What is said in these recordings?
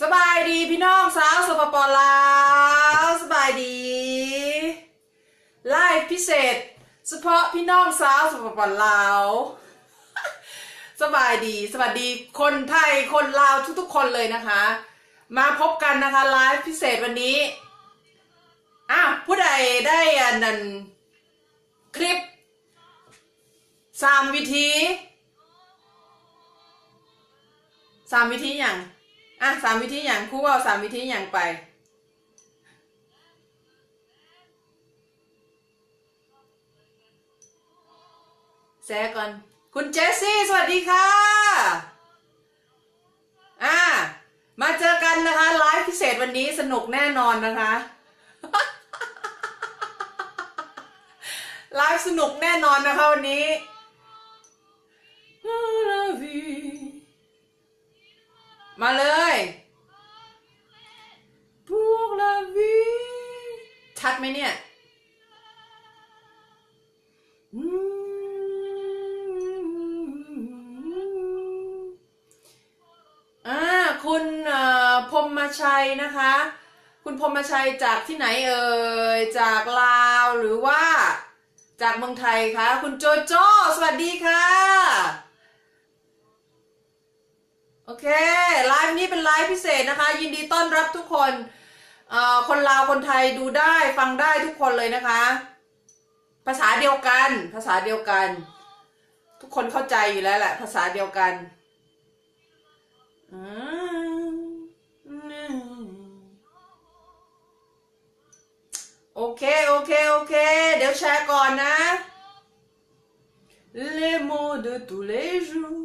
ສະບາຍດີພີ່ນ້ອງຊາວ ສປປ ລາວ ສະບາຍດີ. ໄລຟ໌ພິເສດສະເພາະພີ່ນ້ອງຊາວ ສປປ ລາວ. ສະບາຍດີ ສະຫວັດດີຄົນໄທ ຄົນລາວ ທຸກໆຄົນເລີຍນະຄະ. ມາພົບກັນນະຄະ ໄລຟ໌ພິເສດວັນນີ້. ອ້າວ ຜູ້ໃດໄດ້ອັນນັ້ນ ຄລິບສາມວິທີ ສາມວິທີຫຍັງ? ອ່ະ ສາມວິທີຫຍັງ? ຄູເວົ້າສາມວິທີຫຍັງໄປ? ແຊກ່ອນ. ຄຸນເຈສຊີ ສະຫວັດດີຄ່ະ. ອ່າ ມາເຈີກັນນະຄະ ໄລຟ໌ພິເສດວັນນີ້ສະໜຸກແນ່ນອນນະຄະ ໄລຟ໌ສະໜຸກແນ່ນອນນະຄະວັນນີ້. ມາເລີຍ Pour la vie ຊັດໄໝເນຍ? ອືມ ອ່າ ຄຸນ ເອີ ພົມມະໄຊນະຄະ ຄຸນພົມມະໄຊຈາກທີ່ໄຫນເອີຍ? ຈາກລາວ ຫຼືວ່າຈາກເມືອງໄທຄະ? ຄຸນໂຈໂຈ ສະຫວັດດີຄ່ະ. ໂອເຄ ໄລຟ໌ນີ້ເປັນໄລຟ໌ພິເສດນະຄະ ຍິນດີຕ້ອນຮັບທຸກຄົນ ເອີ ຄົນລາວ ຄົນໄທ ດູໄດ້ ຟັງໄດ້ທຸກຄົນເລີຍນະຄະ. ພາສາດຽວກັນ ພາສາດຽວກັນ ທຸກຄົນເຂົ້າໃຈຢູ່ແລ້ວແຫຼະ ພາສາດຽວກັນ. ອືມ ໂອເຄ ໂອເຄ ໂອເຄ ດຽວແຊກ່ອນນະ. Les mots de tous les jours.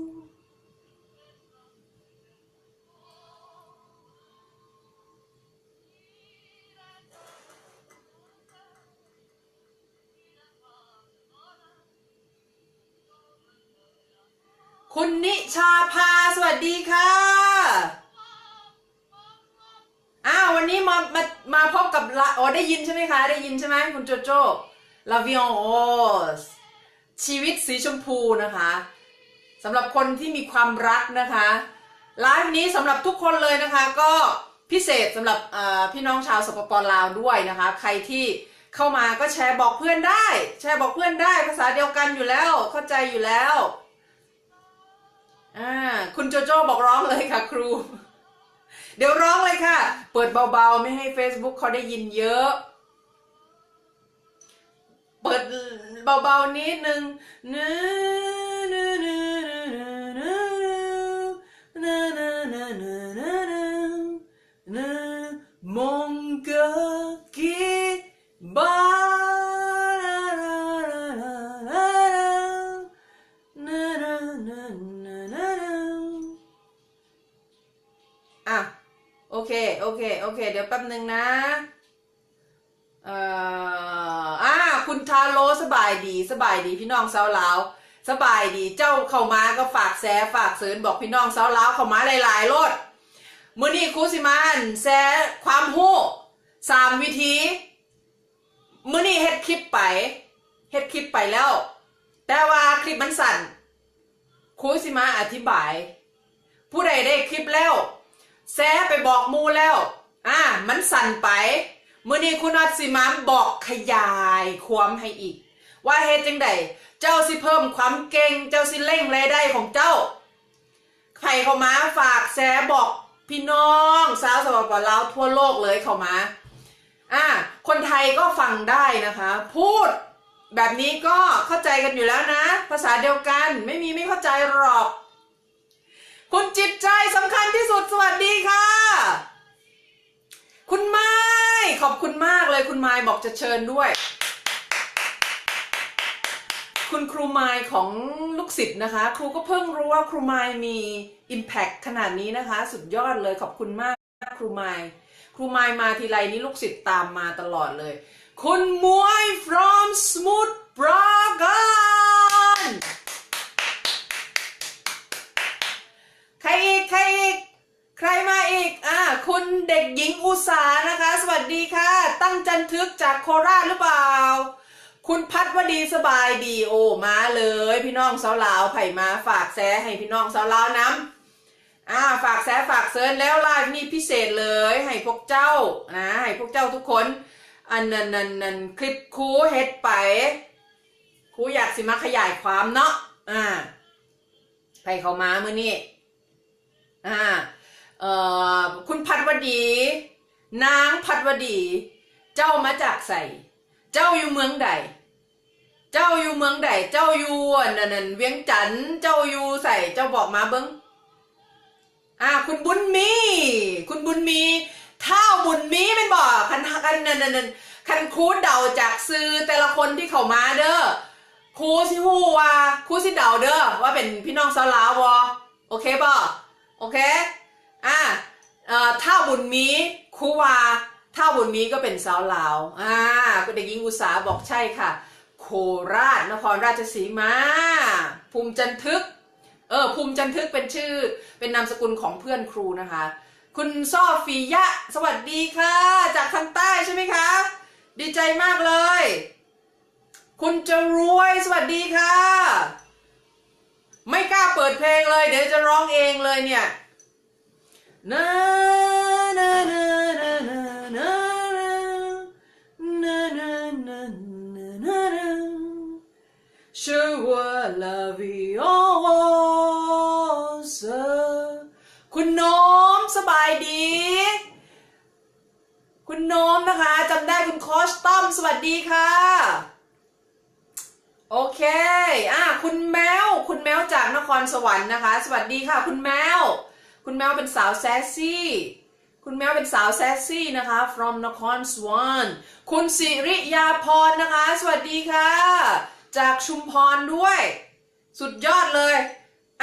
ຄຸນນິຊາພາ ສະຫວັດດີຄ່ະ. ອ້າວ ວັນນີ້ມາ ມາ ມາພົບກັບລາ ອໍ ໄດ້ຍິນໃຊ່ໄໝຄະ? ໄດ້ຍິນໃຊ່ໄໝ ຄຸນໂຈໂຈ? La vie en rose ຊີວິດສີຊົມພູນະຄະ ສຳລັບຄົນທີ່ມີຄວາມລັກນະຄະ. ໄລຟ໌ນີ້ສຳລັບທຸກຄົນເລີຍນະຄະ ກໍພິເສດສຳລັບ ເອີ ພີ່ນ້ອງຊາວ ສປປ ລາວ ດ້ວຍນະຄະ. ໃຄທີ່ເຂົ້າມາກໍແຊບອກເພື່ອນໄດ້ ແຊບອກເພື່ອນໄດ້ ພາສາດຽວກັນຢູ່ແລ້ວ ເຂົ້າໃຈຢູ່ແລ້ວ. ອ່າ ຄຸນໂຈໂຈບອກຮ້ອງເລີຍຄ່ະຄູ. ດຽວຮ້ອງເລີຍຄ່ະ ເປີດເບົາໆ ໄມ່ໃຫ້ເຟສບຸກເຂົາໄດ້ຍິນເຍີະ. ເປີດເບົາໆນິດໜຶ່ງ. Mon cœur qui bat. ອ່ະ ໂອເຄ ໂອເຄ ໂອເຄ ດຽວແປັບໜຶ່ງນະ. ເອີ ອ່າ ຄຸນທາໂລ ສະບາຍດີ ສະບາຍດີພີ່ນ້ອງຊາວລາວ ສະບາຍດີ. ເຈົ້າເຂົ້າມາກໍຝາກແຊ ຝາກເຊີນ ບອກພີ່ນ້ອງຊາວລາວເຂົ້າມາຫຼາຍໆໂລດ. ມື້ນີ້ຄູຊິມາ ອັນ ແຊຄວາມຮູ້ສາມວິທີ. ມື້ນີ້ເຮັດຄລິບໄປ ເຮັດຄລິບໄປແລ້ວ ແຕ່ວ່າຄລິບມັນສັ້ນ ຄູຊິມາອະທິບາຍ. ຜູ້ໃດໄດ້ຄລິບແລ້ວ ແຊໄປບອກໝູ່ແລ້ວ ອ່າ ມັນສັ້ນໄປ. ມື້ນີ້ຄູນັດຊິມາບອກຂະຫຍາຍຄວາມໃຫ້ອີກ ວ່າເຮັດຈັ່ງໃດເຈົ້າຊິເພີ່ມຄວາມເກັ່ງ ເຈົ້າຊິເລັ່ງລາຍໄດ້ຂອງເຈົ້າ. ໃຜເຂົ້າມາຝາກແຊບອກພີ່ນ້ອງຊາວ ສປປ ລາວ ທົ່ວໂລກເລີຍເຂົ້າມາ. ອ່າ ຄົນໄທກໍຟັງໄດ້ນະຄະ ພູດແບບນີ້ກໍເຂົ້າໃຈກັນຢູ່ແລ້ວນະ ພາສາດຽວກັນ ໄມ່ມີໄມ່ເຂົ້າໃຈຫຼອກ. ຄຸນຈິດໃຈສຳຄັນທີ່ສຸດ ສະຫວັດດີຄ່ະ. ຄຸນມາຍ ຂອບຄຸນມາກເລີຍ ຄຸນມາຍບອກຈະເຊີນດ້ວຍ. ຄຸນຄູມາຍຂອງລູກສິດນະຄະ ຄູກໍເພິ່ງຮູ້ວ່າຄູມາຍມີ impact ຂະໜາດນີ້ນະຄະ ສຸດຍອດເລີຍ ຂອບຄຸນມາກຄູມາຍ. ຄູມາຍມາທີໄລນີ້ລູກສິດຕາມມາຕະຫຼອດເລີຍ. ຄຸນມວຍ from Smuts Prakan. ໃຄອີກ ໃຄອີກ ໃຄມາອີກ? ອ່າ ຄຸນເດັກຍິງອຸສານະຄະ ສະຫວັດດີຄ່ະ. ຕັ້ງຈັນທຶກຈາກໂຄລາດຫຼືເປົ່າ? ຄຸນພັດວະດີ ສະບາຍດີ. ໂອ້ ມາເລີຍ ພີ່ນ້ອງຊາວລາວ ໃຜມາຝາກແຊໃຫ້ພີ່ນ້ອງຊາວລາວນຳ. ອ່າ ຝາກແຊ ຝາກເຊີນແລ້ວ ໄລຟ໌ນີ້ພິເສດເລີຍ ໃຫ້ພວກເຈົ້ານະ ໃຫ້ພວກເຈົ້າທຸກຄົນ ອັນນັ້ນ ອັນນັ້ນ ຄລິບຄູເຮັດໄປ ຄູຢາກຊິມາຂະຫຍາຍຄວາມເນາະ ອ່າ ໃຜເຂົ້າມາມື້ນີ້ ອ່າ ເອີ ຄຸນພັດວະດີ ນາງພັດວະດີ ເຈົ້າມາຈາກໃສ? ເຈົ້າຢູ່ເມືອງໃດ? ເຈົ້າຢູ່ເມືອງໃດ? ເຈົ້າຢູ່ ອັນນັ້ນ ວຽງຈັນ? ເຈົ້າຢູ່ໃສ? ເຈົ້າບອກມາເບິ່ງ. ອ່າ ຄຸນບຸນມີ ຄຸນບຸນມີ ທ້າວບຸນມີແມ່ນບໍ່? ຄັນ ຄັນ ອັນນັ້ນ ອັນນັ້ນ ຄັນຄູເດົາຈາກຊື່ແຕ່ລະຄົນທີ່ເຂົ້າມາເດີ ຄູຊິຮູ້ວ່າ ຄູຊິເດົາເດີ ວ່າເປັນພີ່ນ້ອງຊາວລາວບໍ່? ໂອເຄບໍ່? ໂອເຄ ອ່າ ເອີ ທ້າວບຸນມີ ຄູວ່າທ້າວບຸນມີກໍເປັນຊາວລາວ ອ່າ ເດັກຍິງອຸດສາບອກ ໃຊ່ຄ່ະ ໂຄລາດ ນະຄອນລາດຊະສີມາ ພູມຈັນທຶກ ເອີ ພູມຈັນທຶກເປັນຊື່ ເປັນນາມສະກຸນຂອງເພື່ອນຄູນະຄະ. ຄຸນຊໍຟີຍະ ສະຫວັດດີຄ່ະ ຈາກທາງໃຕ້ໃຊ່ໄໝຄະ? ດີໃຈມາກເລີຍ. ຄຸນຈະລວຍ ສະຫວັດດີຄ່ະ. ໄມ່ກ້າເປີດເພງເລີຍ ດຽວຈະຮ້ອງເອງເລີຍເນຍ. ຄຸນໂນມ ສະບາຍດີ. ຄຸນໂນມນະຄະ ຈຳໄດ້. ຄຸນຄອສຕອມ ສະຫວັດດີຄ່ະ. ໂອເຄ ອ່າ ຄຸນແມວ ຄຸນແມວຈາກນະຄອນສະຫວັນນະຄະ ສະຫວັດດີຄ່ະ ຄຸນແມວ. ຄຸນແມວເປັນສາວແຊັກຊີ ຄຸນແມວເປັນສາວແຊັກຊີນະຄະ from ນະຄອນສະຫວັນ. ຄຸນສິລິຍາພອນນະຄະ ສະຫວັດດີຄ່ະ ຈາກຊຸມພອນດ້ວຍ ສຸດຍອດເລີຍ.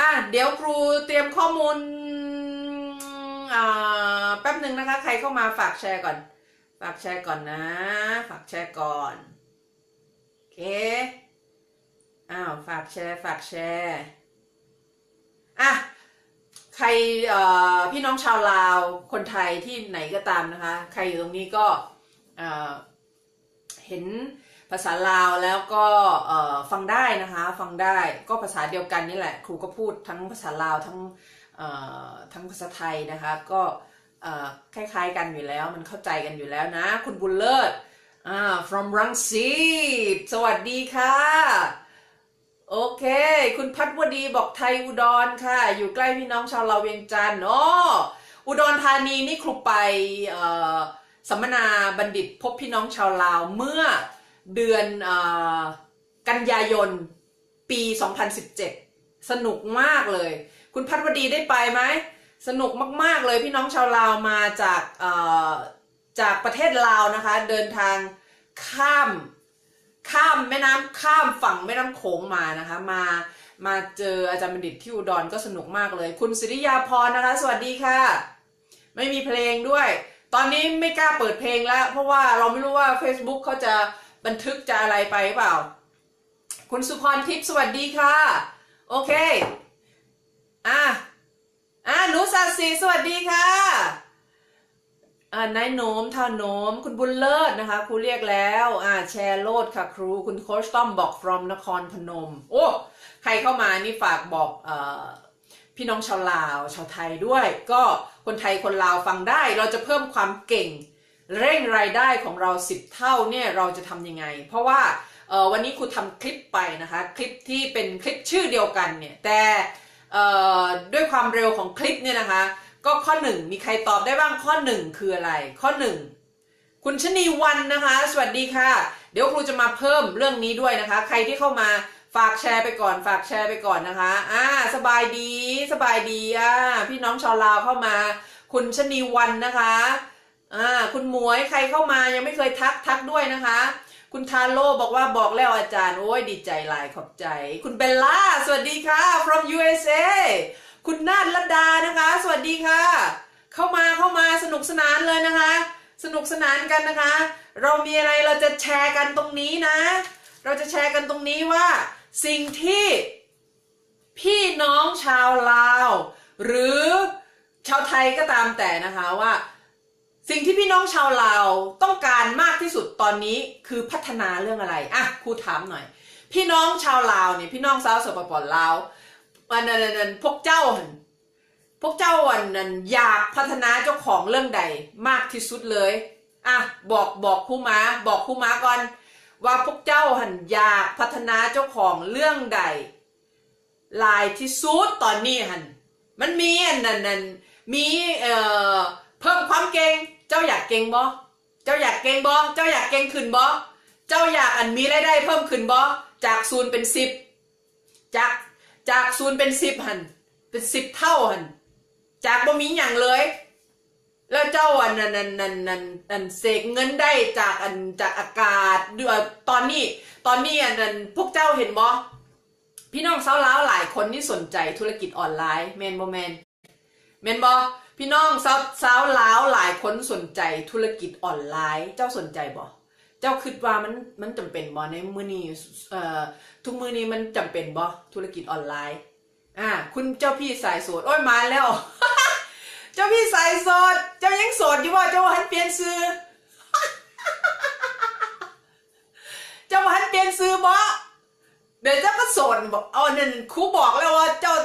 ອ່າ ດຽວຄູຕຽມຂໍ້ມູນ ອ່າ ແປັບໜຶ່ງນະຄະ ໃຄເຂົ້າມາຝາກແຊກ່ອນ ຝາກແຊກ່ອນນະ ຝາກແຊກ່ອນ. ໂອເຄ ອ້າວ ຝາກແຊ ຝາກແຊ. ອ່ະ ໃຄ ເອີ ພີ່ນ້ອງຊາວລາວ ຄົນໄທທີ່ໄຫນກໍຕາມນະຄະ ໃຄຢູ່ຕົງນີ້ກໍ ເອີ ເຫັນພາສາລາວແລ້ວກໍ ເອີ ຟັງໄດ້ນະຄະ ຟັງໄດ້ ກໍພາສາດຽວກັນນີ້ແຫຼະ ຄູກໍພູດທັງພາສາລາວ ທັງ ເອີ ທັງພາສາໄທນະຄະ ກໍ ເອີ ຄ້າຍໆກັນຢູ່ແລ້ວ ມັນເຂົ້າໃຈກັນຢູ່ແລ້ວນະ. ຄຸນບຸນເລີດ ອ່າ from ລັງສິດ ສະຫວັດດີຄ່ະ. ໂອເຄ ຄຸນພັດວະດີບອກ ໄທອຸດອນຄ່ະ ຢູ່ໃກ້ພີ່ນ້ອງຊາວລາວວຽງຈັນ. ອໍ ອຸດອນທານີນີ້ ຄູໄປ ເອີ ສຳມະນາບັນດິດພົບພີ່ນ້ອງຊາວລາວເມື່ອເດືອນ ເອີ ກັນຍາຍົນ ປີສອງພັນສິບເຈັດ ສະໜຸກມາກເລີຍ. ຄຸນພັດວະດີໄດ້ໄປໄໝ? ສະໜຸກມາກໆເລີຍ ພີ່ນ້ອງຊາວລາວມາຈາກ ເອີ ຈາກປະເທດລາວນະຄະ ເດີນທາງຂ້າມ ຂ້າມແມ່ນ້ຳ ຂ້າມຝັ່ງແມ່ນ້ຳໂຂງມານະຄະ ມາ ມາເຈີອາຈານບັນດິດທີ່ອຸດອນ ກໍສະໜຸກມາກເລີຍ. ຄຸນສິລິຍາພອນນະຄະ ສະຫວັດດີຄ່ະ. ໄມ່ມີເພງດ້ວຍ ຕອນນີ້ໄມ່ກ້າເປີດເພງແລ້ວ ເພາະວ່າເຮົາໄມ່ຮູ້ວ່າເຟສບຸກເຂົາຈະບັນທຶກຈະອະໄລໄປຫຼືເປົ່າ. ຄຸນສຸພອນທິບ ສະຫວັດດີຄ່ະ. ໂອເຄ ອ່າ ອ່າ ໜູສາສີ ສະຫວັດດີຄ່ະ. ອ່າ ນາຍໂນມ ທ້າວໂນມ ຄຸນບຸນເລີດນະຄະ ຄູລຽກແລ້ວ. ອ່າ ແຊໂລດຄ່ະຄູ. ຄຸນໂຄສຕອມບອກ from ນະຄອນພະນົມ. ໂອ້ ໃຄເຂົ້າມານີ້ຝາກບອກ ເອີ ພີ່ນ້ອງຊາວລາວ ຊາວໄທດ້ວຍ ກໍຄົນໄທຄົນລາວຟັງໄດ້ ເຮົາຈະເພີ່ມຄວາມເກັ່ງ ເລັ່ງລາຍໄດ້ຂອງເຮົາສິບເທົ່າເນ່ຍ ເຮົາຈະທຳຍັງໄງ? ເພາະວ່າ ເອີ ວັນນີ້ຄູທຳຄລິບໄປນະຄະ ຄລິບທີ່ເປັນຄລິບຊື່ດຽວກັນເນ່ຍ ແຕ່ ເອີ ດ້ວຍຄວາມເລັວຂອງຄລິບເນ່ຍນະຄະ ກໍຂໍ້ໜຶ່ງ ມີໃຄຕອບໄດ້ບ້າງ? ຂໍ້ໜຶ່ງຄືອະໄລ? ຂໍ້ໜຶ່ງ ຄຸນຊະນີວັນນະຄະ ສະຫວັດດີຄ່ະ. ດຽວຄູຈະມາເພີ່ມເລື່ອງນີ້ດ້ວຍນະຄະ ໃຄທີ່ເຂົ້າມາຝາກແຊໄປກ່ອນ ຝາກແຊໄປກ່ອນນະຄະ. ອ່າ ສະບາຍດີ ສະບາຍດີ ອ່າ ພີ່ນ້ອງຊາວລາວເຂົ້າມາ. ຄຸນຊະນີວັນນະຄະ. ອ່າ ຄຸນໝວຍ ໃຄເຂົ້າມາຍັງໄມ່ເຄີຍທັກ ທັກດ້ວຍນະຄະ. ຄຸນທາໂລບອກວ່າ ບອກແລ້ວອາຈານ. ໂອ້ຍ ດີໃຈຫຼາຍ ຂອບໃຈ. ຄຸນເບລລາ ສະຫວັດດີຄ່ະ from ຢູເອສເອ. ຄຸນນາດລະດານະຄະ ສະຫວັດດີຄ່ະ. ເຂົ້າມາ ເຂົ້າມາ ສະໜຸກສະໜານເລີຍນະຄະ ສະໜຸກສະໜານກັນນະຄະ. ເຮົາມີອະໄລ ເຮົາຈະແຊກັນຕົງນີ້ນະ ເຮົາຈະແຊກັນຕົງນີ້ວ່າ ສິ່ງທີ່ພີ່ນ້ອງຊາວລາວ ຫຼື ຊາວໄທກໍຕາມແຕ່ນະຄະ ວ່າ ສິ່ງທີ່ພີ່ນ້ອງຊາວລາວຕ້ອງການມາກທີ່ສຸດຕອນນີ້ຄືພັດທະນາເລື່ອງອະໄລ? ອ່ະ ຄູຖາມໜ້ອຍ ພີ່ນ້ອງຊາວລາວນີ້ ພີ່ນ້ອງຊາວ ສປປ ລາວ ອັນນັ້ນ ອັນນັ້ນ ພວກເຈົ້າຫັ້ນ ວກເຈົ້າອັນນັ້ນຢາກພັດທະນາເຈົ້າຂອງເລື່ອງໃດມາກທີ່ສຸດເລີຍ? ອ່ະ ບອກ ບອກຄູມາ ບອກຄູມາກ່ອນ ວ່າພວກເຈົ້າຫັ້ນຢາກພັດທະນາເຈົ້າຂອງເລື່ອງໃດຫຼາຍທີ່ສຸດຕອນນີ້ຫັ້ນ? ມັນມີອັນນັ້ນ ອັນ ມີ ເອີ ເພີ່ມຄວາມເກັ່ງ. ເຈົ້າຢາກເກັ່ງບໍ່? ເຈົ້າຢາກເກັ່ງບໍ່? ເຈົ້າຢາກເກັ່ງຂຶ້ນບໍ່? ເຈົ້າຢາກອັນມີລາຍໄດ້ເພີ່ມຂຶ້ນບໍ່? ຈາກສູນເປັນສິບ ຈາກ ຈາກສູນເປັນສິບຫັ້ນ ເປັນສິບເທົ່າຫັ້ນ ຈາກບໍ່ມີຫຍັງເລີຍ ແລ້ວເຈົ້າອັນ ອັນ ອັນ ອັນ ອັນ ອັນເສກເງິນໄດ້ຈາກອັນ ຈາກອາກາດ ເອີ ຕອນນີ້ ຕອນນີ້ອັນ ອັນ ພວກເຈົ້າເຫັນບໍ່? ພີ່ນ້ອງຊາວລາວຫຼາຍຄົນນີ້ສົນໃຈທຸລະກິດອອນລາຍ ແມ່ນບໍ່ແມ່ນ? ແມ່ນບໍ່? ພີ່ນ້ອງຊາວ ຊາວລາວຫຼາຍຄົນສົນໃຈທຸລະກິດອອນລາຍ ເຈົ້າສົນໃຈບໍ່? ເຈົ້າຄິດວ່າມັນ ມັນຈຳເປັນບໍ່ໃນມື້ນີ້? ເອີ ທຸກມື້ນີ້ມັນຈຳເປັນບໍ່ ທຸລະກິດອອນລາຍ? ອ່າ ຄຸນເຈົ້າພີ່ສາຍໂສດ ໂອ້ຍ ມາແລ້ວ ເຈົ້າພີ່ສາຍໂສດ ເຈົ້າຍັງໂສດຢູ່ບໍ່? ເຈົ້າບໍ່ທັນປ່ຽນຊື່ ເຈົ້າບໍ່ທັນປ່ຽນຊື່ບໍ? ແບບເຈົ້າກໍໂສດບໍ? ເອົາ ນັ້ນຄູບອກແລ້ວວ່າເຈົ້າ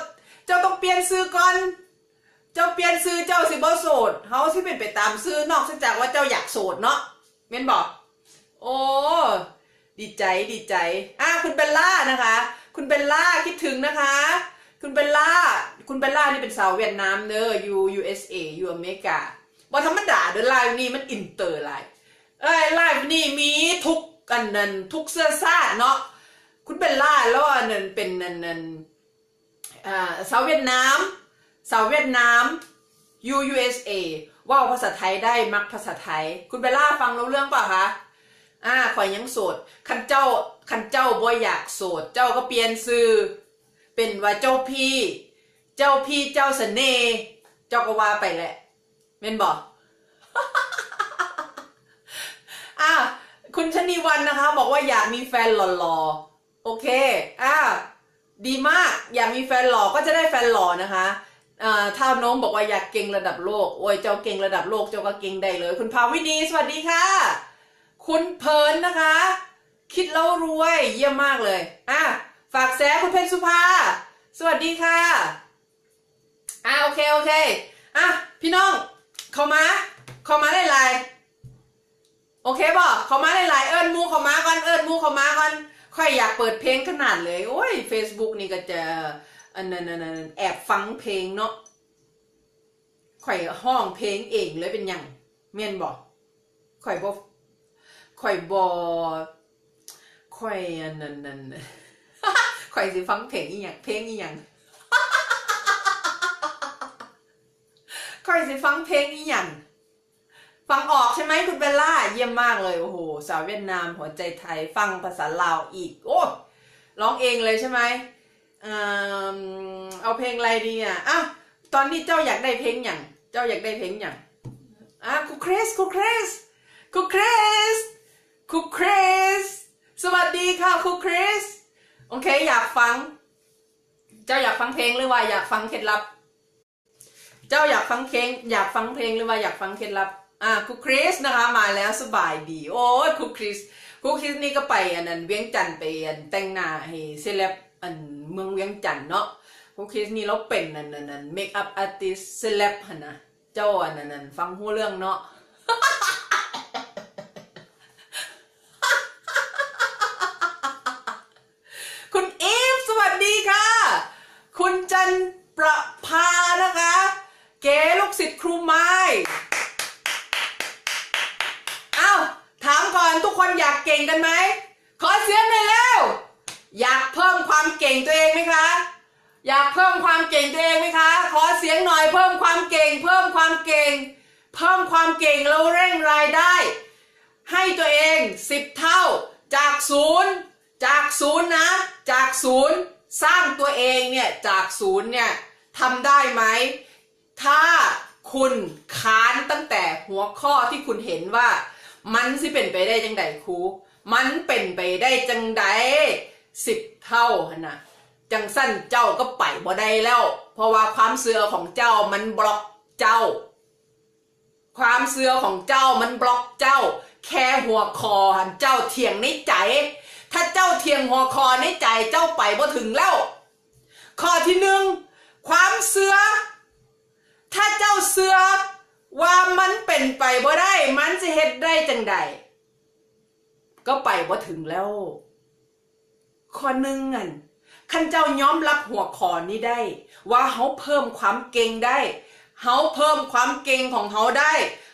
ເຈົ້າຕ້ອງປ່ຽນຊື່ກ່ອນ ເຈົ້າປ່ຽນຊື່ເຈົ້າຊິບໍ່ໂສດ ເຮົາຊິເປັນໄປຕາມຊື່ ນອກເສຍຈາກວ່າເຈົ້າຢາກໂສດເນາະ ແມ່ນບໍ່? ໂອ້ ດີໃຈ ດີໃຈ ອ່າ ຄຸນເບລລ່ານະຄະ ຄຸນເບລລ່າຄິດເຖິງນະຄະ ຄຸນເບລລ່າ ຄຸນເບລລ່ານີ້ເປັນສາວຫວຽດນາມເດີ ຢູ່ ຢູເອສເອ ຢູ່ອາເມລິກາ ບໍ່ທຳມະດາເດີ ໄລຟ໌ນີ້ມັນອິນເຕີຫຼາຍ ເອີຍ ໄລຟ໌ນີ້ມີທຸກອັນນັ້ນ ທຸກເຊື້ອຊາດເນາະ ຄຸນເບລລ່າລາວອັນນັ້ນເປັນອັນນັ້ນ ອ່າ ຊາວຫວຽດນາມ ຊາວຫວຽດນາມ ຢູ່ ຢູເອສເອ ເວົ້າພາສາໄທໄດ້ ມັກພາສາໄທ ຄຸນເບລລ່າຟັງຮູ້ເລື່ອງເປົ່າຄະ? ອ່າ ຂ້ອຍຍັງໂສດ ຄັນເຈົ້າ ຄັນເຈົ້າບໍ່ຢາກໂສດ ເຈົ້າກໍປ່ຽນຊື່ເປັນວ່າເຈົ້າພີ່ ເຈົ້າພີ່ເຈົ້າສະເໜ່ ເຈົ້າກໍວ່າໄປແຫຼະ ແມ່ນບໍ່? ອ່າ ຄຸນຊະນີວັນນະຄະ ບອກວ່າຢາກມີແຟນຫຼໍ່ໆ ໂອເຄ ອ່າ ດີມາກ ຢາກມີແຟນຫຼໍ່ກໍຈະໄດ້ແຟນຫຼໍ່ນະຄະ ເອີ ທ້າວໂນ້ມບອກວ່າຢາກເກັ່ງລະດັບໂລກ ໂອ້ຍ ເຈົ້າເກັ່ງລະດັບໂລກ ເຈົ້າກໍເກັ່ງໄດ້ເລີຍ ຄຸນພາວິນີ ສະຫວັດດີຄ່ະ ຄຸນເພີນນະຄະ ຄິດແລ້ວລວຍ ຢ້ຽມມາກເລີຍ ອ່າ ຝາກແຊ ຄຸນເພັນສຸພາ ສະຫວັດດີຄ່ະ ອ່າ ໂອເຄ ໂອເຄ ອ່ະ ພີ່ນ້ອງ ເຂົ້າມາ ເຂົ້າມາຫຼາຍໆ ໂອເຄບໍ່? ເຂົ້າມາຫຼາຍໆ ເອີ້ນໝູ່ເຂົ້າມາກ່ອນ ເອີ້ນໝູ່ເຂົ້າມາກ່ອນ ຂ້ອຍຢາກເປີດເພງຂະໜາດເລີຍ ໂອ້ຍ ເຟສບຸກນີ້ກໍຈະ ອັນນັ້ນ ອັນນັ້ນ ແອບຟັງເພງເນາະ ຂ້ອຍຮ້ອງເພງເອງເລີຍ ເປັນຫຍັງ ແມ່ນບໍ່? ຂ້ອຍບໍ່ ຂ້ອຍບໍ່ ຂ້ອຍອັນນັ້ນ ອັນ ຂ້ອຍຊິຟັງເພງອີ່ຫຍັງ ເພງອີ່ຫຍັງ ຂ້ອຍຊິຟັງເພງອີ່ຫຍັງ? ຟັງອອກໃຊ່ໄໝ ຄຸນເບລລ່າ? ຢ້ຽມມາກເລີຍ ໂອ້ໂຫ ສາວຫວຽດນາມ ຫົວໃຈໄທ ຟັງພາສາລາວອີກ ໂອ້ ຮ້ອງເອງເລີຍໃຊ່ໄໝ? ເອີ່ມ ເອົາເພງໃດດີອະ? ອ້າວ ຕອນນີ້ເຈົ້າຢາກໄດ້ເພງຫຍັງ? ເຈົ້າຢາກໄດ້ເພງຫຍັງ? ອ່າ ຄູຄຣິສ ຄູຄຣິສ ຄູຄຣິສ ຄູຄຣິສ ສະຫວັດດີຄ່ະ ຄູຄຣິສ ໂອເຄ ຢາກຟັງ ເຈົ້າຢາກຟັງເພງ ຫຼືວ່າຢາກຟັງເຄັດລັບ? ເຈົ້າຢາກຟັງເພງ ຢາກຟັງເພງ ຫຼືວ່າຢາກຟັງເຄັດລັບ? ອ່າ ຄູຄຣິສນະຄະ ມາແລ້ວ ສະບາຍດີ ໂອ້ຍ ຄູຄຣິສ ຄູຄຣິສນີ້ກໍໄປອັນນັ້ນ ວຽງຈັນ ໄປອັນແຕ່ງໜ້າໃຫ້ເຊເລັບອັນເມືອງວຽງຈັນເນາະ ຄູຄຣິສນີ້ລາວເປັນອັນ ອັນ ອັນເມກອັບອາຕິສເຊເລັບຫັ້ນນະ ເຈົ້າອັນນັ້ນ ອັນ ຟັງຮູ້ເລື່ອງເນາະ ຄຸນອີຟ ສະຫວັດດີຄ່ະ ຄຸນຈັນປະພານະຄະ ເກ ລູກສິດຄູມາຍ ອ້າວ ຖາມກ່ອນ ທຸກຄົນຢາກເກັ່ງກັນໄໝ? ຂໍສຽງໜ້ອຍເລັວ ຢາກເພີ່ມຄວາມເກັ່ງຕົວເອງໄໝຄະ? ຢາກເພີ່ມຄວາມເກັ່ງຕົວເອງໄໝຄະ? ຂໍສຽງໜ້ອຍ ເພີ່ມຄວາມເກັ່ງ ເພີ່ມຄວາມເກັ່ງ ເພີ່ມຄວາມເກັ່ງ ແລ້ວເລັ່ງລາຍໄດ້ໃຫ້ຕົວເອງສິບເທົ່າ ຈາກສູນ ຈາກສູນນະ ຈາກສູນ ສ້າງຕົວເອງເນ່ຍ ຈາກສູນເນ່ຍ ທຳໄດ້ໄໝ? ຖ້າຄຸນຄ້ານຕັ້ງແຕ່ຫົວຂໍ້ທີ່ຄຸນເຫັນວ່າ ມັນຊິເປັນໄປໄດ້ຈັ່ງໃດຄູ? ມັນເປັນໄປໄດ້ຈັ່ງໃດສິບເທົ່າຫັ້ນນະ? ຈັ່ງຊັ້ນເຈົ້າກໍໄປບໍ່ໄດ້ແລ້ວ ເພາະວ່າຄວາມເຊື່ອຂອງເຈົ້າມັນບລັອກເຈົ້າ. ຄວາມເຊື່ອຂອງເຈົ້າມັນບລັອກເຈົ້າ ແຄ່ຫົວຂໍ້ຫັ້ນເຈົ້າຖຽງໃນໃຈ. ຖ້າເຈົ້າຖຽງຫົວຂໍ້ໃນໃຈ ເຈົ້າໄປບໍ່ເຖິງແລ້ວ. ຂໍ້ທີໜຶ່ງ ຄວາມເຊື່ອ ຖ້າເຈົ້າເຊື່ອວ່າມັນເປັນໄປບໍ່ໄດ້, ມັນຊິເຮັດໄດ້ຈັ່ງໃດ? ກໍໄປບໍ່ເຖິງແລ້ວ. ຂໍ້ໜຶ່ງນັ້ນ, ຄັນເຈົ້າຍອມຮັບຫົວຂໍ້ນີ້ໄດ້ ວ່າເຮົາເພີ່ມຄວາມເກັ່ງໄດ້, ເຮົາເພີ່ມຄວາມເກັ່ງຂອງເຮົາໄດ້,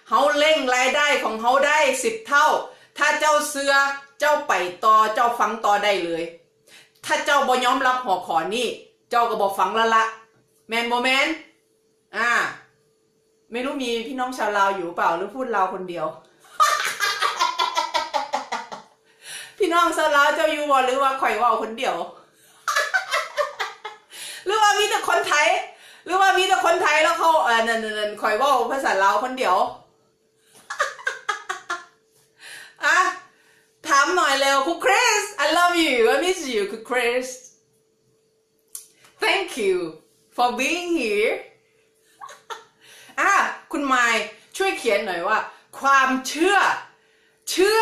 ເຮົາເລັ່ງລາຍໄດ້ຂອງເຮົາໄດ້ສິບເທົ່າ, ຖ້າເຈົ້າເຊື່ອ, ເຈົ້າໄປຕໍ່, ເຈົ້າຟັງຕໍ່ໄດ້ເລີຍ. ຖ້າເຈົ້າບໍ່ຍອມຮັບຫົວຂໍ້ນີ້, ເຈົ້າກໍບໍ່ຟັງແລ້ວລະ, ແມ່ນບໍ່ແມ່ນ? ອ່າ ไม่รู้มีพี่น้องชาวลาวอยู่เปล่า หรือพูดลาวคนเดียว พี่น้องชาวลาวเจ้าอยู่บ่ หรือว่าข้อยเว้าคนเดียว หรือว่ามีแต่คนไทย หรือว่ามีแต่คนไทยแล้วเขา เอ่อ นั่นๆๆ ข้อยเว้าภาษาลาวคนเดียว อ่ะ ถามหน่อยเร็ว ครูคริส I love you I miss you ครูคริส Thank you for being here อ่ะ คุณมายช่วยเขียนหน่อยว่า ความเชื่อ เชื่อ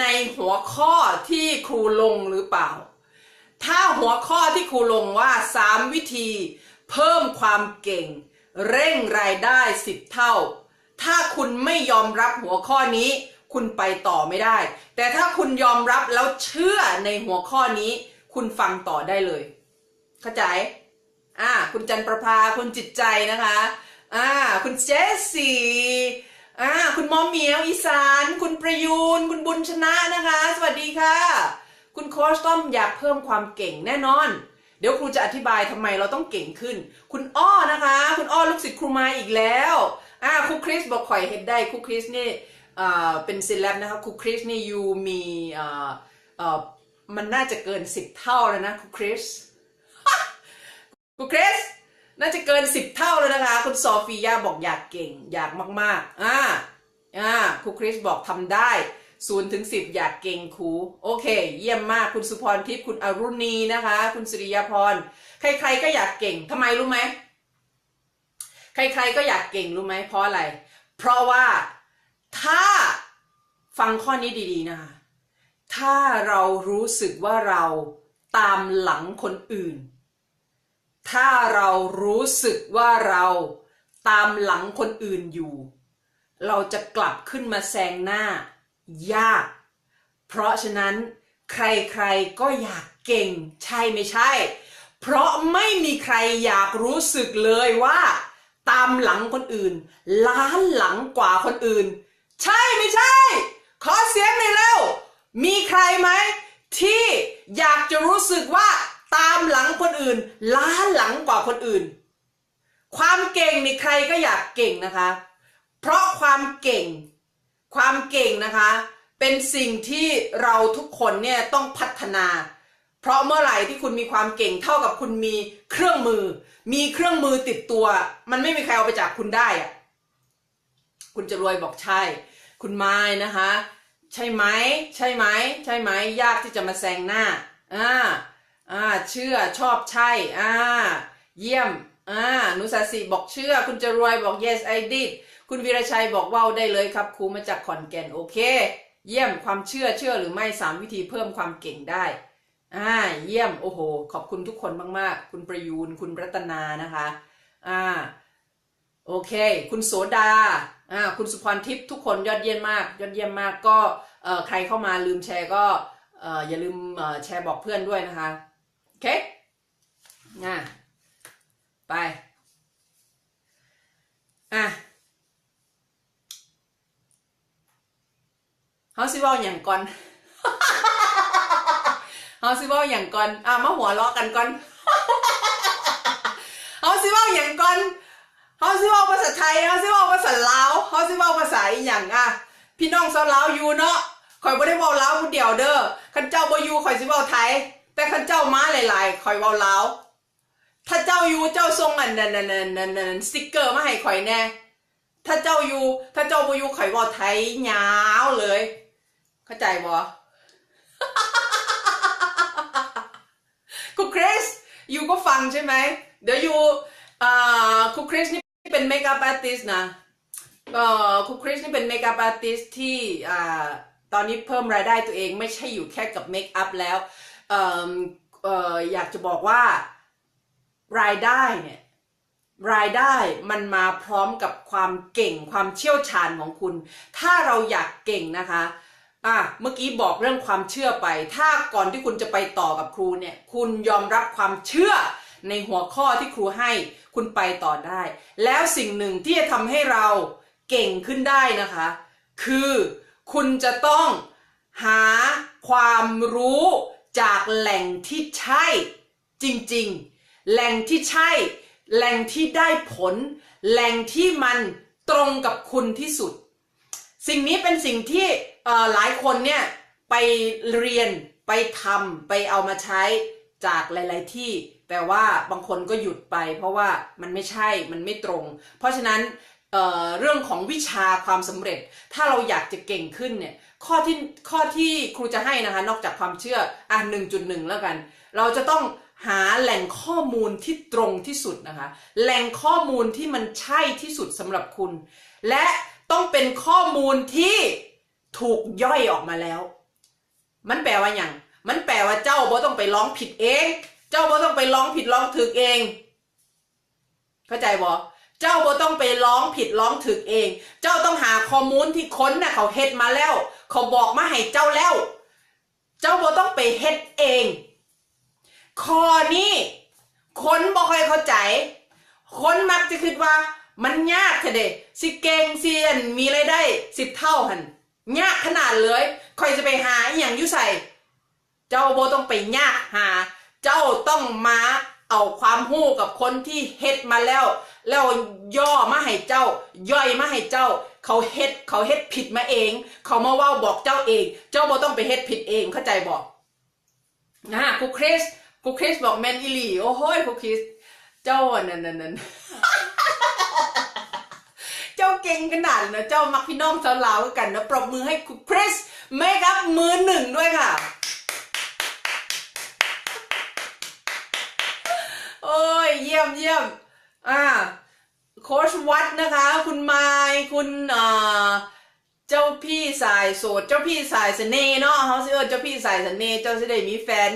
ในหัวข้อที่ครูลงหรือเปล่า ถ้าหัวข้อที่ครูลงว่า สามวิธีเพิ่มความเก่ง เร่งรายได้สิบเท่า ถ้าคุณไม่ยอมรับหัวข้อนี้ คุณไปต่อไม่ได้ แต่ถ้าคุณยอมรับแล้วเชื่อในหัวข้อนี้ คุณฟังต่อได้เลย เข้าใจ? อ่า คุณจันประภา คุณจิตใจนะคะ อ่า คุณเจสซี่ อ่า คุณมอเหมียวอีสาน คุณประยูน คุณบุญชนะนะคะ สวัสดีค่ะ คุณโค้ชต้อมอยากเพิ่มความเก่ง แน่นอน เดี๋ยวครูจะอธิบายทำไมเราต้องเก่งขึ้น คุณอ้อนะคะ คุณอ้อลูกศิษย์ครูมาอีกแล้ว อ่า ครูคริสบอกข้อยเฮ็ดได้ ครูคริสนี่ เอ่อ เป็นเซเลบนะคะ ครูคริสนี่ you มี เอ่อ เอ่อ มันน่าจะเกินสิบเท่าแล้วนะ ครูคริส ครูคริส น่าจะเกินสิบเท่าแล้วนะคะ คุณโซฟียาบอกอยากเก่ง อยากมากๆ อ่า อ่า ครูคริสบอกทำได้ ศูนย์ถึงสิบ อยากเก่งครู โอเค เยี่ยมมาก คุณสุพรทิพย์ คุณอรุณีนะคะ คุณสุริยาพร ใครๆ ก็อยากเก่ง ทำไมรู้ไหม? ใครๆ ก็อยากเก่ง รู้ไหม? เพราะอะไร? เพราะว่าถ้า ฟังข้อนี้ดีๆ นะคะ ถ้าเรารู้สึกว่าเราตามหลังคนอื่น ถ้าเรารู้สึกว่าเราตามหลังคนอื่นอยู่ เราจะกลับขึ้นมาแซงหน้ายาก เพราะฉะนั้นใครๆ ก็อยากเก่ง ใช่ไม่ใช่? เพราะไม่มีใครอยากรู้สึกเลยว่าตามหลังคนอื่น ล้าหลังกว่าคนอื่น ใช่ไม่ใช่? ขอเสียงหน่อยเร็ว มีใครไหมที่อยากจะรู้สึกว่าตามหลังคนอื่น ล้าหลังกว่าคนอื่น? ความเก่งนี่ใครก็อยากเก่งนะคะ เพราะความเก่ง ความเก่งนะคะ เป็นสิ่งที่เราทุกคนเนี่ยต้องพัฒนา เพราะเมื่อไหร่ที่คุณมีความเก่งเท่ากับคุณมีเครื่องมือ มีเครื่องมือติดตัว มันไม่มีใครเอาไปจากคุณได้อะ คุณจรวยบอกใช่ คุณมายนะคะ ใช่ไหม ใช่ไหม ใช่ไหม ยากที่จะมาแซงหน้า อ่า อ่า เชื่อ ชอบ ใช่ อ่า เยี่ยม อ่า หนูสาสิบอกเชื่อ คุณจรวยบอก yes I did คุณวีรชัยบอก เว้าได้เลยครับครู มาจากขอนแก่น โอเค เยี่ยม ความเชื่อ เชื่อหรือไม่ สามวิธีเพิ่มความเก่งได้ อ่า เยี่ยม โอ้โห ขอบคุณทุกคนมากๆ คุณประยูน คุณรัตนานะคะ อ่า โอเค คุณโสดา อ่า คุณสุพรทิพย์ ทุกคนยอดเยี่ยมมาก ยอดเยี่ยมมาก ก็ เอ่อ ใครเข้ามาลืมแชร์ก็ เอ่อ อย่าลืม เอ่อ แชร์บอกเพื่อนด้วยนะคะ โอเค อ่า ไป อ่ะ เฮาสิเว้าหยังก่อน เฮาสิเว้าหยังก่อน อ่ะ มาหัวเราะกันก่อน เฮาสิเว้าหยังก่อน เฮาสิเว้าภาษาไทย เฮาสิเว้าภาษาลาว เฮาสิเว้าภาษาอีหยัง อ่ะ พี่น้องชาวลาวอยู่เนาะ ข้อยบ่ได้เว้าลาวผู้เดียวเด้อ คันเจ้าบ่อยู่ ข้อยสิเว้าไทย แต่คันเจ้ามาหลายๆ ข้อยเว้าลาว ถ้าเจ้าอยู่ เจ้าส่งอันนั้น อันนั้น อันนั้น อันนั้น สติกเกอร์มาให้ข้อยแหน่ ถ้าเจ้าอยู่ ถ้าเจ้าบ่อยู่ ข้อยเว้าไทยยาวเลย เข้าใจบ่ ครูคริส อยู่ก็ฟังใช่ไหม เดี๋ยวอยู่ อ่า ครูคริสนี่เป็นเมคอัพอาร์ติสต์นะ เอ่อ ครูคริสนี่เป็นเมคอัพอาร์ติสต์ที่ อ่า ตอนนี้เพิ่มรายได้ตัวเอง ไม่ใช่อยู่แค่กับเมคอัพแล้ว เอิ่ม เอ่อ อยากจะบอกว่า รายได้เนี่ย รายได้มันมาพร้อมกับความเก่ง ความเชี่ยวชาญของคุณ ถ้าเราอยากเก่งนะคะ อ่ะ เมื่อกี้บอกเรื่องความเชื่อไป ถ้าก่อนที่คุณจะไปต่อกับครูเนี่ย คุณยอมรับความเชื่อในหัวข้อที่ครูให้ คุณไปต่อได้ แล้วสิ่งหนึ่งที่จะทำให้เราเก่งขึ้นได้นะคะ คือคุณจะต้องหาความรู้จากแหล่งที่ใช่จริงๆ แหล่งที่ใช่ แหล่งที่ได้ผล แหล่งที่มันตรงกับคุณที่สุด สิ่งนี้เป็นสิ่งที่ เอ่อ หลายคนเนี่ยไปเรียน ไปทำ ไปเอามาใช้จากหลายๆที่ แต่ว่าบางคนก็หยุดไป เพราะว่ามันไม่ใช่ มันไม่ตรง เพราะฉะนั้น เอ่อ เรื่องของวิชาความสำเร็จ ถ้าเราอยากจะเก่งขึ้นเนี่ย ข้อที่ ข้อที่ครูจะให้นะคะ นอกจากความเชื่อ อ่ะ หนึ่งจุดหนึ่ง แล้วกัน เราจะต้องหาแหล่งข้อมูลที่ตรงที่สุดนะคะ แหล่งข้อมูลที่มันใช่ที่สุดสำหรับคุณ และต้องเป็นข้อมูลที่ถูกย่อยออกมาแล้ว มันแปลว่าหยัง? มันแปลว่าเจ้าบ่ต้องไปลองผิดเอง เจ้าบ่ต้องไปลองผิดลองถูกเอง เข้าใจบ่? เจ้าบ่ต้องไปลองผิดลองถูกเอง เจ้าต้องหาข้อมูลที่คนน่ะเขาเฮ็ดมาแล้ว เขาบอกมาให้เจ้าแล้ว เจ้าบ่ต้องไปเฮ็ดเอง ข้อนี้คนบ่ค่อยเข้าใจ คนมักจะคิดว่ามันยากแท้เด้ สิเก่ง สิ อั่น มีรายได้สิบเท่าหั่น ยากขนาดเลย ข้อยสิไปหาอิหยังอยู่ไส? เจ้าบ่ต้องไปยากหา เจ้าต้องมาเอาความรู้กับคนที่เฮ็ดมาแล้ว แล้วย่อมาให้เจ้า ย่อยมาให้เจ้า เขาเฮ็ด เขาเฮ็ดผิดมาเอง เขามาเว้าบอกเจ้าเอง เจ้าบ่ต้องไปเฮ็ดผิดเอง เข้าใจบ่? อ่า ครูคริส ครูคริสบอกแม่นอีหลี โอ้โหย ครูคริส เจ้าอันนั้น อันนั้น เจ้าเก่งขนาดนะ เจ้ามักพี่น้องชาวลาวคือกันนะ ปรบมือให้ครูคริส เมคอัพมือหนึ่งด้วยค่ะ โอ้ย เยี่ยม เยี่ยม อ่า โค้ชวัดนะคะ คุณมาย คุณ เอ่อ เจ้าพี่สายโสด เจ้าพี่สายเสน่ห์เนาะ เฮาสิเอิ้นเจ้าพี่สายเสน่ห์ เจ้าสิได้มีแฟน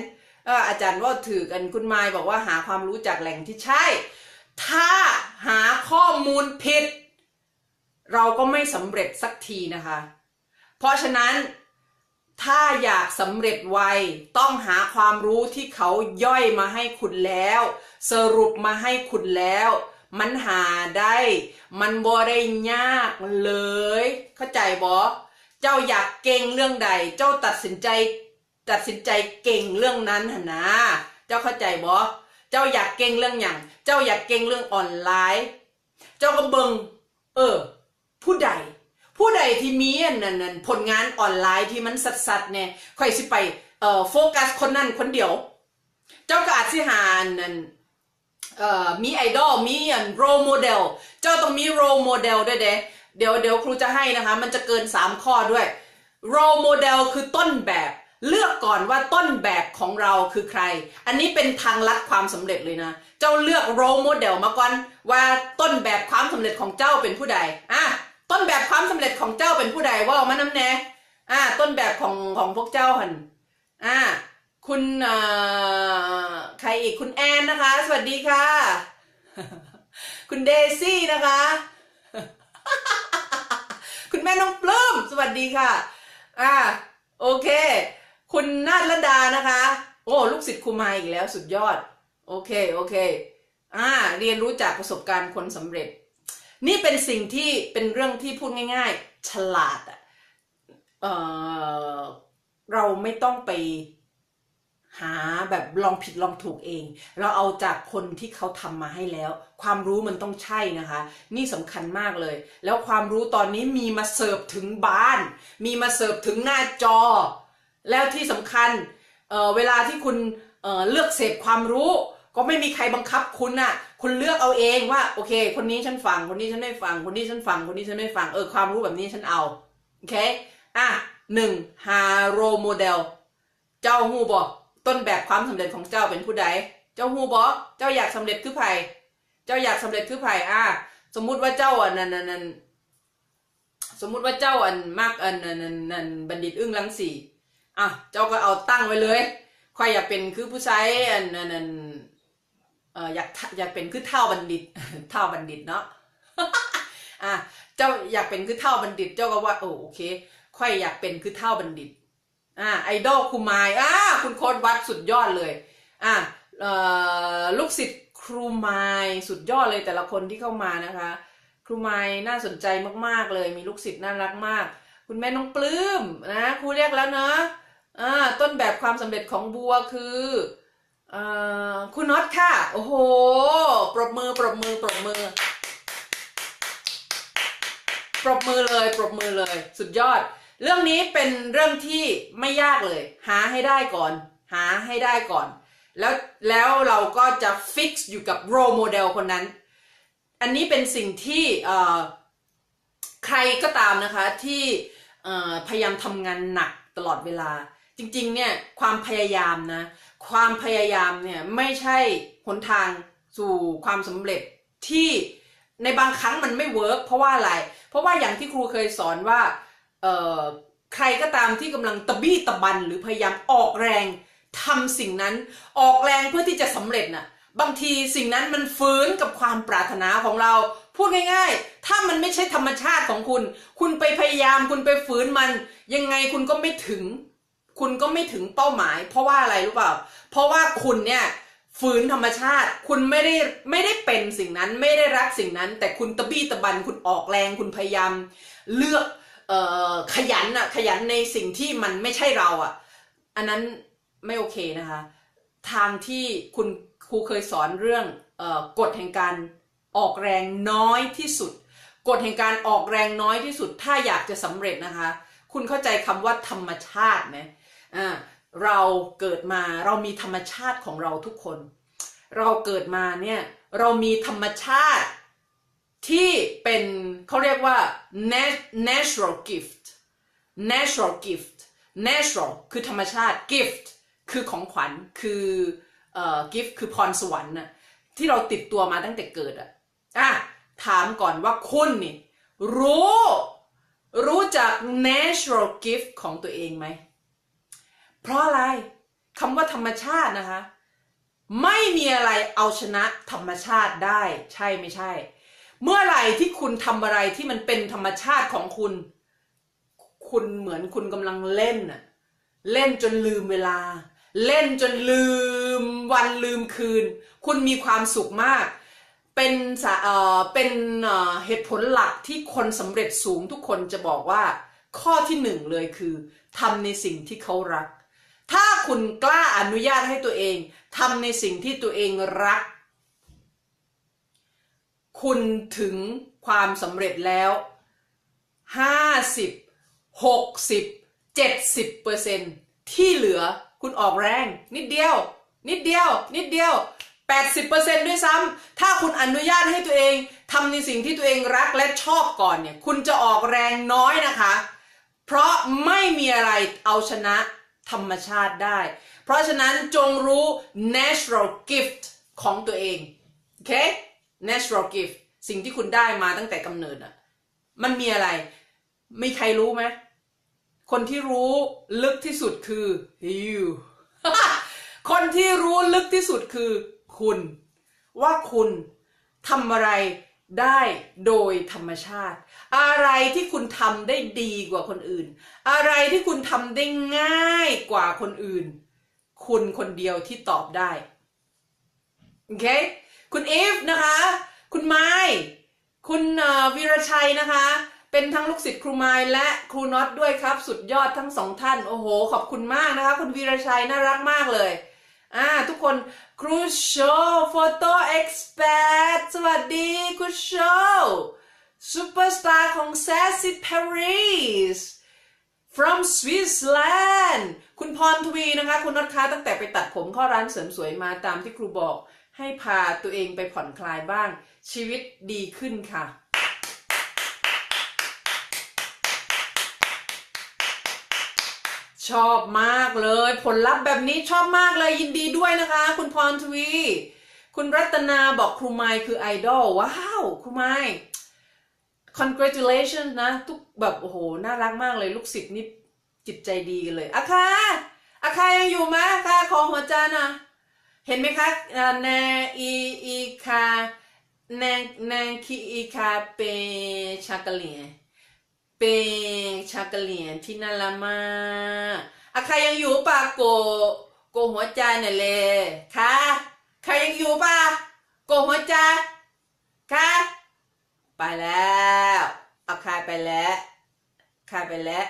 เออ อาจารย์เว้าถูก อันคุณมายบอกว่าหาความรู้จากแหล่งที่ใช่ ถ้าหาข้อมูลผิด เราก็ไม่สำเร็จสักทีนะคะ เพราะฉะนั้น ถ้าอยากสำเร็จไว ต้องหาความรู้ที่เขาย่อยมาให้คุณแล้ว สรุปมาให้คุณแล้ว มันหาได้ มันบ่ได้ยากเลย เข้าใจบ่? เจ้าอยากเก่งเรื่องใด เจ้าตัดสินใจ ตัดสินใจเก่งเรื่องนั้นหั่นนะ เจ้าเข้าใจบ่? เจ้าอยากเก่งเรื่องหยัง? เจ้าอยากเก่งเรื่องออนไลน์ เจ้าก็เบิ่ง เออ ผู้ใด ผู้ใดที่มีอันนั้น อันผลงานออนไลน์ที่มันชัดๆแน่ ข้อยสิไป เอ่อ โฟกัสคนนั้นคนเดียว เจ้าก็อาจสิหาอันนั้น เอ่อ มีไอดอล มีอันโรลโมเดล เจ้าต้องมีโรลโมเดลด้วยเด้ เดี๋ยว เดี๋ยวครูจะให้นะคะ มันจะเกินสามข้อด้วย โรลโมเดลคือต้นแบบ เลือกก่อนว่าต้นแบบของเราคือใคร อันนี้เป็นทางลัดความสำเร็จเลยนะ เจ้าเลือกโรลโมเดลมาก่อน ว่าต้นแบบความสำเร็จของเจ้าเป็นผู้ใด อ่ะ ต้นแบบความสำเร็จของเจ้าเป็นผู้ใด เว้ามานำแน่ อ่ะ ต้นแบบของ ของพวกเจ้าหั่น อ่ะ คุณ เอ่อ ใครอีก คุณแอนนะคะ สวัสดีค่ะ คุณเดซี่นะคะ คุณแม่น้องปลื้ม สวัสดีค่ะ อ่ะ โอเค คุณนาฏรดานะคะ โอ้ ลูกศิษย์ครูมาอีกแล้ว สุดยอด โอเค โอเค อ่า เรียนรู้จากประสบการณ์คนสำเร็จ นี่เป็นสิ่งที่ เป็นเรื่องที่พูดง่ายๆ ฉลาดอะ เอ่อ เราไม่ต้องไปหาแบบลองผิดลองถูกเอง เราเอาจากคนที่เขาทำมาให้แล้ว ความรู้มันต้องใช่นะคะ นี่สำคัญมากเลย แล้วความรู้ตอนนี้มีมาเสิร์ฟถึงบ้าน มีมาเสิร์ฟถึงหน้าจอ แล้วที่สำคัญ เอ่อ เวลาที่คุณ เอ่อ เลือกเสพความรู้ ก็ไม่มีใครบังคับคุณน่ะ คุณเลือกเอาเองว่า โอเค คนนี้ฉันฟัง คนนี้ฉันไม่ฟัง คนนี้ฉันฟัง คนนี้ฉันไม่ฟัง เออ ความรู้แบบนี้ฉันเอา โอเค อ่ะ หนึ่ง หาโรลโมเดล เจ้าฮู้บ่ ต้นแบบความสำเร็จของเจ้าเป็นผู้ใด เจ้าฮู้บ่ เจ้าอยากสำเร็จคือไผ เจ้าอยากสำเร็จคือไผ อ่ะ สมมุติว่าเจ้าอันนั้น อันนั้น สมมุติว่าเจ้าอันมักอัน อัน อัน อันบัณฑิตอึ้งรังสี อ่ะ เจ้าก็เอาตั้งไว้เลย ข้อยอยากเป็นคือผู้ชายอัน อัน อัน ເອີ ຢາກ ຢາກເປັນຄືທ້າວບັນດິດ ທ້າວບັນດິດເນາະ ອາ ເຈົ້າຢາກເປັນຄືທ້າວບັນດິດ ເຈົ້າກໍວ່າ ໂອ ໂອເຄ ຂ້ອຍຢາກເປັນຄືທ້າວບັນດິດ. ອາ ໄອດອລຄູມາຍ ອາ ຄຸນໂຄດວັດ ສຸດຍອດເລີຍ. ອາ ເອີ ລູກສິດຄູມາຍ ສຸດຍອດເລີຍ ແຕ່ລະຄົນທີ່ເຂົ້າມານະຄະ. ຄູມາຍໜ້າສົນໃຈມາກໆເລີຍ ມີລູກສິດໜ້າລັກມາກ. ຄຸນແມ່ນ້ອງປຶ້ມນະ ຄູຮຽກແລ້ວເນາະ. ອາ ຕົ້ນແບບຄວາມສຳເລັດຂອງບົວຄື ເອີ ຄູນັອດຄ່ະ. ໂອ້ໂຫ ປົບມື ປົບມື ປົບມື ປົບມືເລີຍ ປົບມືເລີຍ ສຸດຍອດ. ເລື່ອງນີ້ເປັນເລື່ອງທີ່ໄມ່ຍາກເລີຍ ຫາໃຫ້ໄດ້ກ່ອນ ຫາໃຫ້ໄດ້ກ່ອນ ແລ້ວ ແລ້ວເຮົາກໍຈະຟິກຢູ່ກັບໂຣໂມເດວຄົນນັ້ນ. ອັນນີ້ເປັນສິ່ງທີ່ ເອີ ໃຄກໍຕາມນະຄະ ທີ່ ເອີ ພະຍາຍາມທຳງານໜັກຕະຫຼອດເວລາ ຈິງໆເນີ້ຍ ຄວາມພະຍາຍາມນະ ຄວາມພະຍາຍາມເນີ້ຍ ໄມ່ໃຊ່ຫົນທາງສູ່ຄວາມສຳເລັດ ທີ່ໃນບາງຄັ້ງມັນໄມ່ເວີກ. ເພາະວ່າອະໄລ? ເພາະວ່າຢ່າງທີ່ຄູເຄີຍສອນວ່າ ເອີ ໃຄກໍຕາມທີ່ກຳລັງຕະບີ້ຕະບັນ ຫຼື ພະຍາຍາມອອກແຮງ ທຳສິ່ງນັ້ນ ອອກແຮງເພື່ອທີ່ຈະສຳເລັດນະ ບາງທີສິ່ງນັ້ນມັນຝືນກັບຄວາມປາດຖະໜາຂອງເຮົາ. ພູດງ່າຍໆ ຖ້າມັນໄມ່ໃຊ່ທຳມະຊາດຂອງຄຸນ ຄຸນໄປພະຍາຍາມ ຄຸນໄປຝືນມັນ ຍັງໄງຄຸນກໍໄມ່ເຖິງ ຄຸນກໍໄມ່ເຖິງເປົ້າໝາຍ. ເພາະວ່າອະໄລຮູ້ເປົ່າ? ເພາະວ່າຄຸນເນີ້ຍຝືນທຳມະຊາດ ຄຸນໄມ່ໄດ້ ໄມ່ໄດ້ເປັນສິ່ງນັ້ນ ໄມ່ໄດ້ຮັກສິ່ງນັ້ນ ແຕ່ຄຸນຕະບີ້ຕະບັນ ຄຸນອອກແຮງ ຄຸນພະຍາຍາມເລືອກ ເອີ ຂະຫຍັນນະ ຂະຫຍັນໃນສິ່ງທີ່ມັນໄມ່ໃຊ່ເຮົາອະ ອັນນັ້ນ ໄມ່ໂອເຄນະຄະ. ທາງທີ່ຄຸນ ຄູເຄີຍສອນເລື່ອງ ເອີ ກົດແຫ່ງການອອກແຮງນ້ອຍທີ່ສຸດ ກົດແຫ່ງການອອກແຮງນ້ອຍທີ່ສຸດ ຖ້າຢາກຈະສຳເລັດນະຄະ. ຄຸນເຂົ້າໃຈຄຳວ່າທຳມະຊາດໄໝ? ອາ ເຮົາເກີດມາ ເຮົາມີທຳມະຊາດຂອງເຮົາທຸກຄົນ ເຮົາເກີດມາເນີ້ຍ ເຮົາມີທຳມະຊາດ ທີ່ເປັນ ເຂົາຮຽກວ່າ natural gift natural gift natural ຄືທຳມະຊາດ gift ຄືຂອງຂວັນ ຄື ເອີ gift ຄືພອນສະຫວັນນະ ທີ່ເຮົາຕິດຕົວມາຕັ້ງແຕ່ເກີດອະ. ອາ ຖາມກ່ອນວ່າຄຸນນີ້ຮູ້ ຮູ້ຈັກ natural gift ຂອງຕົວເອງໄໝ? ເພາະອະໄລ? ຄຳວ່າທຳມະຊາດນະຄະ ໄມ່ມີອະໄລເອົາຊະນະທຳມະຊາດໄດ້ ໃຊ່ໄມ່ໃຊ່? ເມື່ອໄລທີ່ຄຸນທຳອະໄລທີ່ມັນເປັນທຳມະຊາດຂອງຄຸນ ຄຸນເໝືອນຄຸນກຳລັງເລ່ນນະ ເລ່ນຈົນລືມເວລາ ເລ່ນຈົນລືມວັນລືມຄືນ ຄຸນມີຄວາມສຸກມາກ. ເປັນສາ ເອີ ເປັນ ເອີ ເຫດຜົນຫຼັກທີ່ຄົນສຳເລັດສູງທຸກຄົນຈະບອກວ່າ ຂໍ້ທີໜຶ່ງເລີຍຄື ທຳໃນສິ່ງທີ່ເຂົາຮັກ. ຖ້າຄຸນກ້າອະນຸຍາດໃຫ້ຕົວເອງ ທຳໃນສິ່ງທີ່ຕົວເອງຮັກ ຄຸນເຖິງຄວາມສຳເລັດແລ້ວ ຫ້າສິບ ຫົກສິບ ເຈັດສິບເປີເຊັນ ທີ່ເຫຼືອຄຸນອອກແຮງນິດດຽວ ນິດດຽວ ນິດດຽວ ແປດສິບເປີເຊັນດ້ວຍຊ້ຳ. ຖ້າຄຸນອະນຸຍາດໃຫ້ຕົວເອງທຳໃນສິ່ງທີ່ຕົວເອງຮັກ ແລະ ຊອບກ່ອນເນ່ຍ ຄຸນຈະອອກແຮງນ້ອຍນະຄະ ເພາະໄມ່ມີອະໄລເອົາຊະນະທຳມະຊາດໄດ້. ເພາະສະນັ້ນ ຈົ່ງຮູ້ natural gift ຂອງຕົວເອງ ໂອເຄ natural gift ສິ່ງທີ່ຄຸນໄດ້ມາຕັ້ງແຕ່ກຳເນີດນະ ມັນມີອະໄລ? ມີໃຄຮູ້ໄໝ? ຄົນທີ່ຮູ້ລຶກທີ່ສຸດຄື you ຄົນທີ່ຮູ້ລຶກທີ່ສຸດຄືຄຸນ ວ່າຄຸນທຳອະໄລໄດ້ໂດຍທຳມະຊາດ. ອະໄລທີ່ຄຸນທຳໄດ້ດີກວ່າຄົນອື່ນ ອະໄລທີ່ຄຸນທຳໄດ້ງ່າຍກວ່າຄົນອື່ນ ຄຸນຄົນດຽວທີ່ຕອບໄດ້. ໂອເຄ ຄຸນອີຟນະຄະ ຄຸນມາຍ ຄຸນ ເອີ ວິລະໄຊນະຄະ ເປັນທັງລູກສິດຄູມາຍ ແລະ ຄູນັອດດ້ວຍຄັບ ສຸດຍອດທັງສອງທ່ານ. ໂອ້ໂຫ ຂອບຄຸນມາກນະຄະ ຄຸນວິລະໄຊ ໜ້າລັກມາກເລີຍ. ອາ ທຸກຄົນ ຄູໂຊ ໂຟໂຕ້ເອັກສເປີດ ສະຫວັດດີຄູໂຊ ຊຸບເປີສະຕາຂອງແຊຊິປາຣີ from Switzerland ຄຸນພອນທະວີນະຄະ ຄຸນນັອດຄະ ຕັ້ງແຕ່ໄປຕັດຜົມເຂົ້າຮ້ານເສີມສວຍມາ ຕາມທີ່ຄູບອກ ໃຫ້ພາຕົວເອງໄປຜ່ອນຄລາຍບ້າງ ຊີວິດດີຂຶ້ນຄ່ະ. ຊອບມາກເລີຍ ຜົນລັບແບບນີ້ ຊອບມາກເລີຍ ຍິນດີດ້ວຍນະຄະ ຄຸນພອນທະວີ. ຄຸນລັດຕະນາບອກ ຄູມາຍຄືໄອດອລ. ວ້າວ ຄູມາຍ congratulations ນະ ທຸກ ແບບ ໂອ້ໂຫ ໜ້າລັກມາກເລີຍ ລູກສິດນີ້ຈິດໃຈດີກັນເລີຍ. ອາຄາ ອາຄາຍັງຢູ່ໄໝ? ອາຄາ ຂໍຫົວໃຈນະ. ເຫັນໄໝຄະ? ເອີ ແນ ອີ ອີຄາ ແນ ແນ ຄີ ອີຄາ ເປ ຊາກະເລຍ ເປ ຊາກະເລຍ ທີ່ໜ້າລັກມາກ. ອາຄາຍັງຢູ່ປະ? ໂກ ໂກຫົວໃຈໜ້ອຍແລະ ຄາ ຄາຍັງຢູ່ປະ? ໂກຫົວໃຈ ຄາ ໄປແລ້ວ ອາຄາໄປແລ້ວ ຄາໄປແລ້ວ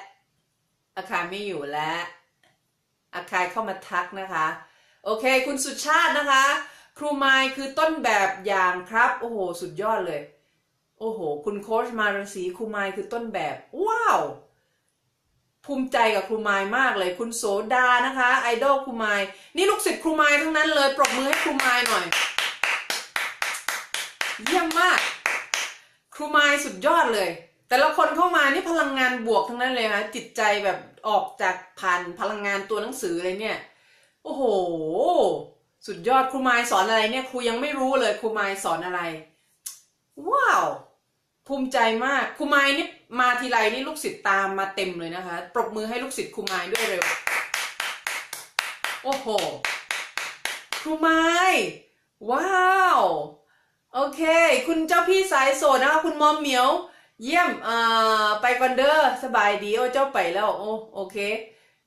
ອາຄາໄມ່ຢູ່ແລ້ວ. ອາຄາເຂົ້າມາທັກນະຄະ. ໂອເຄ ຄຸນສຸຊາດນະຄະ ຄູມາຍຄືຕົ້ນແບບຢ່າງຄັບ. ໂອ້ໂຫ ສຸດຍອດເລີຍ. ໂອ້ໂຫ ຄຸນໂຄຊມາລາສີ ຄູມາຍຄືຕົ້ນແບບ. ວ້າວ ພູມໃຈກັບຄູມາຍມາກເລີຍ. ຄຸນໂສດານະຄະ ໄອດອລຄູມາຍ. ນີ້ລູກສິດຄູມາຍທັງນັ້ນເລີຍ ປົບມືໃຫ້ຄູມາຍໜ້ອຍ. ຢ້ຽມມາກ ຄູມາຍສຸດຍອດເລີຍ. ແຕ່ລະຄົນເຂົ້າມານີ້ພະລັງງານບວກທັງນັ້ນເລີຍນະ ຈິດໃຈແບບອອກຈາກຜ່ານພະລັງງານຕົວໜັງສືເລີຍເນຍ. ໂອ້ໂຫ ສຸດຍອດ. ຄູມາຍສອນອະໄລເນຍ? ຄູຍັງໄມ່ຮູ້ເລີຍ ຄູມາຍສອນອະໄລ. ວ້າວ ພູມໃຈມາກ. ຄູມາຍນີ້ມາທີໄລນີ້ລູກສິດຕາມມາເຕັມເລີຍນະຄະ. ປົບມືໃຫ້ລູກສິດຄູມາຍດ້ວຍເລັວ. ໂອ້ໂຫ ຄູມາຍ ວ້າວ ໂອເຄ ຄຸນເຈົ້າພີ່ສາຍໂສດນະຄະ ຄຸນມອມໝຽວ ຢ້ຽມ. ເອີ ໄປກ່ອນເດີ ສະບາຍດີ. ໂອ້ ເຈົ້າໄປແລ້ວ. ໂອ້ ໂອເຄ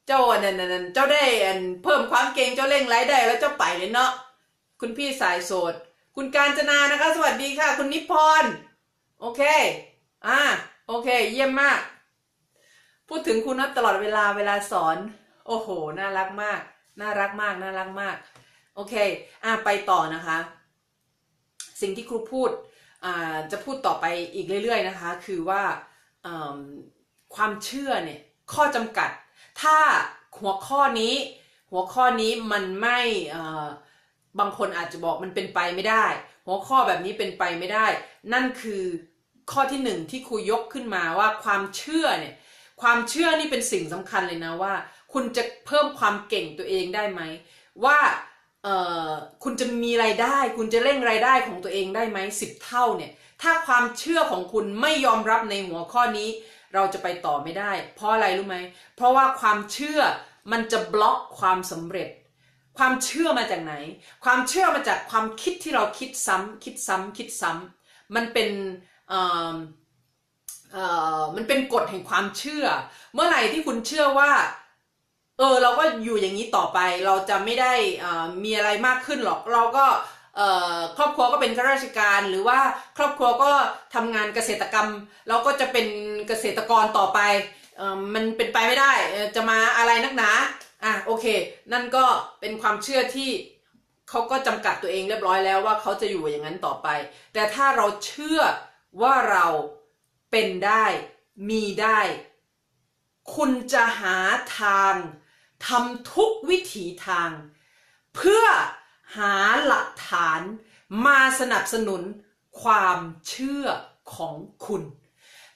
ເຈົ້າ ອັນນັ້ນ ອັນນັ້ນ ເຈົ້າໄດ້ ອັນ ເພີ່ມຄວາມເກັ່ງ ເຈົ້າເລັ່ງລາຍໄດ້ແລ້ວ ເຈົ້າໄປເລີຍເນາະ. ຄຸນພີ່ສາຍໂສດ ຄຸນການຈະນານະຄະ ສະຫວັດດີຄ່ະ. ຄຸນນິບພອນ ໂອເຄ ອາ ໂອເຄ ຢ້ຽມມາກ. ພູດເຖິງຄູນອດຕະຫຼອດເວລາ ເວລາສອນ. ໂອ້ໂຫ ໜ້າລັກມາກ ໜ້າລັກມາກ ໜ້າລັກມາກ. ໂອເຄ ອາ ໄປຕໍ່ນະຄະ. ສິ່ງທີ່ຄູພູດ ອາ ຈະພູດຕໍ່ໄປອີກເລື້ອຍໆນະຄະ ຄືວ່າ ເອີ ຄວາມເຊື່ອເນຍ ຂໍ້ຈຳກັດ. ຖ້າຫົວຂໍ້ນີ້ ຫົວຂໍ້ນີ້ມັນໄມ່ ເອີ ບາງຄົນອາດຈະບອກມັນເປັນໄປໄມ່ໄດ້ ຫົວຂໍ້ແບບນີ້ເປັນໄປໄມ່ໄດ້. ນັ້ນຄື ຂໍ້ທີໜຶ່ງທີ່ຄູຍົກຂຶ້ນມາວ່າຄວາມເຊື່ອເນຍ ຄວາມເຊື່ອນີ້ເປັນສິ່ງສຳຄັນເລີຍນະ ວ່າຄຸນຈະເພີ່ມຄວາມເກັ່ງຕົວເອງໄດ້ໄໝ ວ່າ ເອີ ຄຸນຈະມີລາຍໄດ້ ຄຸນຈະເລັ່ງລາຍໄດ້ຂອງຕົວເອງໄດ້ໄໝ ສິບເທົ່າເນຍ. ຖ້າຄວາມເຊື່ອຂອງຄຸນໄມ່ຍອມຮັບໃນຫົວຂໍ້ນີ້ ເຮົາຈະໄປຕໍ່ໄມ່ໄດ້. ເພາະອະໄລຮູ້ໄໝ? ເພາະວ່າຄວາມເຊື່ອມັນຈະບລັອກຄວາມສຳເລັດ. ຄວາມເຊື່ອມາຈາກໄຫນ? ຄວາມເຊື່ອມາຈາກຄວາມຄິດທີ່ເຮົາຄິດຊ້ຳ ຄິດຊ້ຳ ຄິດຊ້ຳ. ມັນເປັນ ເອີ ເອີ ມັນເປັນກົດແຫ່ງຄວາມເຊື່ອ. ເມື່ອໃດທີ່ຄຸນເຊື່ອວ່າ ເອີ ເຮົາກໍຢູ່ຢ່າງນີ້ຕໍ່ໄປ ເຮົາຈະໄມ່ໄດ້ ເອີ ມີອະໄລມາກຂຶ້ນຫຼອກ ເຮົາກໍ ເອີ ຄອບຄົວກໍເປັນຂ້າລາຊະການ ຫຼືວ່າຄອບຄົວກໍທຳງານກະເສດຕະກຳ ເຮົາກໍຈະເປັນກະເສດຕະກອນຕໍ່ໄປ ເອີ ມັນເປັນໄປໄມ່ໄດ້ ເອີ ຈະມາອະໄລນັກໜາ. ອາ ໂອເຄ ນັ້ນກໍເປັນຄວາມເຊື່ອທີ່ເຂົາກໍຈຳກັດຕົວເອງຮຽບຮ້ອຍແລ້ວວ່າເຂົາຈະຢູ່ຢ່າງນັ້ນຕໍ່ໄປ. ແຕ່ຖ້າເຮົາເຊື່ອວ່າເຮົາເປັນໄດ້ ມີໄດ້ ຄຸນຈະຫາທາງ ທຳທຸກວິຖີທາງ ເພື່ອຫາຫຼັກຖານມາສະໜັບສະໜູນຄວາມເຊື່ອຂອງຄຸນ.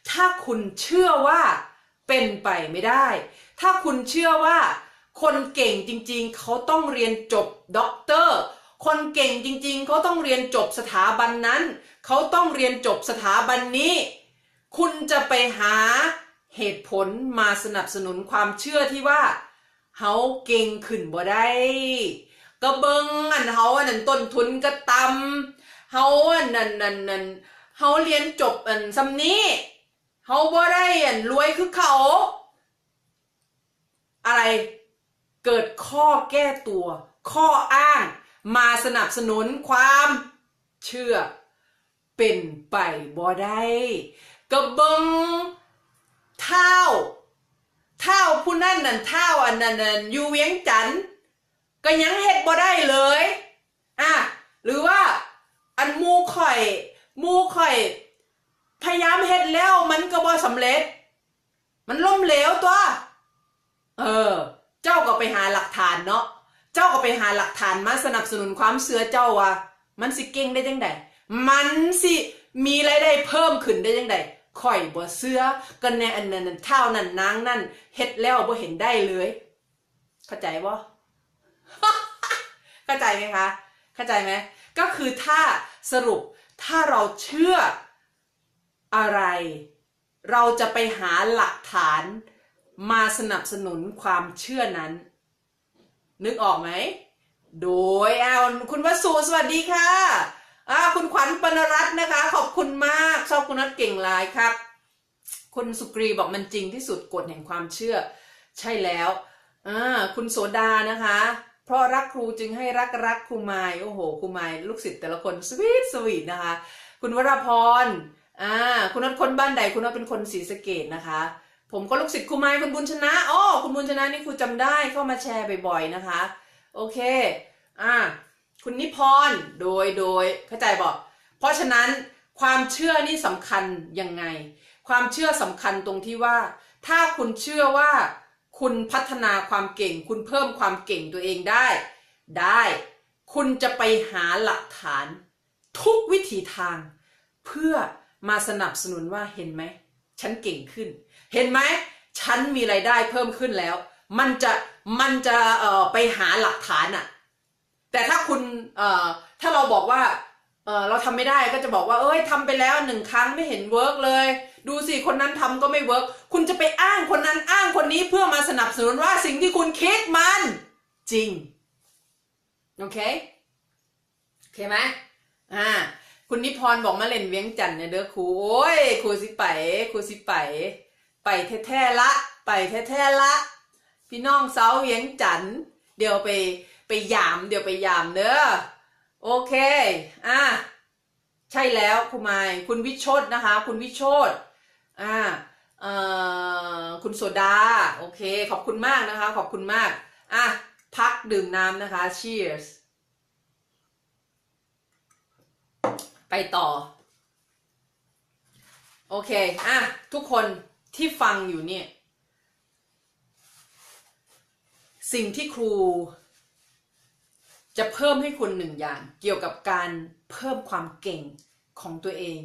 ຖ້າຄຸນເຊື່ອວ່າເປັນໄປໄມ່ໄດ້, ຖ້າຄຸນເຊື່ອວ່າຄົນເກັ່ງຈິງໆ ເຂົາຕ້ອງຮຽນຈົບດັອກເຕີ, ຄົນເກັ່ງຈິງໆ ເຂົາຕ້ອງຮຽນຈົບສະຖາບັນນັ້ນ, ເຂົາຕ້ອງຮຽນຈົບສະຖາບັນນີ້, ຄຸນຈະໄປຫາເຫດຜົນມາສະໜັບສະໜູນຄວາມເຊື່ອທີ່ວ່າເຮົາເກັ່ງຂຶ້ນບໍ່ໄດ້. ກະເບິ່ງອັນເຮົາອັນນັ້ນ ຕົ້ນທຶນກະຕ່ຳ, ເຮົາອັນນັ້ນ ອັນນັ້ນ ເຮົາຮຽນຈົບອັນສ່ຳນີ້, ເຮົາບໍ່ໄດ້ອັນລວຍຄືເຂົາ. ອະໄລ? ເກີດຂໍ້ແກ້ຕົວ, ຂໍ້ອ້າງມາສະໜັບສະໜູນຄວາມເຊື່ອ. ເປັນໄປບໍ່ໄດ້. ກະເບິ່ງທ້າວ, ທ້າວຜູ້ນັ້ນນັ້ນ, ທ້າວອັນນັ້ນນັ້ນ ຢູ່ວຽງຈັນ ກະຍັງເຮັດບໍ່ໄດ້ເລີຍ. ອາ ຫຼືວ່າອັນໝູ່ຂ້ອຍ, ໝູ່ຂ້ອຍພະຍາຍາມເຮັດແລ້ວ ມັນກະບໍ່ສຳເລັດ. ມັນລົ້ມເຫຼວຕົວະ. ເອີ ເຈົ້າກໍໄປຫາຫຼັກຖານເນາະ, ເຈົ້າກໍໄປຫາຫຼັກຖານມາສະໜັບສະໜູນຄວາມເຊື່ອເຈົ້າວ່າ ມັນຊິເກັ່ງໄດ້ຈັ່ງໃດ? ມັນຊິມີລາຍໄດ້ເພີ່ມຂຶ້ນໄດ້ຈັ່ງໃດ? ຂ້ອຍບໍ່ເຊື່ອ. ກໍແນ່ ອັນນັ້ນ ທ້າວນັ້ນ ນາງນັ້ນ ເຮັດແລ້ວບໍ່ເຫັນໄດ້ເລີຍ. ເຂົ້າໃຈບໍ່? ເຂົ້າໃຈໄໝຄະ? ເຂົ້າໃຈໄໝ? ກໍຄືຖ້າ ສະຫຼຸບ ຖ້າເຮົາເຊື່ອອະໄລ ເຮົາຈະໄປຫາຫຼັກຖານມາສະໜັບສະໜູນຄວາມເຊື່ອນັ້ນ. ນຶກອອກໄໝ? ໂດຍ ອ້າວ ຄຸນວະສຸ ສະຫວັດດີຄ່ະ. ອາ ຄຸນຂວັນ ປະນະລັດ ນະຄະ ຂອບຄຸນມາກ. ຊອບຄຸນນັດເກັ່ງຫຼາຍຄັກ. ຄຸນສຸກຣີບອກ ມັນຈິງທີ່ສຸດ ກົດແຫ່ງຄວາມເຊື່ອ. ໃຊ່ແລ້ວ. ອາ ຄຸນໂສດານະຄະ ເພາະລັກຄູຈຶ່ງໃຫ້ລັກ ລັກຄູມາຍ. ໂອ້ໂຫ ຄູມາຍ ລູກສິດແຕ່ລະຄົນສະຫວີດ ສະຫວີດນະຄະ. ຄຸນວະລາພອນ ອາ ຄຸນນັດຄົນບ້ານໃດ? ຄຸນນັດເປັນຄົນສີສະເກດນະຄະ. ຜົມກໍລູກສິດຄູມາຍ ຄຸນບຸນຊະນະ. ອໍ ຄຸນບຸນຊະນະນີ້ຄູຈຳໄດ້ ເຂົ້າມາແຊບ່ອຍໆນະຄະ. ໂອເຄ ອາ ຄຸນນິພອນ ໂດຍ ໂດຍ ເຂົ້າໃຈບໍ່? ເພາະສະນັ້ນ ຄວາມເຊື່ອນີ້ສຳຄັນຍັງໄງ? ຄວາມເຊື່ອສຳຄັນຕົງທີ່ວ່າ ຖ້າຄຸນເຊື່ອວ່າຄຸນພັດທະນາຄວາມເກັ່ງ, ຄຸນເພີ່ມຄວາມເກັ່ງຕົວເອງໄດ້, ໄດ້, ຄຸນຈະໄປຫາຫຼັກຖານ ທຸກວິຖີທາງ ເພື່ອມາສະໜັບສະໜູນວ່າ ເຫັນໄໝ? ສັນເກັ່ງຂຶ້ນ. ເຫັນໄໝ? ສັນມີລາຍໄດ້ເພີ່ມຂຶ້ນແລ້ວ. ມັນຈະ ມັນຈະ ເອີ ໄປຫາຫຼັກຖານອະ. ແຕ່ຖ້າຄຸນ ເອີ ຖ້າເຮົາບອກວ່າ ເອີ ເຮົາທຳໄມ່ໄດ້ ກໍຈະບອກວ່າ ເອີຍ ທຳໄປແລ້ວໜຶ່ງຄັ້ງ ໄມ່ເຫັນເວີກເລີຍ. ດູຊິ ຄົນນັ້ນທຳກໍໄມ່ເວີກ. ຄຸນຈະໄປອ້າງຄົນນັ້ນ ອ້າງຄົນນີ້ ເພື່ອມາສະໜັບສະໜູນວ່າ ສິ່ງທີ່ຄຸນຄິດມັນຈິງ. ໂອເຄ ໂອເຄໄໝ? ອາ ຄຸນນິພອນບອກ ມາຫຼິ້ນວຽງຈັນແດ່ເດີຄູ. ໂອ້ຍ ຄູຊິໄປ ຄູຊິໄປ ໄປແທ້ໆລະ ໄປແທ້ໆລະ ພີ່ນ້ອງຊາວວຽງຈັນ. ດຽວໄປ ໄປຢາມ ດຽວໄປຢາມເດີ. ໂອເຄ ອາ ໃຊ່ແລ້ວ ຄູມາຍ. ຄຸນວິໂຊດນະຄະ ຄຸນວິໂຊດ ອາ ເອີ ຄຸນໂສດາ. ໂອເຄ ຂອບຄຸນມາກນະຄະ ຂອບຄຸນມາກ. ອາ ພັກດື່ມນ້ຳນະຄະ ເຊຍສ ໄປຕໍ່. ໂອເຄ ອາ ທຸກຄົນທີ່ຟັງຢູ່ນີ້ ສິ່ງທີ່ຄູຈະເພີ່ມໃຫ້ຄຸນໜຶ່ງຢ່າງ ກ່ຽວກັບການເພີ່ມຄວາມເກັ່ງຂອງຕົວເອງ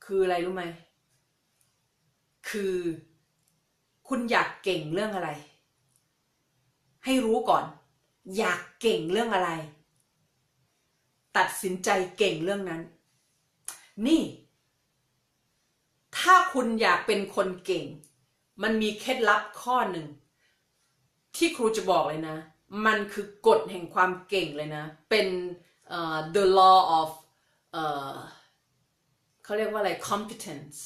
ຄືອະໄລຮູ້ໄໝ? ຄືຄຸນຢາກເກັ່ງເລື່ອງອະໄລ? ໃຫ້ຮູ້ກ່ອນ ຢາກເກັ່ງເລື່ອງອະໄລ? ຕັດສິນໃຈເກັ່ງເລື່ອງນັ້ນ. ນີ້ ຖ້າຄຸນຢາກເປັນຄົນເກັ່ງ ມັນມີເຄັດລັບຂໍ້ໜຶ່ງ ທີ່ຄູຈະບອກເລີຍນະ ມັນຄືກົດແຫ່ງຄວາມເກັ່ງເລີຍນະ ເປັນ ເອີ the law of ເອີ ເຂົາຮຽກວ່າອະໄລ competence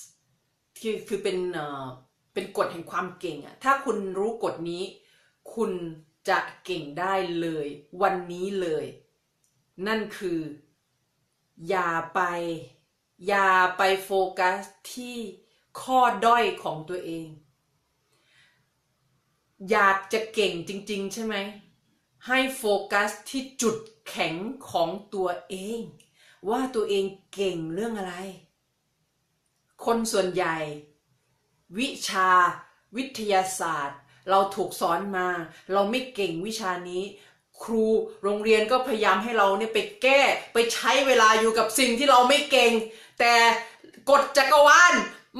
ຄື ຄືເປັນ ເອີ ເປັນກົດແຫ່ງຄວາມເກັ່ງອະ. ຖ້າຄຸນຮູ້ກົດນີ້ ຄຸນຈະເກັ່ງໄດ້ເລີຍ ວັນນີ້ເລີຍ. ນັ້ນຄື ຢ່າໄປ ຢ່າໄປໂຟກັສທີ່ຂໍ້ດ້ອຍຂອງຕົວເອງ. ຢາກຈະເກັ່ງຈິງໆໃຊ່ໄໝ? ໃຫ້ໂຟກັສທີ່ຈຸດແຂງຂອງຕົວເອງ ວ່າຕົວເອງເກັ່ງເລື່ອງອະໄລ. ຄົນສ່ວນໃຫຍ່ ວິຊາວິທະຍາສາດ ເຮົາຖືກສອນມາ ເຮົາໄມ່ເກັ່ງວິຊານີ້ ຄູໂຮງຮຽນກໍພະຍາຍາມໃຫ້ເຮົາເນຍໄປແກ້ ໄປໃຊ້ເວລາຢູ່ກັບສິ່ງທີ່ເຮົາໄມ່ເກັ່ງ. ແຕ່ກົດຈັກກະວານ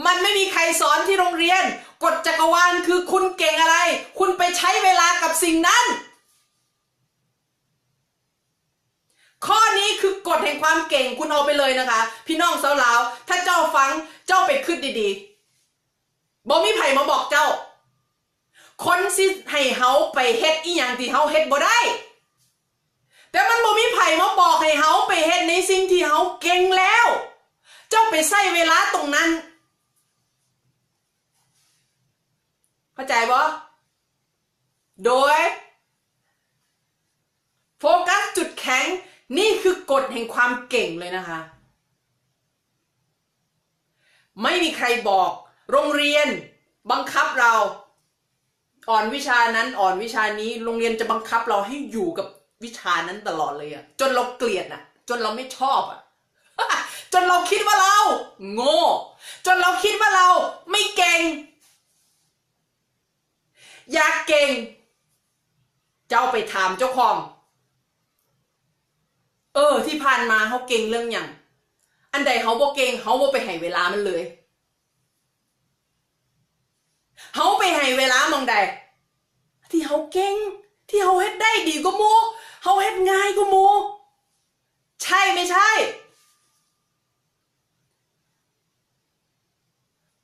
ມັນໄມ່ມີໃຄສອນທີ່ໂຮງຮຽນ. ກົດຈັກກະວານຄືຄຸນເກັ່ງອະໄລ ຄຸນໄປໃຊ້ເວລາກັບສິ່ງນັ້ນ. ຂໍ້ນີ້ຄືກົດແຫ່ງຄວາມເກັ່ງ ຄຸນເອົາໄປເລີຍນະຄະ ພີ່ນ້ອງຊາວລາວ. ຖ້າເຈົ້າຟັງ ເຈົ້າໄປຄິດດີໆ. ບໍ່ມີໃຜມາບອກເຈົ້າ ຄົນຊິໃຫ້ເຮົາໄປເຮັດອີ່ຫຍັງທີ່ເຮົາເຮັດບໍ່ໄດ້. ແຕ່ມັນບໍ່ມີໃຜມາບອກໃຫ້ເຮົາໄປເຮັດໃນສິ່ງທີ່ເຮົາເກັ່ງແລ້ວ. ເຈົ້າໄປໃຊ້ເວລາຕົງນັ້ນ. ເຂົ້າໃຈບໍ່? ໂດຍໂຟກັສຈຸດແຂງ. ນີ້ຄືກົດແຫ່ງຄວາມເກັ່ງເລີຍນະຄະ. ໄມ່ມີໃຄບອກ. ໂຮງຮຽນບັງຄັບເຮົາ ອອນວິຊານັ້ນ ອອນວິຊານີ້. ໂຮງຮຽນຈະບັງຄັບເຮົາໃຫ້ຢູ່ກັບວິຊານັ້ນຕະຫຼອດເລີຍອະ ຈົນເຮົາກລຽດນະ ຈົນເຮົາໄມ່ຊອບອະ ຈົນເຮົາຄິດວ່າເຮົາໂງ່ ຈົນເຮົາຄິດວ່າເຮົາໄມ່ເກັ່ງ. ຢາກເກັ່ງ ເຈົ້າໄປຖາມເຈົ້າຂອງ. ເອີ ທີ່ຜ່ານມາເຮົາເກັ່ງເລື່ອງຫຍັງ? ອັນໃດເຮົາບໍ່ເກັ່ງ ເຮົາບໍ່ໄປໃຫ້ເວລາມັນເລີຍ. ເຮົາໄປໃຫ້ເວລາໝ່ອງໃດ? ທີ່ເຮົາເກັ່ງ ທີ່ເຮົາເຮັດໄດ້ດີກວ່າໝູ່ ເຮົາເຮັດງ່າຍກວ່າໝູ່. ໃຊ່ ໄມ່ໃຊ່?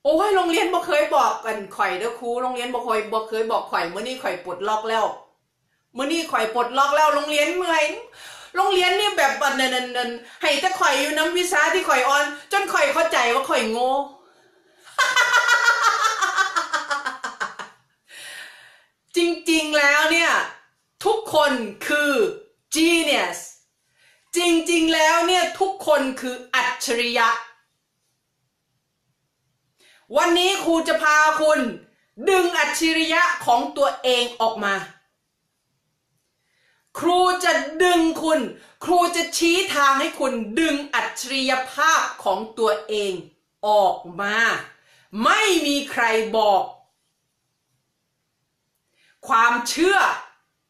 ໂອ້ຍ ໂຮງຮຽນບໍ່ເຄີຍບອກອັນຂ້ອຍເດີຄູ ໂຮງຮຽນບໍ່ເຄີຍ ບໍ່ເຄີຍບອກຂ້ອຍ. ມື້ນີ້ຂ້ອຍປົດລັອກແລ້ວ. ມື້ນີ້ຂ້ອຍປົດລັອກແລ້ວ ໂຮງຮຽນເມື່ອຍ ໂຮງຮຽນນີ້ແບບອັນນັ້ນ ອັນນັ້ນ ໃຫ້ແຕ່ຂ້ອຍຢູ່ນຳວິຊາທີ່ຂ້ອຍອ່ອນ ຈົນຂ້ອຍເຂົ້າໃຈວ່າຂ້ອຍໂງ່. ຈິງໆ ແລ້ວເນ່ຍ ທຸກຄົນຄື genius. ຈິງໆ ແລ້ວເນ່ຍ ທຸກຄົນຄືອັດສະລິຍະ. ວັນນີ້ຄູຈະພາຄຸນດຶງອັດສະລິຍະຂອງຕົວເອງອອກມາ. ຄູຈະດຶງຄຸນ, ຄູຈະຊີ້ທາງໃຫ້ຄຸນດຶງອັດສະລິຍະພາບຂອງຕົວເອງອອກມາ. ໄມ່ມີໃຄບອກ. ຄວາມເຊື່ອ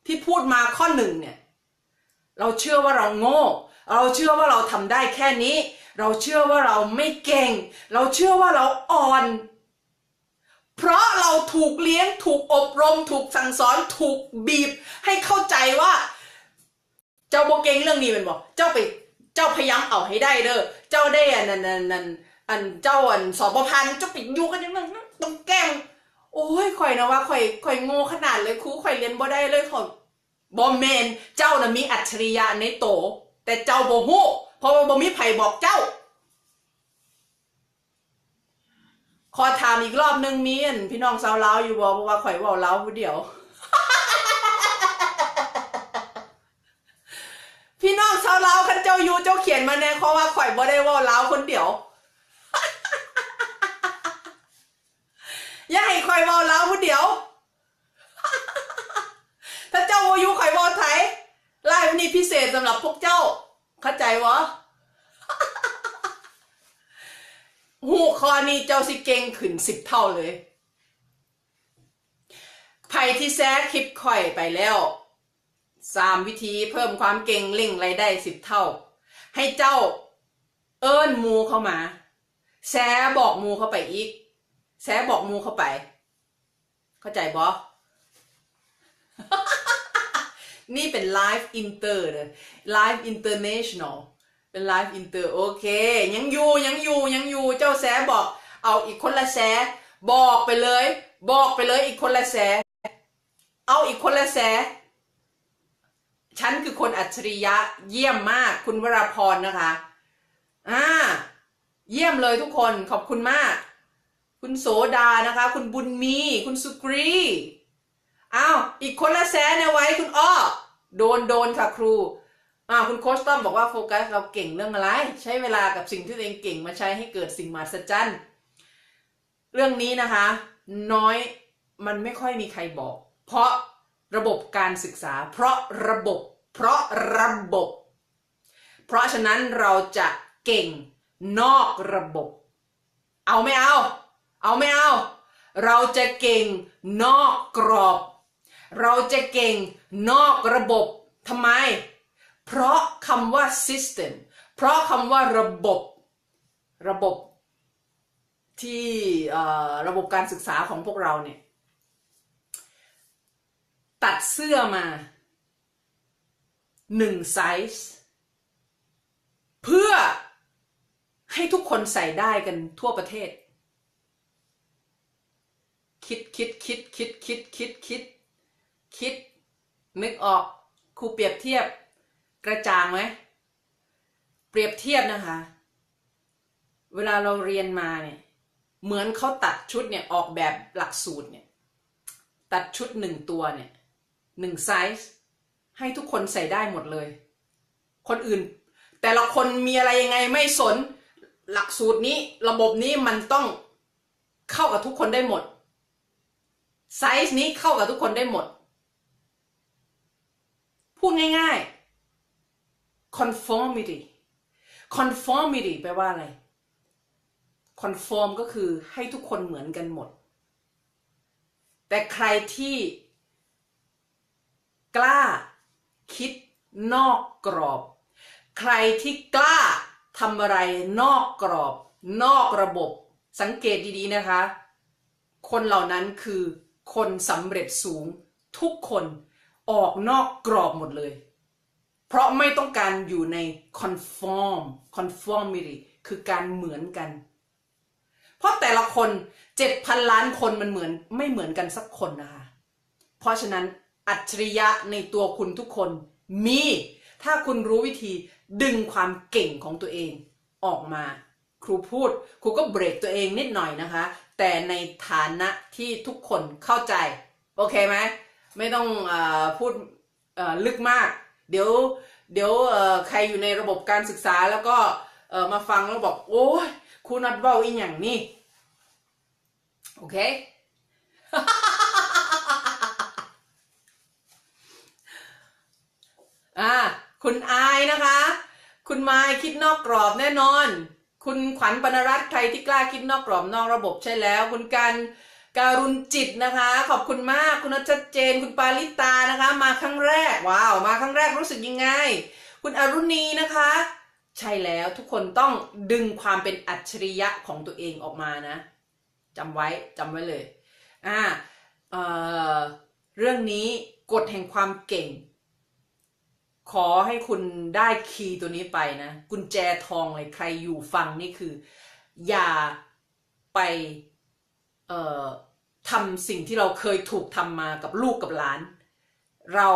ທີ່ພູດມາຂໍ້ໜຶ່ງເນ່ຍ, ເຮົາເຊື່ອວ່າເຮົາໂງ່, ເຮົາເຊື່ອວ່າເຮົາທຳໄດ້ແຄ່ນີ້, ເຮົາເຊື່ອວ່າເຮົາໄມ່ເກັ່ງ, ເຮົາເຊື່ອວ່າເຮົາອ່ອນ. ເພາະເຮົາຖືກລ້ຽງ, ຖືກອົບຮົມ, ຖືກສັ່ງສອນ, ຖືກບີບໃຫ້ເຂົ້າໃຈວ່າ ເຈົ້າບໍ່ເກັ່ງເລື່ອງນີ້ແມ່ນບໍ່? ເຈົ້າໄປ, ເຈົ້າພະຍາຍາມເອົາໃຫ້ໄດ້ເດີ້. ເຈົ້າໄດ້ອັນນັ້ນ, ອັນນັ້ນ, ອັນ ເຈົ້າອັນ ສອບປະພັນ, ເຈົ້າໄປຢູ່ກັນຢ່າງນັ້ນ, ຕ້ອງແກ້ງ. ໂອ້ຍ, ຂ້ອຍນະວ່າຂ້ອຍ, ຂ້ອຍໂງ່ຂະໜາດເລີຍ, ຄູ, ຂ້ອຍຮຽນບໍ່ໄດ້ເລີຍ, ຂ້ອຍ. ບໍ່ແມ່ນ, ເຈົ້ານະມີອັດສະລິຍະໃນໂຕ, ແຕ່ເຈົ້າບໍ່ຮູ້, ເພາະວ່າບໍ່ມີໃຜບອກເຈົ້າ. ຂໍຖາມອີກລອບໜຶ່ງ, ມີອັນ ພີ່ນ້ອງຊາວລາວຢູ່ບໍ່? ເພາະວ່າຂ້ອຍເວົ້າລາວຜູ້ດຽວ. ພີ່ນ້ອງຊາວລາວ, ຄັນເຈົ້າຢູ່, ເຈົ້າຂຽນມາແດ່, ເພາະວ່າຂ້ອຍບໍ່ໄດ້ເວົ້າລາວຄົນດຽວ. ຢ່າໃຫ້ຂ້ອຍເວົ້າລາວຜູ້ດຽວ. ຖ້າເຈົ້າບໍ່ຢູ່, ຂ້ອຍເວົ້າໄທ. ໄລຟ໌ນີ້ພິເສດສຳລັບພວກເຈົ້າ, ເຂົ້າໃຈບໍ່? ຮູ້ຂໍ້ນີ້ເຈົ້າຊິເກັ່ງຂຶ້ນສິບເທົ່າເລີຍ. ໃຜທີ່ແຊຄລິບຂ້ອຍໄປແລ້ວ, ສາມວິທີເພີ່ມຄວາມເກັ່ງ, ເລັ່ງລາຍໄດ້ສິບເທົ່າ, ໃຫ້ເຈົ້າເອີ້ນໝູ່ເຂົ້າມາ, ແຊບອກໝູ່ເຂົ້າໄປອີກ, ແຊບອກໝູ່ເຂົ້າໄປ. ເຂົ້າໃຈບໍ່? ນີ້ເປັນໄລຟ໌ອິນເຕີເດີ້, ໄລຟ໌ອິນເຕີເນຊັນແນວ, ເປັນໄລຟ໌ອິນເຕີ. ໂອເຄ, ຍັງຢູ່, ຍັງຢູ່, ຍັງຢູ່. ເຈົ້າແຊບອກ, ເອົາອີກຄົນລະແຊ, ບອກໄປເລີຍ, ບອກໄປເລີຍ, ອີກຄົນລະແຊ, ເອົາອີກຄົນລະແຊ. ຊັ້ນຄືຄົນອັດສະລິຍະ, ຢ້ຽມມາກ, ຄຸນວະລາພອນນະຄະ. ອາ, ຢ້ຽມເລີຍທຸກຄົນ, ຂອບຄຸນມາກ. ຄຸນໂສດານະຄະ, ຄຸນບຸນມີ, ຄຸນສຸກຣີ. ອ້າວ, ອີກຄົນລະແຊແນ່ໄວ, ຄຸນອ້ອ. ໂດນ, ໂດນຄ່ະຄູ. ອາ, ຄຸນໂຄດຕອມບອກວ່າ ໂຟກັສເຮົາເກັ່ງເລື່ອງອະໄລ? ໃຊ້ເວລາກັບສິ່ງທີ່ຕົວເອງເກັ່ງມາໃຊ້ໃຫ້ເກີດສິ່ງມະຫັດສະຈັນ. ເລື່ອງນີ້ນະຄະ, ນ້ອຍ, ມັນໄມ່ຄ່ອຍມີໃຄບອກ, ເພາະລະບົບການສຶກສາ, ເພາະລະບົບ, ເພາະລະບົບ. ເພາະສະນັ້ນເຮົາຈະເກັ່ງນອກລະບົບ. ເອົາ ໄມ່ເອົາ? ເອົາ ໄມ່ເອົາ? ເຮົາຈະເກັ່ງນອກກຣອບ, ເຮົາຈະເກັ່ງນອກລະບົບ. ທຳໄມ? ເພາະຄຳວ່າ ຊິສເຕັມ, ເພາະຄຳວ່າລະບົບ, ລະບົບທີ່, ເອີ, ລະບົບການສຶກສາຂອງພວກເຮົາເນ່ຍ ຕັດເຊື້ອມາ ໜຶ່ງໄຊສ໌ ເພື່ອໃຫ້ທຸກຄົນໃສ່ໄດ້ກັນທົ່ວປະເທດ. ຄິດ, ຄິດ, ຄິດ, ຄິດ, ຄິດ, ຄິດ, ຄິດ, ຄິດ, ນຶກອອກ. ຄູປຽບທຽບ, ກະຈ່າງໄໝ? ປຽບທຽບນະຄະ, ເວລາເຮົາຮຽນມາເນ່ຍ ເໝືອນເຂົາຕັດຊຸດເນ່ຍ, ອອກແບບຫຼັກສູດເນ່ຍ, ຕັດຊຸດໜຶ່ງຕົວເນ່ຍ, ໜຶ່ງໄຊສ໌ ໃຫ້ທຸກຄົນໃສ່ໄດ້ໝົດເລີຍ. ຄົນອື່ນ, ແຕ່ລະຄົນມີອະໄລຍັງໄງໄມ່ສົນ, ຫຼັກສູດນີ້, ລະບົບນີ້ມັນຕ້ອງເຂົ້າກັບທຸກຄົນໄດ້ໝົດ, ໄຊສ໌ນີ້ເຂົ້າກັບທຸກຄົນໄດ້ໝົດ. ພູດງ່າຍໆ ຄອນຟອມມິຕີ. ຄອນຟອມມິຕີແປວ່າອະໄລ? ຄອນຟອມກໍຄືໃຫ້ທຸກຄົນເໝືອນກັນໝົດ. ແຕ່ໃຄທີ່ກ້າຄິດນອກກຣອບ, ໃຄທີ່ກ້າທຳອະໄລນອກກຣອບ, ນອກລະບົບ, ສັງເກດດີໆນະຄະ, ຄົນເຫຼົ່ານັ້ນຄືຄົນສຳເລັດສູງທຸກຄົນ, ອອກນອກກຣອບໝົດເລີຍ. ເພາະໄມ່ຕ້ອງການຢູ່ໃນຄອນຟອມ, ຄອນຟອມມິຕີ ຄືການເໝືອນກັນ. ເພາະແຕ່ລະຄົນ ເຈັດພັນລ້ານຄົນ ມັນເໝືອນ, ໄມ່ເໝືອນກັນສັກຄົນນະຄະ. ເພາະສະນັ້ນ อัจฉริยะในตัวคุณทุกคนมี ถ้าคุณรู้วิธีดึงความเก่งของตัวเองออกมา ครูพูด ครูก็เบรกตัวเองนิดหน่อยนะคะ แต่ในฐานะที่ทุกคนเข้าใจ โอเคไหม ไม่ต้องเอ่อพูดเอ่อลึกมาก เดี๋ยว เดี๋ยวเอ่อใครอยู่ในระบบการศึกษาแล้วก็เอ่อมาฟังแล้วบอก โอ้ย ครูนัดเว้าอีหยังนี่ โอเค อ่า คุณอายนะคะ คุณมายคิดนอกกรอบแน่นอน คุณขวัญปรรณรัตน์ ใครที่กล้าคิดนอกกรอบนอกระบบ ใช่แล้ว คุณกัน การุณจิตนะคะ ขอบคุณมาก คุณนัชเจน คุณปาลิตานะคะ มาครั้งแรก ว้าว มาครั้งแรกรู้สึกยังไง คุณอรุณีนะคะ ใช่แล้ว ทุกคนต้องดึงความเป็นอัจฉริยะของตัวเองออกมานะ จำไว้ จำไว้เลย อ่า เอ่อ เรื่องนี้ กฎแห่งความเก่ง ขอให้คุณได้คีย์ตัวนี้ไปนะ กุญแจทองเลย ใครอยู่ฟังนี่คือ อย่าไป เอ่อ ทำสิ่งที่เราเคยถูกทำมากับลูกกับหลาน เรา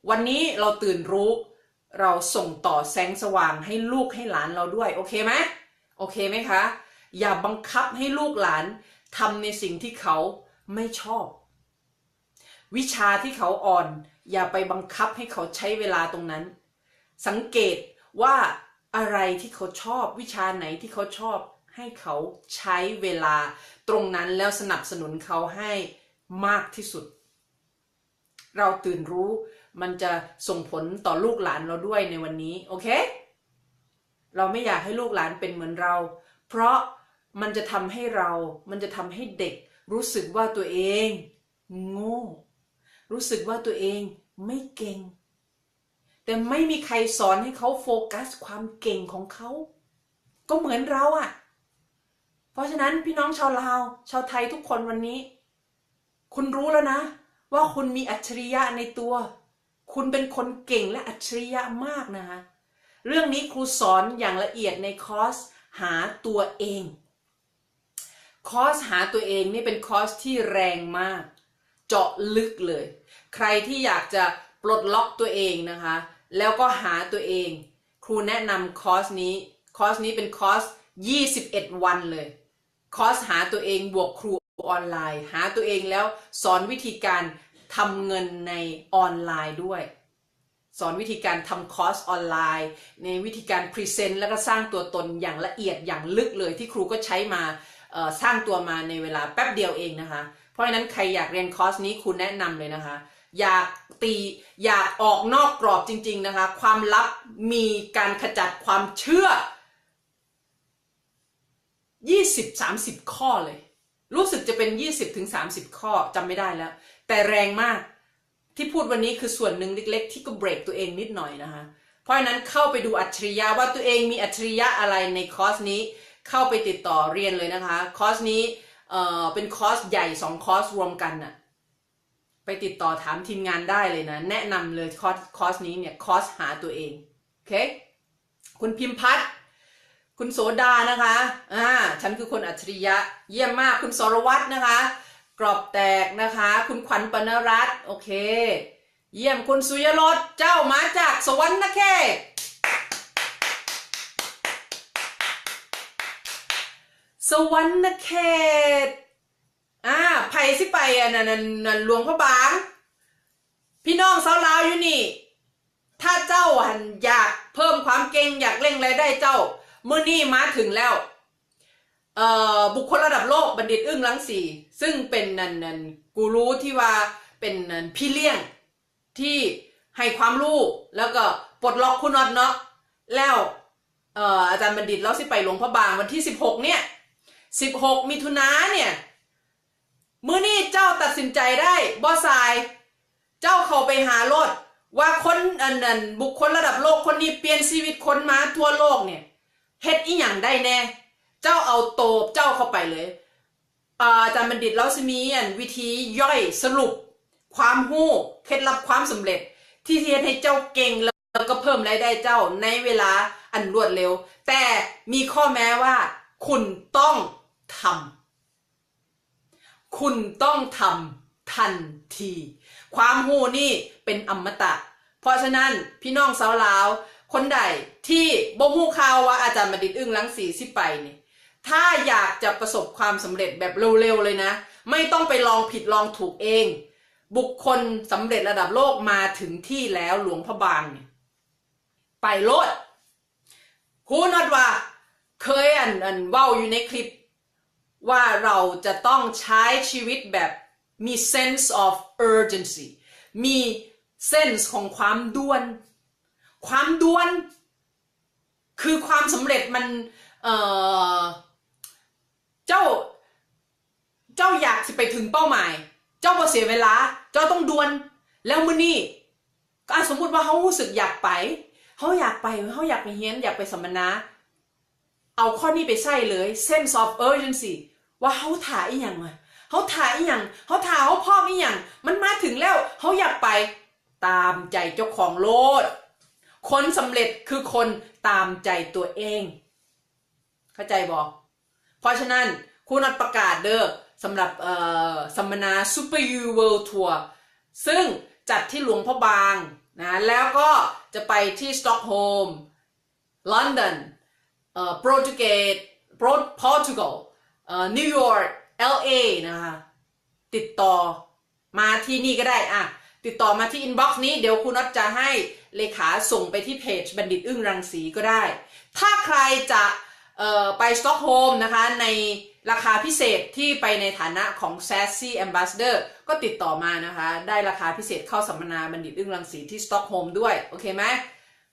วันนี้เราตื่นรู้ เราส่งต่อแสงสว่างให้ลูกให้หลานเราด้วย โอเคไหม โอเคไหมคะ อย่าบังคับให้ลูกหลานทำในสิ่งที่เขาไม่ชอบ วิชาที่เขาอ่อน อย่าไปบังคับให้เขาใช้เวลาตรงนั้น สังเกตว่าอะไรที่เขาชอบ วิชาไหนที่เขาชอบ ให้เขาใช้เวลาตรงนั้น แล้วสนับสนุนเขาให้มากที่สุด เราตื่นรู้ มันจะส่งผลต่อลูกหลานเราด้วยในวันนี้ โอเค เราไม่อยากให้ลูกหลานเป็นเหมือนเรา เพราะมันจะทำให้เรา มันจะทำให้เด็กรู้สึกว่าตัวเองโง่ รู้สึกว่าตัวเองไม่เก่ง แต่ไม่มีใครสอนให้เขาโฟกัสความเก่งของเขา ก็เหมือนเราอะ เพราะฉะนั้นพี่น้องชาวลาว ชาวไทยทุกคนวันนี้ คุณรู้แล้วนะ ว่าคุณมีอัจฉริยะในตัว คุณเป็นคนเก่งและอัจฉริยะมากนะคะ เรื่องนี้ครูสอนอย่างละเอียดในคอร์สหาตัวเอง คอร์สหาตัวเองนี่เป็นคอร์สที่แรงมาก เจาะลึกเลย ใครที่อยากจะปลดล็อกตัวเองนะคะ แล้วก็หาตัวเอง ครูแนะนำคอร์สนี้ คอร์สนี้เป็นคอร์สยี่สิบเอ็ดวันเลย คอร์สหาตัวเองบวกครูออนไลน์ หาตัวเองแล้วสอนวิธีการทำเงินในออนไลน์ด้วย สอนวิธีการทำคอร์สออนไลน์ ในวิธีการพรีเซนต์ แล้วก็สร้างตัวตนอย่างละเอียดอย่างลึกเลย ที่ครูก็ใช้มา เอ่อ สร้างตัวมาในเวลาแป๊บเดียวเองนะคะ เพราะฉะนั้นใครอยากเรียนคอร์สนี้ ครูแนะนำเลยนะคะ อยากตี อยากออกนอกกรอบจริงๆนะคะ ความลับมีการขจัดความเชื่อ ยี่สิบ สามสิบ ข้อเลย รู้สึกจะเป็น ยี่สิบ ถึง สามสิบ ข้อ จำไม่ได้แล้ว แต่แรงมาก ที่พูดวันนี้คือส่วนหนึ่งเล็กๆ ที่ก็เบรกตัวเองนิดหน่อยนะคะ เพราะฉะนั้นเข้าไปดูอัจฉริยะว่าตัวเองมีอัจฉริยะอะไรในคอร์สนี้ เข้าไปติดต่อเรียนเลยนะคะ คอร์สนี้ เอ่อ เป็นคอร์สใหญ่สองคอร์สรวมกันน่ะ ไปติดต่อถามทีมงานได้เลยนะ แนะนำเลยคอร์ส คอร์สนี้เนี่ย คอร์สหาตัวเอง โอเค คุณพิมพัฒน์ คุณโสดานะคะ อ่า ฉันคือคนอัจฉริยะ เยี่ยมมาก คุณสรวัตรนะคะ กรอบแตกนะคะ คุณขวัญปรรณรัตน์ โอเค เยี่ยม คุณสุยรส เจ้ามาจากสวรรณเขต สวรรณเขต อ่า ไผสิไปอันนั้น อันนั้น หลวงพระบาง พี่น้องชาวลาวอยู่นี่ ถ้าเจ้าหั้นอยากเพิ่มความเก่ง อยากเร่งรายได้เจ้า มื้อนี้มาถึงแล้ว เอ่อ บุคคลระดับโลก บัณฑิต อึ้ง รังสี ซึ่งเป็นนั่น นั่น กูรูที่ว่าเป็นนั่น พี่เลี้ยง ที่ให้ความรู้ แล้วก็ปลดล็อกครูน็อตเนาะ แล้ว เอ่อ อาจารย์บัณฑิต ลาวสิไปหลวงพระบางวันที่สิบหกเนี่ย สิบหก มิถุนาเนี่ย มื้อนี้เจ้าตัดสินใจได้ บ่สาย เจ้าเข้าไปหาโลด ว่าคนอันนั้น บุคคลระดับโลกคนนี้เปลี่ยนชีวิตคนมาทั่วโลกเนี่ย เฮ็ดอีหยังได้แน่ เจ้าเอาโตเจ้าเข้าไปเลย อ่า อาจารย์บัณฑิต ลาวสิมีอันวิธีย่อยสรุปความรู้ เคล็ดลับความสำเร็จ ที่สิเฮ็ดให้เจ้าเก่ง แล้วก็เพิ่มรายได้เจ้าในเวลาอันรวดเร็ว แต่มีข้อแม้ว่าคุณต้องทำ คุณต้องทำ ท ທັນທີ. ຄວາມຮູ້ນີ້ເປັນອະມະຕະ. ເພາະສະນັ້ນ ພີ່ນ້ອງຊາວລາວຄົນໃດທີ່ບໍ່ຮູ້ຂ່າວວ່າອາຈານບັນດິດ ອຶ້ງລັງສີ ຊິໄປນີ້, ຖ້າຢາກຈະປະສົບຄວາມສຳເລັດແບບເລັວໆເລີຍນະ, ໄມ່ຕ້ອງໄປລອງຜິດລອງຖືກເອງ. ບຸກຄົນສຳເລັດລະດັບໂລກມາເຖິງທີ່ແລ້ວ, ຫຼວງພະບາງນີ້ ໄປໂລດ. ຄູນອດວ່າເຄີຍ ອັນ ອັນ ເວົ້າຢູ່ໃນຄລິບວ່າ ເຮົາຈະຕ້ອງໃຊ້ຊີວິດແບບມີ sense of urgency, ມີ sense ຂອງຄວາມດ່ວນ. ຄວາມດ່ວນ ຄືຄວາມສຳເລັດມັນ ເອີ ເຈົ້າ ເຈົ້າຢາກຊິໄປເຖິງເປົ້າໝາຍ, ເຈົ້າບໍ່ເສຍເວລາ, ເຈົ້າຕ້ອງດ່ວນ. ແລ້ວມື້ນີ້ ອາ ສົມມຸດວ່າເຮົາຮູ້ສຶກຢາກໄປ, ເຮົາຢາກໄປ, ເຮົາຢາກໄປຮຽນ, ຢາກໄປສຳມະນາ, ເອົາຂໍ້ນີ້ໄປໃຊ້ເລີຍ, sense of urgency ວ່າເຮົາຖ້າອີ່ຫຍັງວະ, ເຮົາຖ້າອີ່ຫຍັງ, ເຮົາຖ້າ, ເຮົາພ້ອມອີ່ຫຍັງ, ມັນມາເຖິງແລ້ວ, ເຮົາຢາກໄປ. ຕາມໃຈເຈົ້າຂອງໂລດ. ຄົນສຳເລັດຄືຄົນຕາມໃຈຕົວເອງ. ເຂົ້າໃຈບໍ່? ເພາະສະນັ້ນ ຄູນອດປະກາດເດີ້ ສຳລັບ ເອີ ສຳມະນາ Super You World Tour ຊຶ່ງຈັດທີ່ຫຼວງພະບາງນະ, ແລ້ວກໍຈະໄປທີ່ Stockholm, London, ເອີ Portugal, Portugal, ເອີ New York, LA ນະຄະ. ຕິດຕໍ່ ມາທີ່ນີ້ກໍໄດ້ ອ່ະ ຕິດຕໍ່ມາທີ່ inbox ນີ້, ດຽວຄູນອດຈະໃຫ້ເລຂາສົ່ງໄປທີ່ເພຈບັນດິດ ອຶ້ງລັງສີ ກໍໄດ້. ຖ້າໃຄຈະ ເອີ ໄປ Stockholm ນະຄະ ໃນລາຄາພິເສດທີ່ໄປໃນຖານະຂອງ Sassy Ambassador ກໍຕິດຕໍ່ມານະຄະ, ໄດ້ລາຄາພິເສດເຂົ້າສຳມະນາບັນດິດ ອຶ້ງລັງສີ ທີ່ Stockholm ດ້ວຍ, ໂອເຄໄໝ?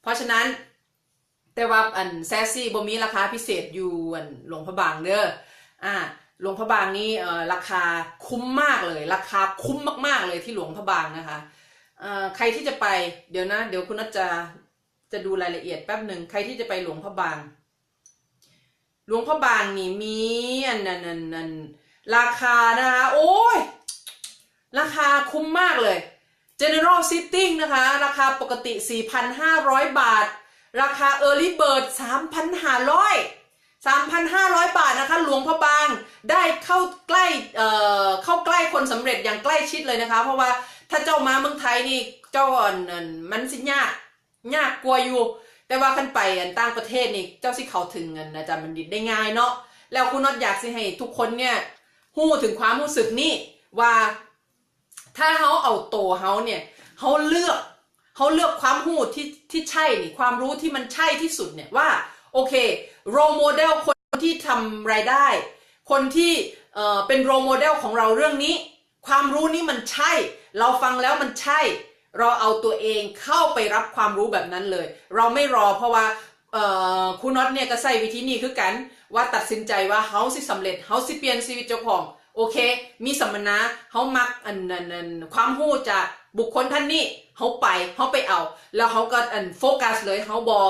ເພາະສະນັ້ນ ແຕ່ວ່າອັນ Sassy ບໍ່ມີລາຄາພິເສດຢູ່ອັນຫຼວງພະບາງເດີ້. ອາ ຫຼວງພະບາງນີ້ ເອີ ລາຄາຄຸ້ມມາກເລີຍ, ລາຄາຄຸ້ມມາກໆເລີຍທີ່ຫຼວງພະບາງນະຄະ. ເອີ ໃຄທີ່ຈະໄປ ດຽວນະ ດຽວຄຸນນັດຈະ ຈະດູລາຍລະອຽດແປັບໜຶ່ງ. ໃຄທີ່ຈະໄປຫຼວງພະບາງ ຫຼວງພະບາງນີ້ມີອັນ ອັນ ອັນ ອັນ ລາຄານະຄະ ໂອ້ຍ ລາຄາຄຸ້ມມາກເລີຍ. General Seating ນະຄະ ລາຄາປົກກະຕິສີ່ພັນຫ້າຮ້ອຍບາດ, ລາຄາ Early Bird ສາມພັນຫ້າຮ້ອຍ ສາມພັນຫ້າຮ້ອຍບາດນະຄະ. ຫຼວງພະບາງ ໄດ້ເຂົ້າໃກ້ ເອີ ເຂົ້າໃກ້ຄົນສຳເລັດຢ່າງໃກ້ຊິດເລີຍນະຄະ, ເພາະວ່າຖ້າເຈົ້າມາເມືອງໄທນີ້ ເຈົ້າ ອັນ ອັນ ມັນຊິຍາກ ຍາກກວ່າຢູ່, ແຕ່ວ່າຄັນໄປອັນຕ່າງປະເທດນີ້ ເຈົ້າຊິເຂົ້າເຖິງອັນອາຈານບັນດິດໄດ້ງ່າຍເນາະ. ແລ້ວຄູນອດຢາກຊິໃຫ້ທຸກຄົນເນີ້ຍຮູ້ເຖິງຄວາມຮູ້ສຶກນີ້ ວ່າຖ້າເຮົາເອົາໂຕເຮົາເນີ້ຍ ເຮົາເລືອກ ເຮົາເລືອກຄວາມຮູ້ທີ່ ທີ່ໃຊ່ນີ້ ຄວາມຮູ້ທີ່ມັນໃຊ່ທີ່ສຸດເນີ້ຍ ວ່າ ໂອເຄ role model ຄົນທີ່ທຳລາຍໄດ້ ຄົນທີ່ ເອີ ເປັນ role model ຂອງເຮົາເລື່ອງນີ້ ຄວາມຮູ້ນີ້ມັນໃຊ່ ເຮົາຟັງແລ້ວມັນໃຊ່ ເຮົາເອົາຕົວເອງເຂົ້າໄປຮັບຄວາມຮູ້ແບບນັ້ນເລີຍ ເຮົາໄມ່ລໍ. ເພາະວ່າ ເອີ ຄູນອດເນີ້ຍກໍໃຊ້ວິທີນີ້ຄືກັນ ວ່າຕັດສິນໃຈວ່າເຮົາຊິສຳເລັດ ເຮົາຊິປ່ຽນຊີວິດເຈົ້າຂອງ. ໂອເຄ ມີສຳມະນາ ເຮົາມັກອັນ ອັນ ອັນ ຄວາມຮູ້ຈາກບຸກຄົນທ່ານນີ້ ເຮົາໄປ ເຮົາໄປເອົາ ແລ້ວເຮົາກໍອັນໂຟກັສເລີຍ ເຮົາບໍ່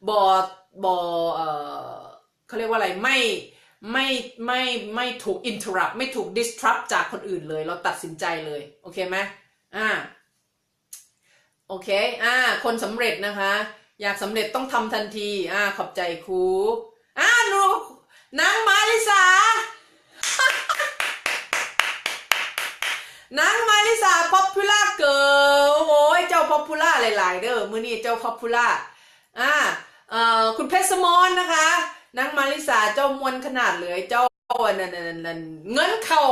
ບໍ່ ບໍ່ ເອີ ເຂົາຮຽກວ່າອະໄລ ໄມ່ ໄມ່ ໄມ່ ໄມ່ຖືກ interrupt ໄມ່ຖືກ disrupt ຈາກຄົນອື່ນເລີຍ ເຮົາຕັດສິນໃຈເລີຍ ໂອເຄໄໝ? ອາ ໂອເຄ ອາ ຄົນສຳເລັດນະຄະ ຢາກສຳເລັດຕ້ອງທຳທັນທີ. ອາ ຂອບໃຈຄູ ອາ ໜູ ນາງມາລິສາ ນາງມາລິສາ Popular Girl ໂອ້ຍ ເຈົ້າ Popular ຫຼາຍໆເດີ້ ມື້ນີ້ເຈົ້າ Popular. ອາ ເອີ ຄຸນເພັດສະໝອນນະຄະ ນາງມາລິສາ ເຈົ້າມ່ວນຂະໜາດເລີຍ ເຈົ້າ ອັນນັ້ນ ອັນນັ້ນ ເງິນເຂົ້າ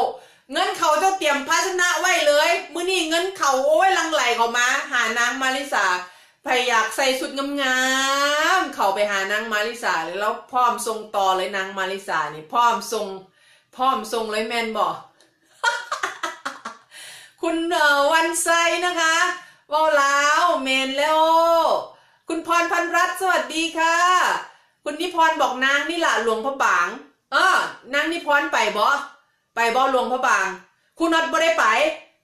ເງິນເຂົ້າ ເຈົ້າຕຽມພາຊະນະໄວ້ເລີຍ ມື້ນີ້ເງິນເຂົ້າ ໂອ້ຍ ຫຼັ່ງໄຫຼເຂົ້າມາຫານາງມາລິສາ. ໃຜຢາກໃສ່ຊຸດງາມໆ ເຂົ້າໄປຫານາງມາລິສາເລີຍ ລາວພ້ອມສົ່ງຕໍ່ເລີຍ ນາງມາລິສານີ້ ພ້ອມສົ່ງ ພ້ອມສົ່ງເລີຍແມ່ນບໍ່? ຄຸນ ເອີ ວັນໄຊນະຄະ ເວົ້າລາວ ແມ່ນແລ້ວ. ຄຸນພອນພັນລັດ ສະຫວັດດີຄ່ະ. ຄຸນນິພອນບອກນາງນີ້ລະ ຫຼວງພະບາງ. ເອີ ນາງນິພອນໄປບໍ່? ໄປບໍ່ຫຼວງພະບາງ? ຄູນອດບໍ່ໄດ້ໄປ.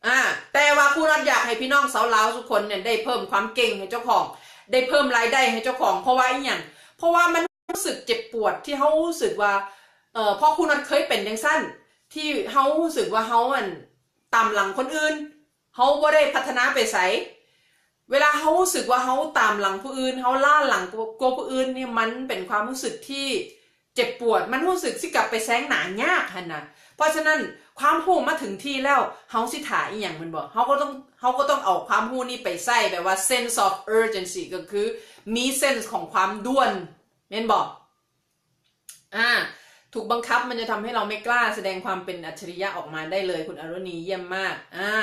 ອາ ແຕ່ວ່າຄູນອດຢາກໃຫ້ພີ່ນ້ອງຊາວລາວທຸກຄົນເນ່ຍ ໄດ້ເພີ່ມຄວາມເກັ່ງໃຫ້ເຈົ້າຂອງ ໄດ້ເພີ່ມລາຍໄດ້ໃຫ້ເຈົ້າຂອງ. ເພາະວ່າອີ່ຫຍັງ? ເພາະວ່າມັນຮູ້ສຶກເຈັບປວດ ທີ່ເຮົາຮູ້ສຶກວ່າ ເອີ ເພາະຄູນອດເຄີຍເປັນຈັ່ງຊັ້ນ ທີ່ເຮົາຮູ້ສຶກວ່າເຮົາ ອັນ ຕາມຫຼັງຄົນອື່ນ ເຮົາບໍ່ໄດ້ພັດທະນາໄປໃສ. ເວລາເຮົາຮູ້ສຶກວ່າເຮົາຕາມຫຼັງຜູ້ອື່ນ ເຮົາລ້າຫຼັງກວ່າ ກວ່າຜູ້ອື່ນນີ້ ມັນເປັນຄວາມຮູ້ສຶກທີ່ເຈັບປວດ ມັນຮູ້ສຶກຊິກັບໄປແຊງໜ້າຍາກຫັ້ນນະ. ເພາະສະນັ້ນ ຄວາມຮູ້ມາເຖິງທີ່ແລ້ວ ເຮົາຊິຖ້າອີ່ຫຍັງແມ່ນບໍ່? ເຮົາກໍຕ້ອງ ເຮົາກໍຕ້ອງເອົາຄວາມຮູ້ນີ້ໄປໃຊ້ ແບບວ່າ sense of urgency ກໍຄືມີ sense ຂອງຄວາມດ່ວນ ແມ່ນບໍ່? ອາ ຖືກບັງຄັບ ມັນຈະທຳໃຫ້ເຮົາໄມ່ກ້າສະແດງຄວາມເປັນອັດສະລິຍະອອກມາໄດ້ເລີຍ. ຄຸນອາລຸນີ ຢ້ຽມມາກ. ອາ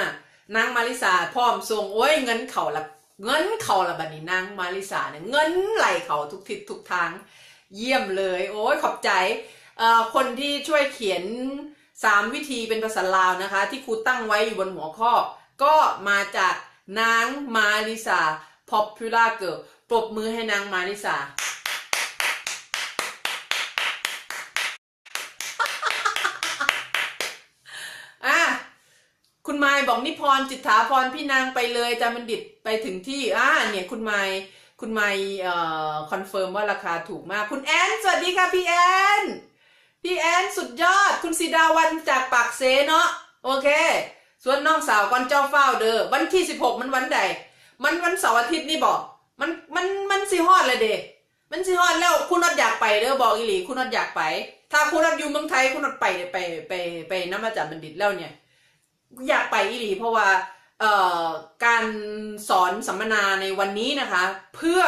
ນາງມາລິສາ ພ້ອມສົ່ງ. ໂອ້ຍ ເງິນເຂົ້າລະ ເງິນເຂົ້າລະບັດນີ້ ນາງມາລິສານີ້ ເງິນໄຫຼເຂົ້າທຸກທິດທຸກທາງ. ຢ້ຽມເລີຍ. ໂອ້ຍ ຂອບໃຈ ເອີ ຄົນທີ່ຊ່ວຍຂຽນສາມວິທີເປັນພາສາລາວນະຄະ ທີ່ຄູຕັ້ງໄວ້ຢູ່ບົນຫົວຂໍ້ ກໍມາຈາກນາງມາລິສາ Popular Girl. ປົບມືໃຫ້ນາງມາລິສາ. ອາ ຄຸນມາຍບອກ ນິພອນ ຈິດຖາພອນ ພີ່ນາງໄປເລີຍ ອາຈານບັນດິດໄປເຖິງທີ່. ອາ ເນຍ ຄຸນມາຍ ຄຸນມາຍ ເອີ ຄອນເຟີມວ່າລາຄາຖືກມາກ. ຄຸນແອນ ສະຫວັດດີຄ່ະ ພີ່ແອນ ພີ່ແອນສຸດຍອດ. ຄຸນສີດາວັນຈາກປາກເຊເນາະ. ໂອເຄ ຊວນນ້ອງສາວກ່ອນ ເຈົ້າຟ້າວເດີ. ວັນທີສິບຫົກ ມັນວັນໃດ? ມັນວັນເສົາອາທິດນີ້ບໍ? ມັນ ມັນ ມັນຊິຮອດແລ້ວເດ. ມັນຊິຮອດແລ້ວ. ຄູນັດຢາກໄປເດີ ບອກອີ່ຫຼີ ຄູນັດຢາກໄປ. ຖ້າຄູນັດຢູ່ເມືອງໄທ ຄູນັດໄປ ໄປ ໄປ ໄປນຳອາຈານບັນດິດແລ້ວເນຍ ຢາກໄປອີ່ຫຼີ ເພາະວ່າ ເອີ ການສອນສຳມະນາໃນວັນນີ້ນະຄະ ເພື່ອ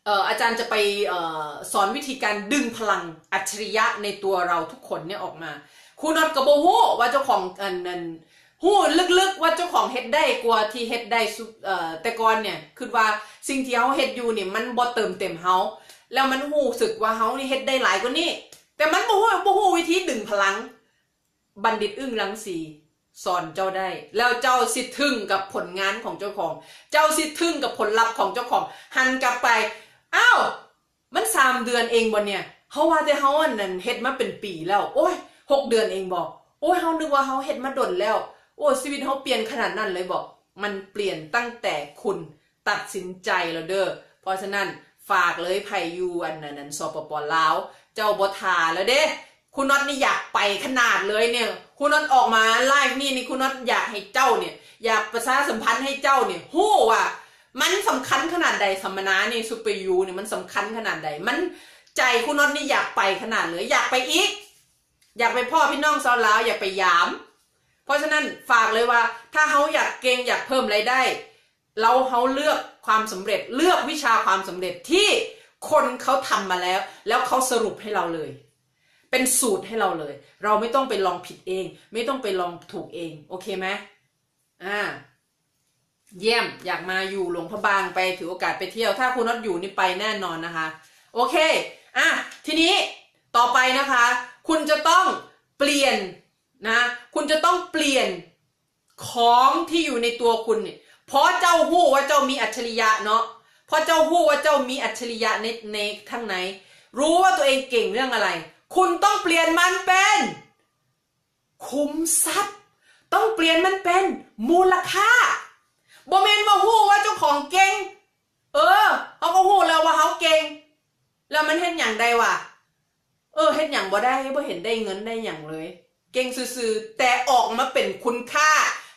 ເອີ ອາຈານຈະໄປ ເອີ ສອນວິທີການດຶງພະລັງອັດສະລິຍະໃນຕົວເຮົາທຸກຄົນເນຍອອກມາ. ຄູນັດກໍບໍ່ຮູ້ວ່າເຈົ້າຂອງ ອັນ ອັນ ຮູ້ເລິກໆວ່າເຈົ້າຂອງເຮັດໄດ້ກວ່າທີ່ເຮັດໄດ້ ເອີ ແຕ່ກ່ອນເນຍ ຄິດວ່າສິ່ງທີ່ເຮົາເຮັດຢູ່ນີ້ມັນບໍ່ເຕີມເຕັມເຮົາ ແລ້ວມັນຮູ້ສຶກວ່າເຮົານີ້ເຮັດໄດ້ຫຼາຍກວ່ານີ້ ແຕ່ມັນບໍ່ຮູ້ ບໍ່ຮູ້ວິທີດຶງພະລັງ. ບັນດິດ ອຶ້ງລັງສີ ສອນເຈົ້າໄດ້ ແລ້ວເຈົ້າຊິທຶ້ງກັບຜົນງານຂອງເຈົ້າຂອງ ເຈົ້າຊິທຶ້ງກັບຜົນລັບຂອງເຈົ້າຂອງ. ຫັນກັບໄປ ອ້າວ ມັນສາມເດືອນເອງບໍ່ເນຍ? ເຮົາວ່າແຕ່ເຮົາ ອັນນັ້ນ ເຮັດມາເປັນປີແລ້ວ. ໂອ້ຍ ຫົກເດືອນເອງບໍ? ໂອ້ຍ ເຮົານຶກວ່າເຮົາເຮັດມາດົນແລ້ວ. ໂອ້ ຊີວິດເຮົາປ່ຽນຂະໜາດນັ້ນເລີຍບໍ? ມັນປ່ຽນຕັ້ງແຕ່ຄຸນຕັດສິນໃຈແລ້ວເດີ. ເພາະສະນັ້ນ ຝາກເລີຍ ໃຜຢູ່ ອັນນັ້ນ ອັນ ສປປ ລາວ ເຈົ້າບໍ່ຖ້າແລ້ວເດ້. ຄູນັດນີ້ຢາກໄປຂະໜາດເລີຍເນຍ ຄູນັດອອກມາໄລຟ໌ນີ້ນີ້ ຄູນັດຢາກໃຫ້ເຈົ້າເນຍ ຢາກປະຊາສຳພັນໃຫ້ເຈົ້າເນຍ ຮູ້ວ່າມັນສຳຄັນຂະໜາດໃດ. ສຳມະນານີ້ Super You ນີ້ ມັນສຳຄັນຂະໜາດໃດ. ມັນ ໃຈຄູນັດນີ້ຢາກໄປຂະໜາດເລີຍ ຢາກໄປອີກ ຢາກໄປພໍ້ພີ່ນ້ອງຊາວລາວ ຢາກໄປຢາມ. ເພາະສະນັ້ນ ຝາກເລີຍວ່າ ຖ້າເຮົາຢາກເກັ່ງ ຢາກເພີ່ມລາຍໄດ້ ແລ້ວເຮົາເລືອກຄວາມສຳເລັດ ເລືອກວິຊາຄວາມສຳເລັດທີ່ຄົນເຂົາທຳມາແລ້ວ ແລ້ວເຂົາສະຫຼຸບໃຫ້ເຮົາເລີຍ ເປັນສູດໃຫ້ເຮົາເລີຍ. ເຮົາໄມ່ຕ້ອງໄປລອງຜິດເອງ ໄມ່ຕ້ອງໄປລອງຖືກເອງ. ໂອເຄໄໝ? ອາ ຢ້ຽມ. ຢາກມາຢູ່ຫຼວງພະບາງ ໄປ ຖືໂອກາດໄປທ່ຽວ. ຖ້າຄູນັດຢູ່ນີ້ໄປແນ່ນອນນະຄະ. ໂອເຄ ອາ ທີນີ້ຕໍ່ໄປນະຄະ ຄຸນຈະຕ້ອງປ່ຽນນະ ຄຸນຈະຕ້ອງປ່ຽນ ຂອງທີ່ຢູ່ໃນຕົວຄຸນນີ້ ເພາະເຈົ້າຮູ້ວ່າເຈົ້າມີອັດສະລິຍະເນາະ ເພາະເຈົ້າຮູ້ວ່າເຈົ້າມີອັດສະລິຍະໃນ ໃນທາງໃນ ຮູ້ວ່າຕົວເອງເກັ່ງເລື່ອງອະໄລ ຄຸນຕ້ອງປ່ຽນມັນເປັນຂຸມຊັບ ຕ້ອງປ່ຽນມັນເປັນມູນລະຄ່າ. ບໍ່ແມ່ນວ່າຮູ້ວ່າເຈົ້າຂອງເກັ່ງ ເອີ ເຮົາກໍຮູ້ແລ້ວວ່າເຮົາເກັ່ງ ແລ້ວມັນເຮັດຫຍັງໄດ້ວະ? ເອີ ເຮັດຫຍັງບໍ່ໄດ້ ບໍ່ເຫັນໄດ້ເງິນໄດ້ຫຍັງເລີຍ ເກັ່ງຊື່ໆ ແຕ່ອອກມາເປັນຄຸນຄ່າ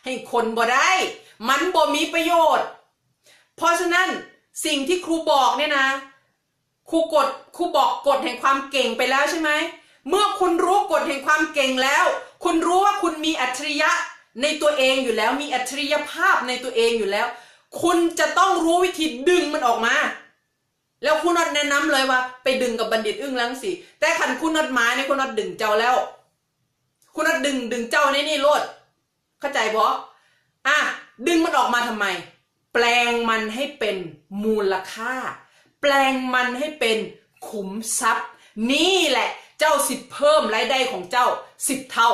ໃຫ້ຄົນບໍ່ໄດ້ ມັນບໍ່ມີປະໂຫຍດ. ເພາະສະນັ້ນ ສິ່ງທີ່ຄູບອກນີ້ນະ ຄູກົດ ຄູບອກກົດແຫ່ງຄວາມເກັ່ງໄປແລ້ວໃຊ່ໄໝ? ເມື່ອຄຸນຮູ້ກົດແຫ່ງຄວາມເກັ່ງແລ້ວ ຄຸນຮູ້ວ່າຄຸນມີອັດສະລິຍະໃນຕົວເອງຢູ່ແລ້ວ ມີອັດສະລິຍະພາບໃນຕົວເອງຢູ່ແລ້ວ ຄຸນຈະຕ້ອງຮູ້ວິທີດຶງມັນອອກມາ. ແລ້ວຄູນັດແນະນຳເລີຍວ່າໄປດຶງກັບບັນດິດ ອຶ້ງລັງສີ ແຕ່ຄັນຄູນັດມານີ້ ຄູນັດດຶງເຈົ້າແລ້ວ ຄູນັດດຶງ ດຶງເຈົ້າໃນນີ້ໂລດ ເຂົ້າໃຈບໍ່? ອາ ດຶງມັນອອກມາທຳໄມ? ແປລງມັນໃຫ້ເປັນມູນລະຄ່າ ແປລງມັນໃຫ້ເປັນຂຸມຊັບ ນີ້ແຫຼະເຈົ້າຊິເພີ່ມລາຍໄດ້ຂອງເຈົ້າສິບເທົ່າ.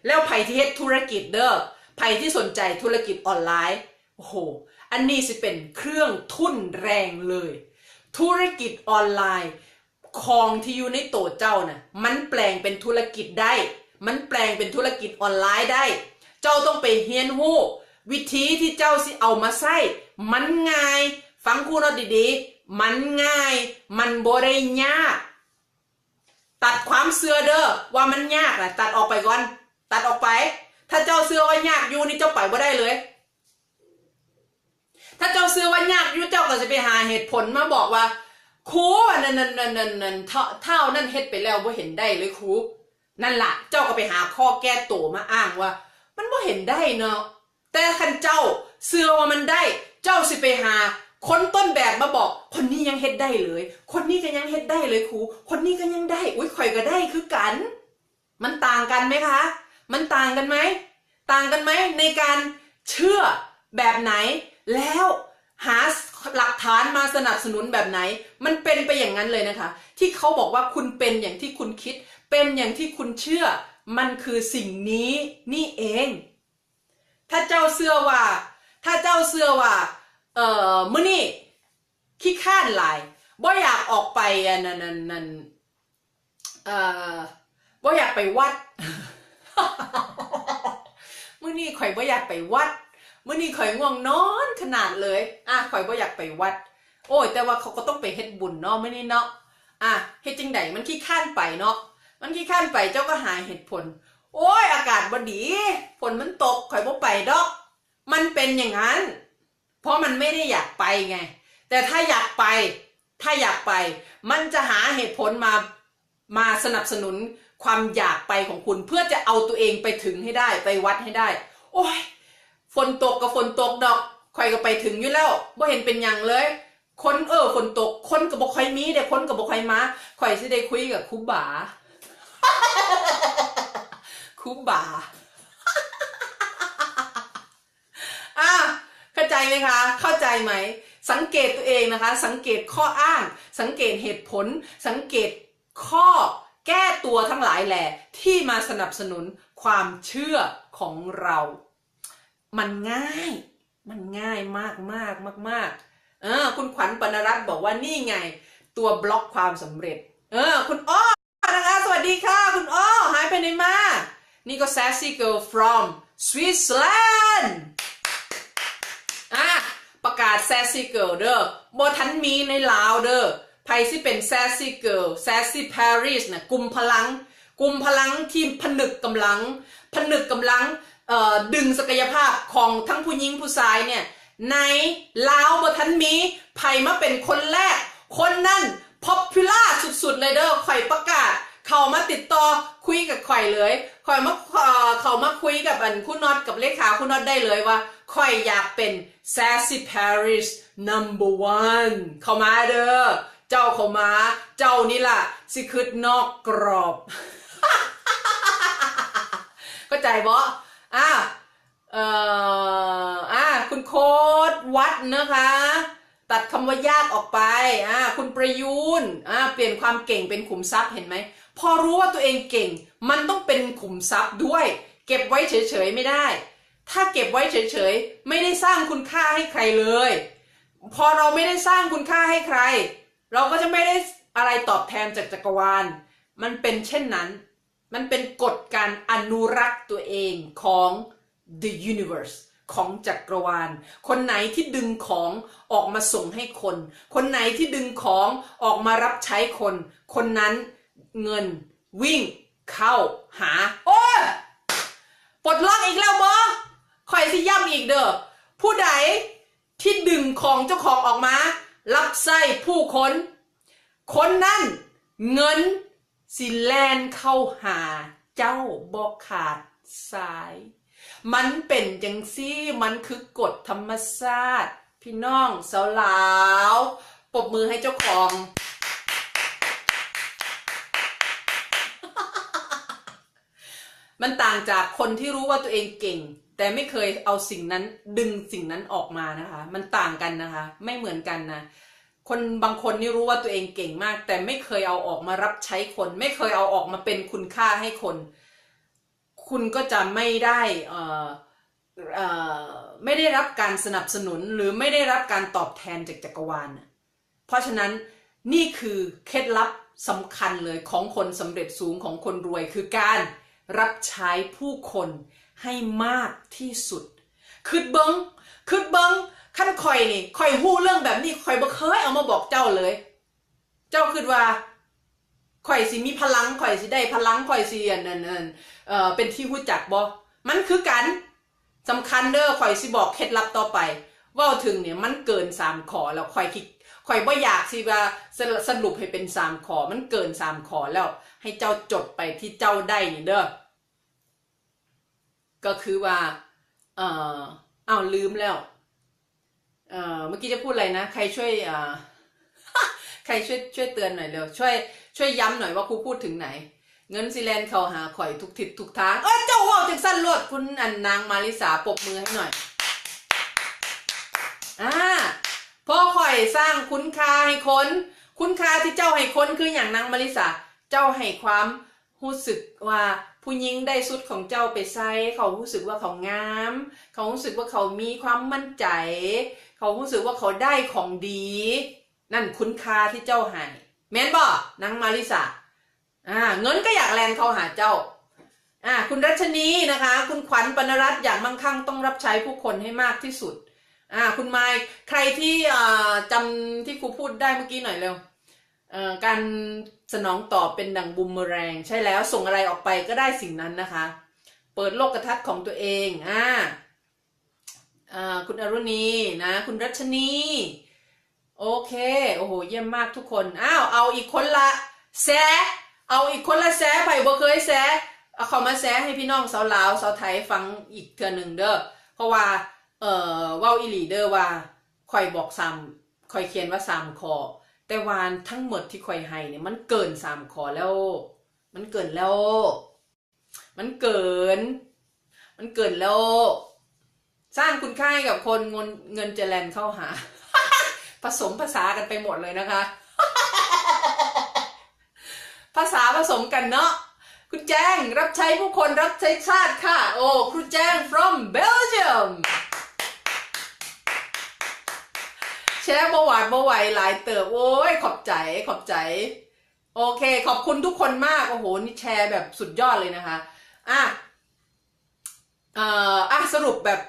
ແລ້ວໃຜທີ່ເຮັດທຸລະກິດເດີ ໃຜທີ່ສົນໃຈທຸລະກິດອອນລາຍ ໂອ້ໂຫ ອັນນີ້ຊິເປັນເຄື່ອງທຸນແຮງເລີຍ. ທຸລະກິດອອນລາຍ ຂອງທີ່ຢູ່ໃນໂຕເຈົ້ານະ ມັນແປງເປັນທຸລະກິດໄດ້ ມັນແປງເປັນທຸລະກິດອອນລາຍໄດ້. ເຈົ້າຕ້ອງໄປຮຽນຮູ້ວິທີທີ່ເຈົ້າຊິເອົາມາໃຊ້ ມັນງ່າຍ. ຟັງຄູນັດດີໆ ມັນງ່າຍ ມັນບໍ່ໄດ້ຍາກ. ຕັດຄວາມເຊື່ອເດີ ວ່າມັນຍາກນະ ຕັດອອກໄປກ່ອນ ຕັດອອກໄປ. ຖ້າເຈົ້າເຊື່ອວ່າຍາກຢູ່ນີ້ ເຈົ້າໄປບໍ່ໄດ້ເລີຍ. ຖ້າເຈົ້າເຊື່ອວ່າຍາກຢູ່ ເຈົ້າກໍຊິໄປຫາເຫດຜົນມາບອກວ່າ ຄູ ອັນນັ້ນ ອັນນັ້ນ ອັນນັ້ນ ທ້າວ ທ້າວນັ້ນເຮັດໄປແລ້ວ ບໍ່ເຫັນໄດ້ເລີຍຄູ. ນັ້ນລະ ເຈົ້າກໍໄປຫາຂໍ້ແກ້ໂຕມາອ້າງວ່າ ມັນບໍ່ເຫັນໄດ້ເນາະ. ແຕ່ຄັນເຈົ້າເຊື່ອວ່າມັນໄດ້ ເຈົ້າຊິໄປຫາຄົນຕົ້ນແບບມາບອກ ຄົນນີ້ຍັງເຮັດໄດ້ເລີຍ ຄົນນີ້ກໍຍັງເຮັດໄດ້ເລີຍຄູ ຄົນນີ້ກໍຍັງໄດ້ ອຸ້ຍ ຂ້ອຍກໍໄດ້ຄືກັນ. มันต่างกันไหมคะ มันต่างกันไหม ต่างกันไหม ในการเชื่อแบบไหน แล้วหาหลักฐานมาสนับสนุนแบบไหน มันเป็นไปอย่างนั้นเลยนะคะ ที่เขาบอกว่าคุณเป็นอย่างที่คุณคิด เป็นอย่างที่คุณเชื่อ มันคือสิ่งนี้นี่เอง ถ้าเจ้าเชื่อว่า ถ้าเจ้าเชื่อว่า เอ่อ มื้อนี้ขี้คร้านหลาย บ่อยากออกไป อันนั้น อันนั้น เอ่อ บ่อยากไปวัด มื้อนี้ข้อยบ่อยากไปวัด มื้อนี้ข้อยง่วงนอนขนาดเลย อ่ะ ข้อยบ่อยากไปวัด โอ้ย แต่ว่าเขาก็ต้องไปเฮ็ดบุญเนาะ มื้อนี้เนาะ อ่ะ เฮ็ดจั่งใด มันขี้คร้านไปเนาะ มันขี้คร้านไป เจ้าก็หาเหตุผล โอ้ย อากาศบ่ดี ฝนมันตก ข้อยบ่ไปดอก มันเป็นอย่างนั้น เพราะมันไม่ได้อยากไปไง แต่ถ้าอยากไป ถ้าอยากไป มันจะหาเหตุผลมา มาสนับสนุนความอยากไปของคุณ เพื่อจะเอาตัวเองไปถึงให้ได้ ไปวัดให้ได้ โอ้ย ฝนตกก็ฝนตกดอก ข้อยก็ไปถึงอยู่แล้ว บ่เห็นเป็นหยังเลย คน เออ ฝนตก คนก็บ่ค่อยมีเด้ คนก็บ่ค่อยมา ข้อยสิได้คุยกับครูบา ครูบา อ่ะ เข้าใจไหมคะ เข้าใจไหม สังเกตตัวเองนะคะ สังเกตข้ออ้าง สังเกตเหตุผล สังเกตข้อแก้ตัวทั้งหลายแหล่ที่มาสนับสนุนความเชื่อของเรา มันง่าย มันง่ายมากๆ มากๆ เออ คุณขวัญปรรณรัตน์บอกว่านี่ไง ตัวบล็อกความสำเร็จ เออ คุณอ้อ นะคะ สวัสดีค่ะ คุณอ้อ หายไปไหนมา นี่ก็ Sassy Girl from Switzerland อ่ะ ประกาศ Sassy Girl เด้อ บ่ทันมีในลาวเด้อ ไผสิเป็น Sassy Girl Sassy Paris นะ กลุ่มพลัง กลุ่มพลังที่ผนึกกำลัง ผนึกกำลัง เอ่อ ดึงศักยภาพของทั้งผู้หญิงผู้ชายเนี่ย ในลาวบ่ทันมี ไผมาเป็นคนแรก คนนั้น popular สุดๆ เลยเด้อ ข้อยประกาศ เข้ามาติดต่อคุยกับข้อยเลย ข้อยมา เอ่อ เข้ามาคุยกับอันครูน็อต กับเลขาครูน็อตได้เลยว่า ข้อยอยากเป็น Sassy Paris number one เข้ามาเด้อ เจ้าเข้ามา เจ้านี่ล่ะสิคิดนอกกรอบ เข้าใจบ่ อ่า เอ่อ อ่า คุณโค้ดวัดนะคะ ตัดคำว่ายากออกไป อ่า คุณประยูน อ่า เปลี่ยนความเก่งเป็นขุมทรัพย์ เห็นไหม พอรู้ว่าตัวเองเก่ง มันต้องเป็นขุมทรัพย์ด้วย เก็บไว้เฉยๆ ไม่ได้ ถ้าเก็บไว้เฉยๆ ไม่ได้สร้างคุณค่าให้ใครเลย พอเราไม่ได้สร้างคุณค่าให้ใคร เราก็จะไม่ได้อะไรตอบแทนจากจักรวาล มันเป็นเช่นนั้น มันเป็นกฎการอนุรักษ์ตัวเองของ the universe ของจักรวาล คนไหนที่ดึงของออกมาส่งให้คน คนไหนที่ดึงของออกมารับใช้คน คนนั้นเงินวิ่งเข้าหา โอ้ย ปลดล็อกอีกแล้วบ่ ข้อยสิย้ำอีกเด้อ ผู้ใดที่ดึงของเจ้าของออกมารับใช้ผู้คน คนนั้นเงินสิแล่นเข้าหาเจ้าบ่ขาดสาย มันเป็นจั่งซี้ มันคือกฎธรรมชาติ พี่น้องสาวลาว ปรบมือให้เจ้าของ มันต่างจากคนที่รู้ว่าตัวเองเก่ง แต่ไม่เคยเอาสิ่งนั้น ดึงสิ่งนั้นออกมานะคะ มันต่างกันนะคะ ไม่เหมือนกันนะ คนบางคนนี่รู้ว่าตัวเองเก่งมาก แต่ไม่เคยเอาออกมารับใช้คน ไม่เคยเอาออกมาเป็นคุณค่าให้คน คุณก็จะไม่ได้ เอ่อ เอ่อ ไม่ได้รับการสนับสนุน หรือไม่ได้รับการตอบแทนจากจักรวาลน่ะ เพราะฉะนั้นนี่คือเคล็ดลับสำคัญเลยของคนสำเร็จสูง ของคนรวย คือการรับใช้ผู้คนให้มากที่สุด คิดเบิ่ง คิดเบิ่ง คันข้อยนี่ ข้อยฮู้เรื่องแบบนี้ ข้อยบ่เคยเอามาบอกเจ้าเลย เจ้าคิดว่า ข้อยสิมีพลัง ข้อยสิได้พลัง ข้อยสิ อัน อัน อัน เอ่อ เป็นที่รู้จักบ่ มันคือกัน สำคัญเด้อ ข้อยสิบอกเคล็ดลับต่อไป เว้าถึงเนี่ย มันเกินสามข้อแล้ว ข้อยขี้ ຂ້ອຍບໍ່ຢາກຊິວ່າສະ ສະຫຼຸບໃຫ້ເປັນສາມຂໍ້ ມັນເກີນສາມຂໍ້ແລ້ວ ໃຫ້ເຈົ້າຈົດໄປທີ່ເຈົ້າໄດ້ນີ້ເດີ ກໍຄືວ່າ ເອີ ອ້າວ ລືມແລ້ວ เอ่อ เมื่อกี้จะพูดอะไรนะ ใครช่วย เอ่อ ใครช่วย ช่วยเตือนหน่อยเร็ว ช่วย ช่วยย้ำหน่อยว่าครูพูดถึงไหน เงินสิแล่นเข้าหาข้อยทุกทิศทุกทาง เอ้ย เจ้าเว้าจั่งซั้นโลด คุณ อัน นางมาริสา ปรบมือให้หน่อย อ่า พอข้อยสร้างคุณค่าให้คน คุณค่าที่เจ้าให้คนคือหยัง นางมาริสา เจ้าให้ความ รู้สึกว่าผู้หญิงได้ชุดของเจ้าไปใส่ เขารู้สึกว่าเขางาม เขารู้สึกว่าเขามีความมั่นใจ เขารู้สึกว่าเขาได้ของดี นั่นคุณค่าที่เจ้าให้ แม่นบ่ นางมาริสา อ่า เงินก็อยากแล่นเข้าหาเจ้า อ่า คุณรัชนีนะคะ คุณขวัญปรรณรัตน์ อย่างมั่งคั่งต้องรับใช้ผู้คนให้มากที่สุด อ่า คุณมาย ใครที่ อ่า จำที่ครูพูดได้เมื่อกี้หน่อยเร็ว เอ่อ การสนองตอบเป็นดั่งบูมเมอแรง ใช่แล้ว ส่งอะไรออกไปก็ได้สิ่งนั้นนะคะ เปิดโลกทัศน์ของตัวเอง อ่า อ่า คุณอรุณีนะ คุณรัชนี โอเค โอ้โห เยี่ยมมากทุกคน อ้าว เอาอีกคนละแชร์ เอาอีกคนละแชร์ ไผบ่เคยแชร์ เอาเข้ามาแชร์ให้พี่น้องชาวลาว ชาวไทยฟังอีกเทื่อหนึ่งเด้อ เพราะว่า เอ่อ เว้าอีหลีเด้อว่า ข้อยบอกสาม ข้อยเขียนว่าสามข้อ แต่ว่าทั้งหมดที่ข้อยให้เนี่ย มันเกินสามข้อแล้ว มันเกินแล้ว มันเกิน มันเกินแล้ว สร้างคุณค่าให้กับคน เงิน เงินจะแล่นเข้าหา ผสมภาษากันไปหมดเลยนะคะ ภาษาผสมกันเนาะ คุณแจ้ง รับใช้ผู้คน รับใช้ชาติค่ะ โอ้ คุณแจ้ง from Belgium แชร์บ่หวาดบ่ไหวหลายเติบ โอ้ย ขอบใจ ขอบใจ โอเค ขอบคุณทุกคนมาก โอ้โห นี่แชร์แบบสุดยอดเลยนะคะ อ่ะ เอ่อ อ่ะ สรุปแบบ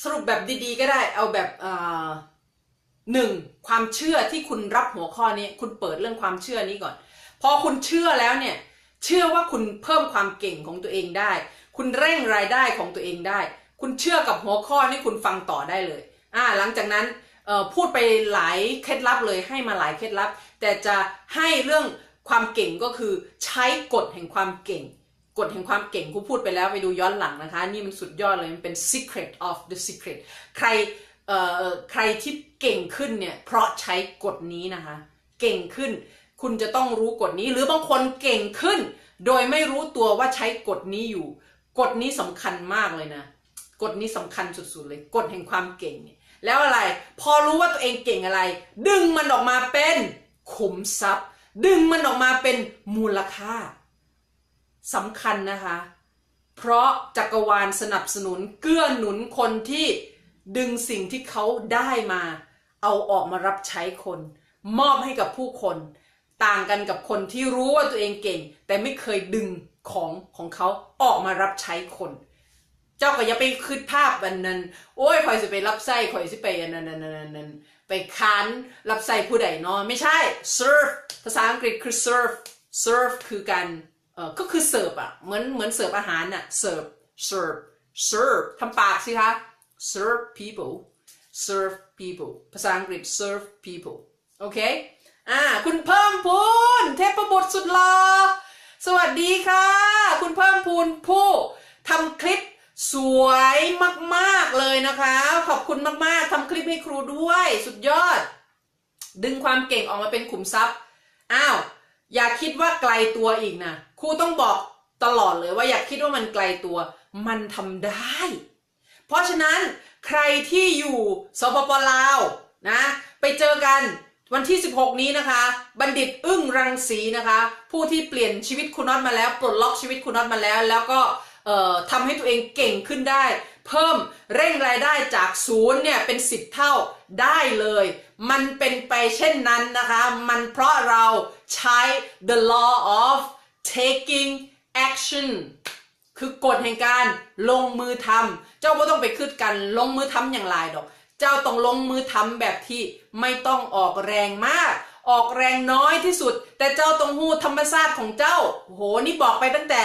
สรุปแบบดีๆ ก็ได้ เอาแบบ เอ่อ หนึ่ง ความเชื่อที่คุณรับหัวข้อนี้ คุณเปิดเรื่องความเชื่อนี้ก่อน พอคุณเชื่อแล้วเนี่ย เชื่อว่าคุณเพิ่มความเก่งของตัวเองได้ คุณเร่งรายได้ของตัวเองได้ คุณเชื่อกับหัวข้อนี้ คุณฟังต่อได้เลย อ่า หลังจากนั้น เอ่อ พูดไปหลายเคล็ดลับเลย ให้มาหลายเคล็ดลับ แต่จะให้เรื่องความเก่งก็คือใช้กฎแห่งความเก่ง กฎแห่งความเก่ง ครูพูดไปแล้ว ไปดูย้อนหลังนะคะ นี่มันสุดยอดเลย มันเป็น secret of the secret ใคร เอ่อ ใครที่เก่งขึ้นเนี่ย เพราะใช้กฎนี้นะคะ เก่งขึ้น คุณจะต้องรู้กฎนี้ หรือบางคนเก่งขึ้น โดยไม่รู้ตัวว่าใช้กฎนี้อยู่ กฎนี้สำคัญมากเลยนะ กฎนี้สำคัญสุดๆ เลย กฎแห่งความเก่งเนี่ย แล้วอะไร พอรู้ว่าตัวเองเก่งอะไร ดึงมันออกมาเป็นขุมทรัพย์ ดึงมันออกมาเป็นมูลค่า สำคัญนะคะ เพราะจักรวาลสนับสนุนเกื้อหนุนคนที่ดึงสิ่งที่เขาได้มา เอาออกมารับใช้คน มอบให้กับผู้คน ต่างกันกับคนที่รู้ว่าตัวเองเก่ง แต่ไม่เคยดึงของของเขาออกมารับใช้คน เจ้าก็อย่าไปคิดภาพอันนั้น โอ้ย ข้อยสิไปรับใช้ ข้อยสิไปอันนั้น อันนั้น อันนั้น ไปค้านรับใช้ผู้ใดเนาะ ไม่ใช่ serve ภาษาอังกฤษคือ serve serve คือการ เอ่อ ก็คือเสิร์ฟอะ เหมือน เหมือนเสิร์ฟอาหารน่ะ serve serve serve ทำปากสิคะ serve people serve people ภาษาอังกฤษ serve people โอเค อ่า คุณเพิ่มพูน เทพบุตรสุดหล่อ สวัสดีค่ะ คุณเพิ่มพูน ผู้ทำคลิปสวยมากๆ เลยนะคะ ขอบคุณมากๆ ทำคลิปให้ครูด้วย สุดยอด ดึงความเก่งออกมาเป็นขุมทรัพย์ อ้าว อย่าคิดว่าไกลตัวอีกนะ ครูต้องบอกตลอดเลยว่าอย่าคิดว่ามันไกลตัว มันทำได้ เพราะฉะนั้นใครที่อยู่ สปป ลาว นะ ไปเจอกันวันที่ สิบหก นี้นะคะ บัณฑิต อึ้ง รังสี นะคะ ผู้ที่เปลี่ยนชีวิตครูน็อตมาแล้ว ปลดล็อกชีวิตครูน็อตมาแล้ว แล้วก็ เอ่อ ทำให้ตัวเองเก่งขึ้นได้ เพิ่ม เร่งรายได้จากศูนย์เนี่ยเป็น สิบ เท่าได้เลย มันเป็นไปเช่นนั้นนะคะ มันเพราะเราใช้ the law of taking action คือกฎแห่งการลงมือทำ เจ้าบ่ต้องไปคิดกันลงมือทำอย่างหลายดอก เจ้าต้องลงมือทำแบบที่ไม่ต้องออกแรงมาก ออกแรงน้อยที่สุด แต่เจ้าต้องฮู้ธรรมชาติของเจ้า โอ้โห นี่บอกไปตั้งแต่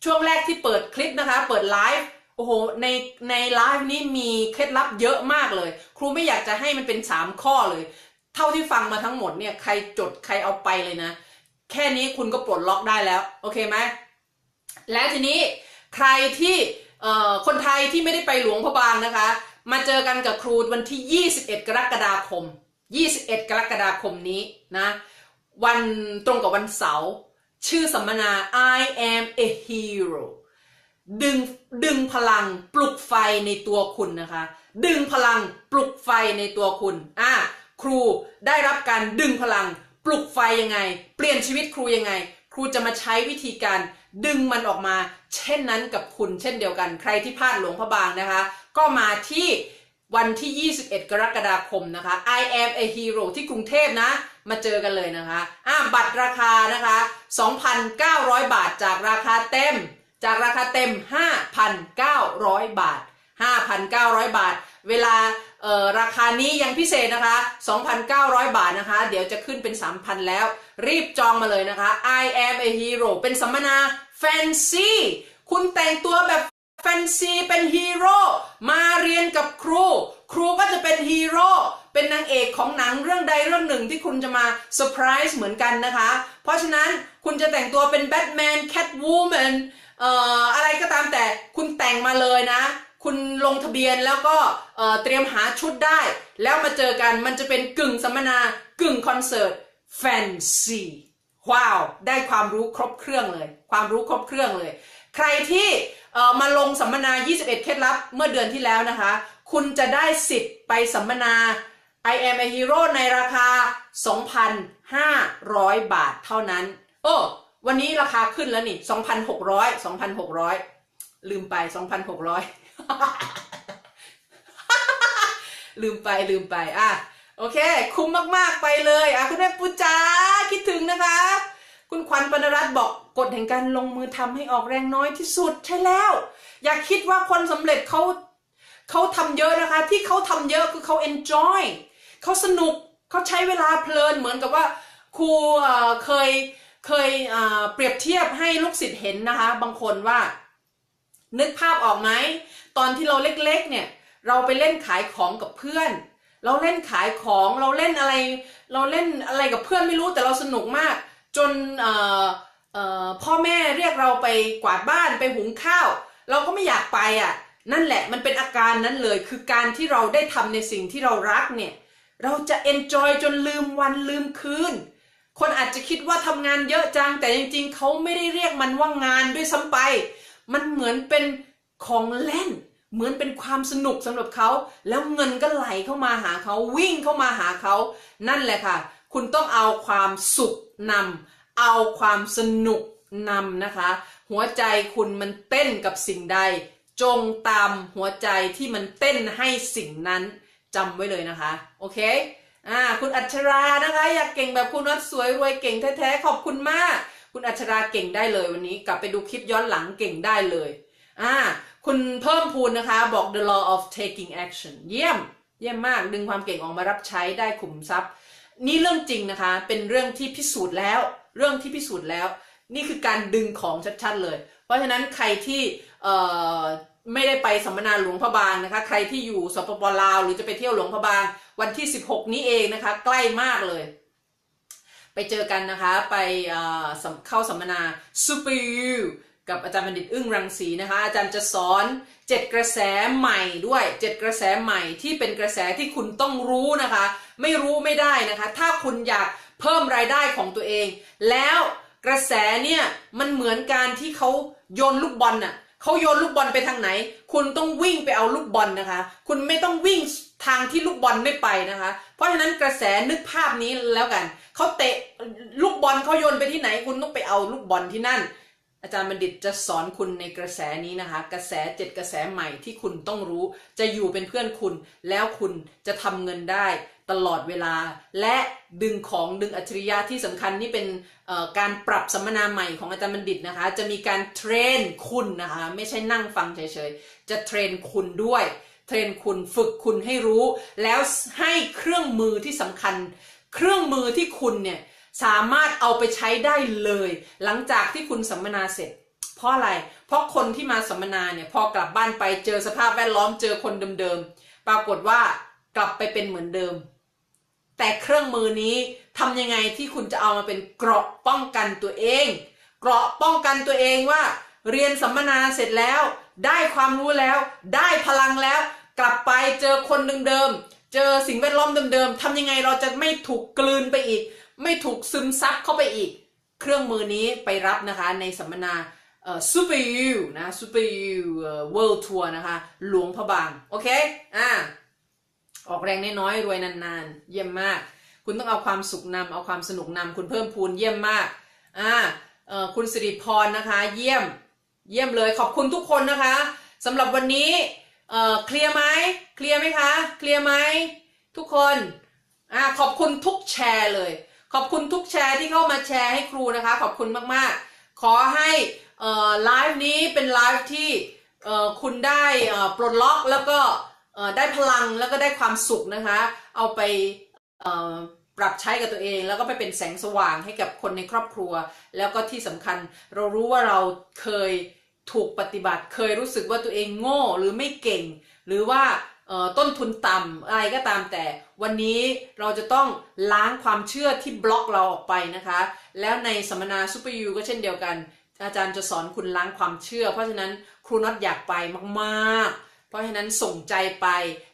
ช่วงแรกที่เปิดคลิปนะคะ เปิดไลฟ์ โอ้โห ใน ในไลฟ์นี้มีเคล็ดลับเยอะมากเลย ครูไม่อยากจะให้มันเป็นสามข้อเลย เท่าที่ฟังมาทั้งหมดเนี่ย ใครจดใครเอาไปเลยนะ แค่นี้คุณก็ปลดล็อกได้แล้ว โอเคไหม? และทีนี้ใครที่ เอ่อ คนไทยที่ไม่ได้ไปหลวงพระบางนะคะ มาเจอกันกับครูวันที่ยี่สิบเอ็ดกรกฎาคม ยี่สิบเอ็ดกรกฎาคมนี้นะ วัน ตรงกับวันเสาร์ ชื่อสัมมนา I am a hero ดึง ดึงพลังปลุกไฟในตัวคุณนะคะ ดึงพลังปลุกไฟในตัวคุณ อ่า ครูได้รับการดึงพลังปลุกไฟยังไง เปลี่ยนชีวิตครูยังไง ครูจะมาใช้วิธีการดึงมันออกมา เช่นนั้นกับคุณเช่นเดียวกัน ใครที่พลาดหลวงพระบางนะคะ ก็มาที่ วันที่ยี่สิบเอ็ดกรกฎาคมนะคะ I am a hero ที่กรุงเทพฯนะ มาเจอกันเลยนะคะ อ่า บัตรราคานะคะ สองพันเก้าร้อยบาท จากราคาเต็ม จากราคาเต็ม ห้าพันเก้าร้อยบาท ห้าพันเก้าร้อยบาท เวลา เอ่อ ราคานี้ยังพิเศษนะคะ สองพันเก้าร้อยบาทนะคะ เดี๋ยวจะขึ้นเป็น สามพัน แล้ว รีบจองมาเลยนะคะ I am a hero เป็นสัมมนาแฟนซี คุณแต่งตัวแบบ แฟนซีเป็นฮีโร่ มาเรียนกับครู ครูก็จะเป็นฮีโร่ เป็นนางเอกของหนังเรื่องใดเรื่องหนึ่งที่คุณจะมาเซอร์ไพรส์เหมือนกันนะคะ เพราะฉะนั้นคุณจะแต่งตัวเป็นแบทแมน แคทวูแมน เอ่อ อะไรก็ตามแต่ คุณแต่งมาเลยนะ คุณลงทะเบียนแล้วก็ เอ่อ เตรียมหาชุดได้ แล้วมาเจอกัน มันจะเป็นกึ่งสัมมนากึ่งคอนเสิร์ตแฟนซี ว้าว ได้ความรู้ครบเครื่องเลย ความรู้ครบเครื่องเลย ใครที่ เอ่อ มาลงสัมมนา ยี่สิบเอ็ด เคล็ดลับ เมื่อเดือนที่แล้วนะคะ คุณจะได้สิทธิ์ไปสัมมนา I am a hero ในราคา สองพันห้าร้อยบาทเท่านั้น โอ้ วันนี้ราคาขึ้นแล้วนี่ สองพันหกร้อย สองพันหกร้อย ลืมไป สองพันหกร้อย ลืมไป ลืมไป อ่ะ โอเค คุ้มมากๆ ไปเลย อ่ะ คุณแม่ปูจ๋า คิดถึงนะคะ คุณขวัญปรรณรัตน์บอก กฎแห่งการลงมือทำให้ออกแรงน้อยที่สุด ใช่แล้ว อย่าคิดว่าคนสำเร็จเขา เขาทำเยอะนะคะ ที่เขาทำเยอะคือเขา enjoy เขาสนุก เขาใช้เวลาเพลิน เหมือนกับว่าครู เอ่อ เคย เคย อ่า เปรียบเทียบให้ลูกศิษย์เห็นนะคะ บางคนว่า นึกภาพออกไหม ตอนที่เราเล็กๆ เนี่ย เราไปเล่นขายของกับเพื่อน เราเล่นขายของ เราเล่นอะไร เราเล่นอะไรกับเพื่อนไม่รู้ แต่เราสนุกมาก จน เอ่อ เอ่อ พ่อแม่เรียกเราไปกวาดบ้าน ไปหุงข้าว เราก็ไม่อยากไปอะ นั่นแหละ มันเป็นอาการนั้นเลย คือการที่เราได้ทำในสิ่งที่เรารักเนี่ย เราจะ enjoy จนลืมวันลืมคืน คนอาจจะคิดว่าทำงานเยอะจัง แต่จริงๆ เขาไม่ได้เรียกมันว่างานด้วยซ้ำไป มันเหมือนเป็นของเล่น เหมือนเป็นความสนุกสำหรับเขา แล้วเงินก็ไหลเข้ามาหาเขา วิ่งเข้ามาหาเขา นั่นแหละค่ะ คุณต้องเอาความสุขนำ เอาความสนุกนำนะคะ หัวใจคุณมันเต้นกับสิ่งใด จงตามหัวใจที่มันเต้นให้สิ่งนั้น จำไว้เลยนะคะ โอเค อ่า คุณอัชรานะคะ อยากเก่งแบบครูน็อต สวยรวยเก่งแท้ๆ ขอบคุณมาก คุณอัชราเก่งได้เลย วันนี้กลับไปดูคลิปย้อนหลังเก่งได้เลย อ่า คุณเพิ่มพูนนะคะ บอก the law of taking action เยี่ยม เยี่ยมมาก ดึงความเก่งออกมารับใช้ได้ขุมทรัพย์ นี่เรื่องจริงนะคะ เป็นเรื่องที่พิสูจน์แล้ว เรื่องที่พิสูจน์แล้ว นี่คือการดึงของชัดๆ เลย เพราะฉะนั้นใครที่ เอ่อ ไม่ได้ไปสัมมนาหลวงพระบางนะคะ ใครที่อยู่ สปป ลาว หรือจะไปเที่ยวหลวงพระบาง วันที่สิบหกนี้เองนะคะ ใกล้มากเลย ไปเจอกันนะคะ ไป เอ่อ สัม- เข้าสัมมนา Super You กับอาจารย์บัณฑิต อึ้งรังสีนะคะ อาจารย์จะสอนเจ็ดกระแสใหม่ด้วย เจ็ดกระแสใหม่ที่เป็นกระแสที่คุณต้องรู้นะคะ ไม่รู้ไม่ได้นะคะ ถ้าคุณอยากเพิ่มรายได้ของตัวเอง แล้วกระแสเนี่ยมันเหมือนการที่เขาโยนลูกบอลน่ะ เขาโยนลูกบอลไปทางไหน คุณต้องวิ่งไปเอาลูกบอลนะคะ คุณไม่ต้องวิ่งทางที่ลูกบอลไม่ไปนะคะ เพราะฉะนั้นกระแสนึกภาพนี้แล้วกัน เขาเตะลูกบอล เขาโยนไปที่ไหน คุณต้องไปเอาลูกบอลที่นั่น อาจารย์บัณฑิตจะสอนคุณในกระแสนี้นะคะ กระแสเจ็ดกระแสใหม่ที่คุณต้องรู้ จะอยู่เป็นเพื่อนคุณ แล้วคุณจะทำเงินได้ตลอดเวลา และดึงของ ดึงอัจฉริยะ ที่สำคัญนี่เป็น เอ่อ การปรับสัมมนาใหม่ของอาจารย์บัณฑิตนะคะ จะมีการเทรนคุณนะคะ ไม่ใช่นั่งฟังเฉยๆ จะเทรนคุณด้วย เทรนคุณ ฝึกคุณให้รู้ แล้วให้เครื่องมือที่สำคัญ เครื่องมือที่คุณเนี่ยสามารถเอาไปใช้ได้เลย หลังจากที่คุณสัมมนาเสร็จ เพราะอะไร เพราะคนที่มาสัมมนาเนี่ย พอกลับบ้านไปเจอสภาพแวดล้อม เจอคนเดิมๆ ปรากฏว่ากลับไปเป็นเหมือนเดิม แต่เครื่องมือนี้ทำยังไงที่คุณจะเอามาเป็นเกราะป้องกันตัวเอง เกราะป้องกันตัวเองว่าเรียนสัมมนาเสร็จแล้ว ได้ความรู้แล้ว ได้พลังแล้ว กลับไปเจอคนเดิมๆ เจอสิ่งแวดล้อมเดิมๆ ทำยังไงเราจะไม่ถูกกลืนไปอีก ไม่ถูกซึมซับเข้าไปอีก เครื่องมือนี้ไปรับนะคะ ในสัมมนาเอ่อ Super You นะ Super You เอ่อ World Tour นะคะ หลวงพระบาง โอเค อ่า ออกแรงน้อยๆ รวยนานๆ เยี่ยมมาก คุณต้องเอาความสุขนำ เอาความสนุกนำ คุณเพิ่มพูน เยี่ยมมาก อ่า เอ่อ คุณสิริพรนะคะ เยี่ยม เยี่ยมเลย ขอบคุณทุกคนนะคะ สำหรับวันนี้ เอ่อ เคลียร์ไหม เคลียร์ไหมคะ เคลียร์ไหม ทุกคน อ่า ขอบคุณทุกแชร์เลย ขอบคุณทุกแชร์ที่เข้ามาแชร์ให้ครูนะคะ ขอบคุณมากๆ ขอให้ เอ่อ ไลฟ์นี้เป็นไลฟ์ที่ เอ่อ คุณได้ เอ่อ ปลดล็อก แล้วก็ เอ่อ ได้พลัง แล้วก็ได้ความสุขนะคะ เอาไป เอ่อ ปรับใช้กับตัวเอง แล้วก็ไปเป็นแสงสว่างให้กับคนในครอบครัว แล้วก็ที่สำคัญ เรารู้ว่าเราเคยถูกปฏิบัติ เคยรู้สึกว่าตัวเองโง่ หรือไม่เก่ง หรือว่า เอ่อ ต้นทุนต่ำ อะไรก็ตามแต่ วันนี้เราจะต้องล้างความเชื่อที่บล็อกเราออกไปนะคะ แล้วในสัมมนา Super You ก็เช่นเดียวกัน อาจารย์จะสอนคุณล้างความเชื่อ เพราะฉะนั้นครูน็อตอยากไปมากๆ เพราะฉะนั้นส่งใจไป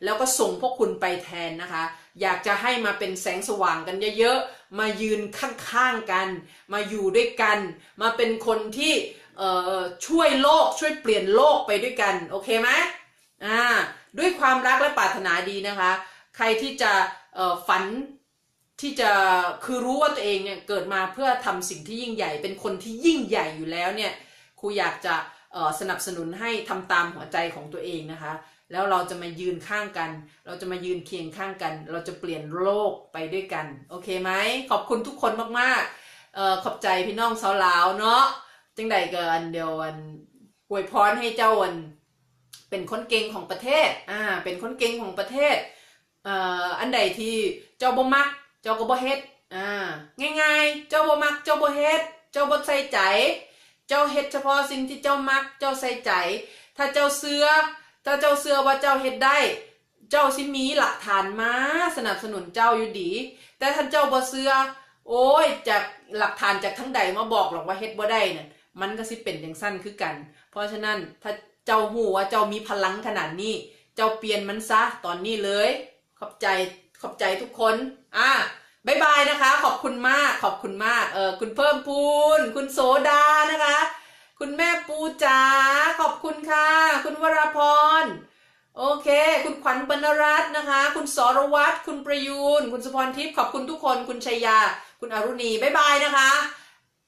แล้วก็ส่งพวกคุณไปแทนนะคะ อยากจะให้มาเป็นแสงสว่างกันเยอะๆ มายืนข้างๆ กัน มาอยู่ด้วยกัน มาเป็นคนที่ เอ่อ ช่วยโลก ช่วยเปลี่ยนโลกไปด้วยกัน โอเคไหม อ่า ด้วยความรักและปรารถนาดีนะคะ ใครที่จะ เอ่อ ฝัน ที่จะ คือรู้ว่าตัวเองเนี่ยเกิดมาเพื่อทำสิ่งที่ยิ่งใหญ่ เป็นคนที่ยิ่งใหญ่อยู่แล้วเนี่ย ครูอยากจะ เอ่อ สนับสนุนให้ทำตามหัวใจของตัวเองนะคะ แล้วเราจะมายืนข้างกัน เราจะมายืนเคียงข้างกัน เราจะเปลี่ยนโลกไปด้วยกัน โอเคไหม ขอบคุณทุกคนมากๆ เอ่อ ขอบใจพี่น้องชาวลาวเนาะ จั่งใดก็อันเดียวอัน อวยพรให้เจ้าอัน เป็นคนเก่งของประเทศ อ่า เป็นคนเก่งของประเทศ เอ่อ อันใดที่เจ้าบ่มัก เจ้าก็บ่เฮ็ด อ่า ง่ายๆ เจ้าบ่มัก เจ้าบ่เฮ็ด เจ้าบ่ใส่ใจ เจ้าเฮ็ดเฉพาะสิ่งที่เจ้ามัก เจ้าใส่ใจ ถ้าเจ้าเชื่อ ถ้าเจ้าเชื่อว่าเจ้าเฮ็ดได้ เจ้าสิมีหลักฐานมาสนับสนุนเจ้าอยู่ดี แต่ถ้าเจ้าบ่เชื่อ โอ้ย จากหลักฐานจากทางใดมาบอกหรอกว่าเฮ็ดบ่ได้นั่น มันก็สิเป็นจั่งซั้นคือกัน เพราะฉะนั้น ถ้าเจ้าฮู้ว่าเจ้ามีพลังขนาดนี้ เจ้าเปลี่ยนมันซะตอนนี้เลย ขอบใจ ขอบใจทุกคน อ่า บ๊ายบายนะคะ ขอบคุณมาก ขอบคุณมาก เอ่อ คุณเพิ่มพูน คุณโสดานะคะ คุณแม่ปูจ๋า ขอบคุณค่ะ คุณวราพร โอเค คุณขวัญบรรณรัตน์นะคะ คุณสรวัตร คุณประยูน คุณสุพรทิพย์ ขอบคุณทุกคน คุณชัยยา คุณอรุณี บ๊ายบายนะคะ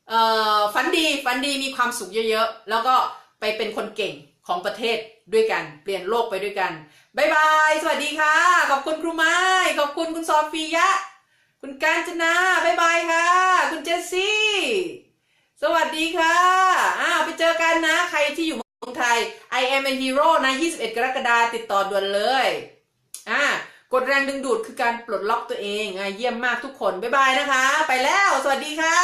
เอ่อ ฝันดี ฝันดี มีความสุขเยอะๆ แล้วก็ไปเป็นคนเก่งของประเทศด้วยกัน เปลี่ยนโลกไปด้วยกัน บ๊ายบาย สวัสดีค่ะ ขอบคุณครูไม้ ขอบคุณคุณซอฟียะ คุณกาญจนา บ๊ายบายค่ะ คุณเจสซี่ สวัสดีค่ะ อ่า ไปเจอกันนะ ใครที่อยู่เมืองไทย I am a hero นะ ยี่สิบเอ็ด กรกฎาคม ติดต่อด่วนเลย อ่า กฎแรงดึงดูดคือการปลดล็อกตัวเอง อ่า เยี่ยมมากทุกคน บ๊ายบายนะคะ ไปแล้ว สวัสดีค่ะ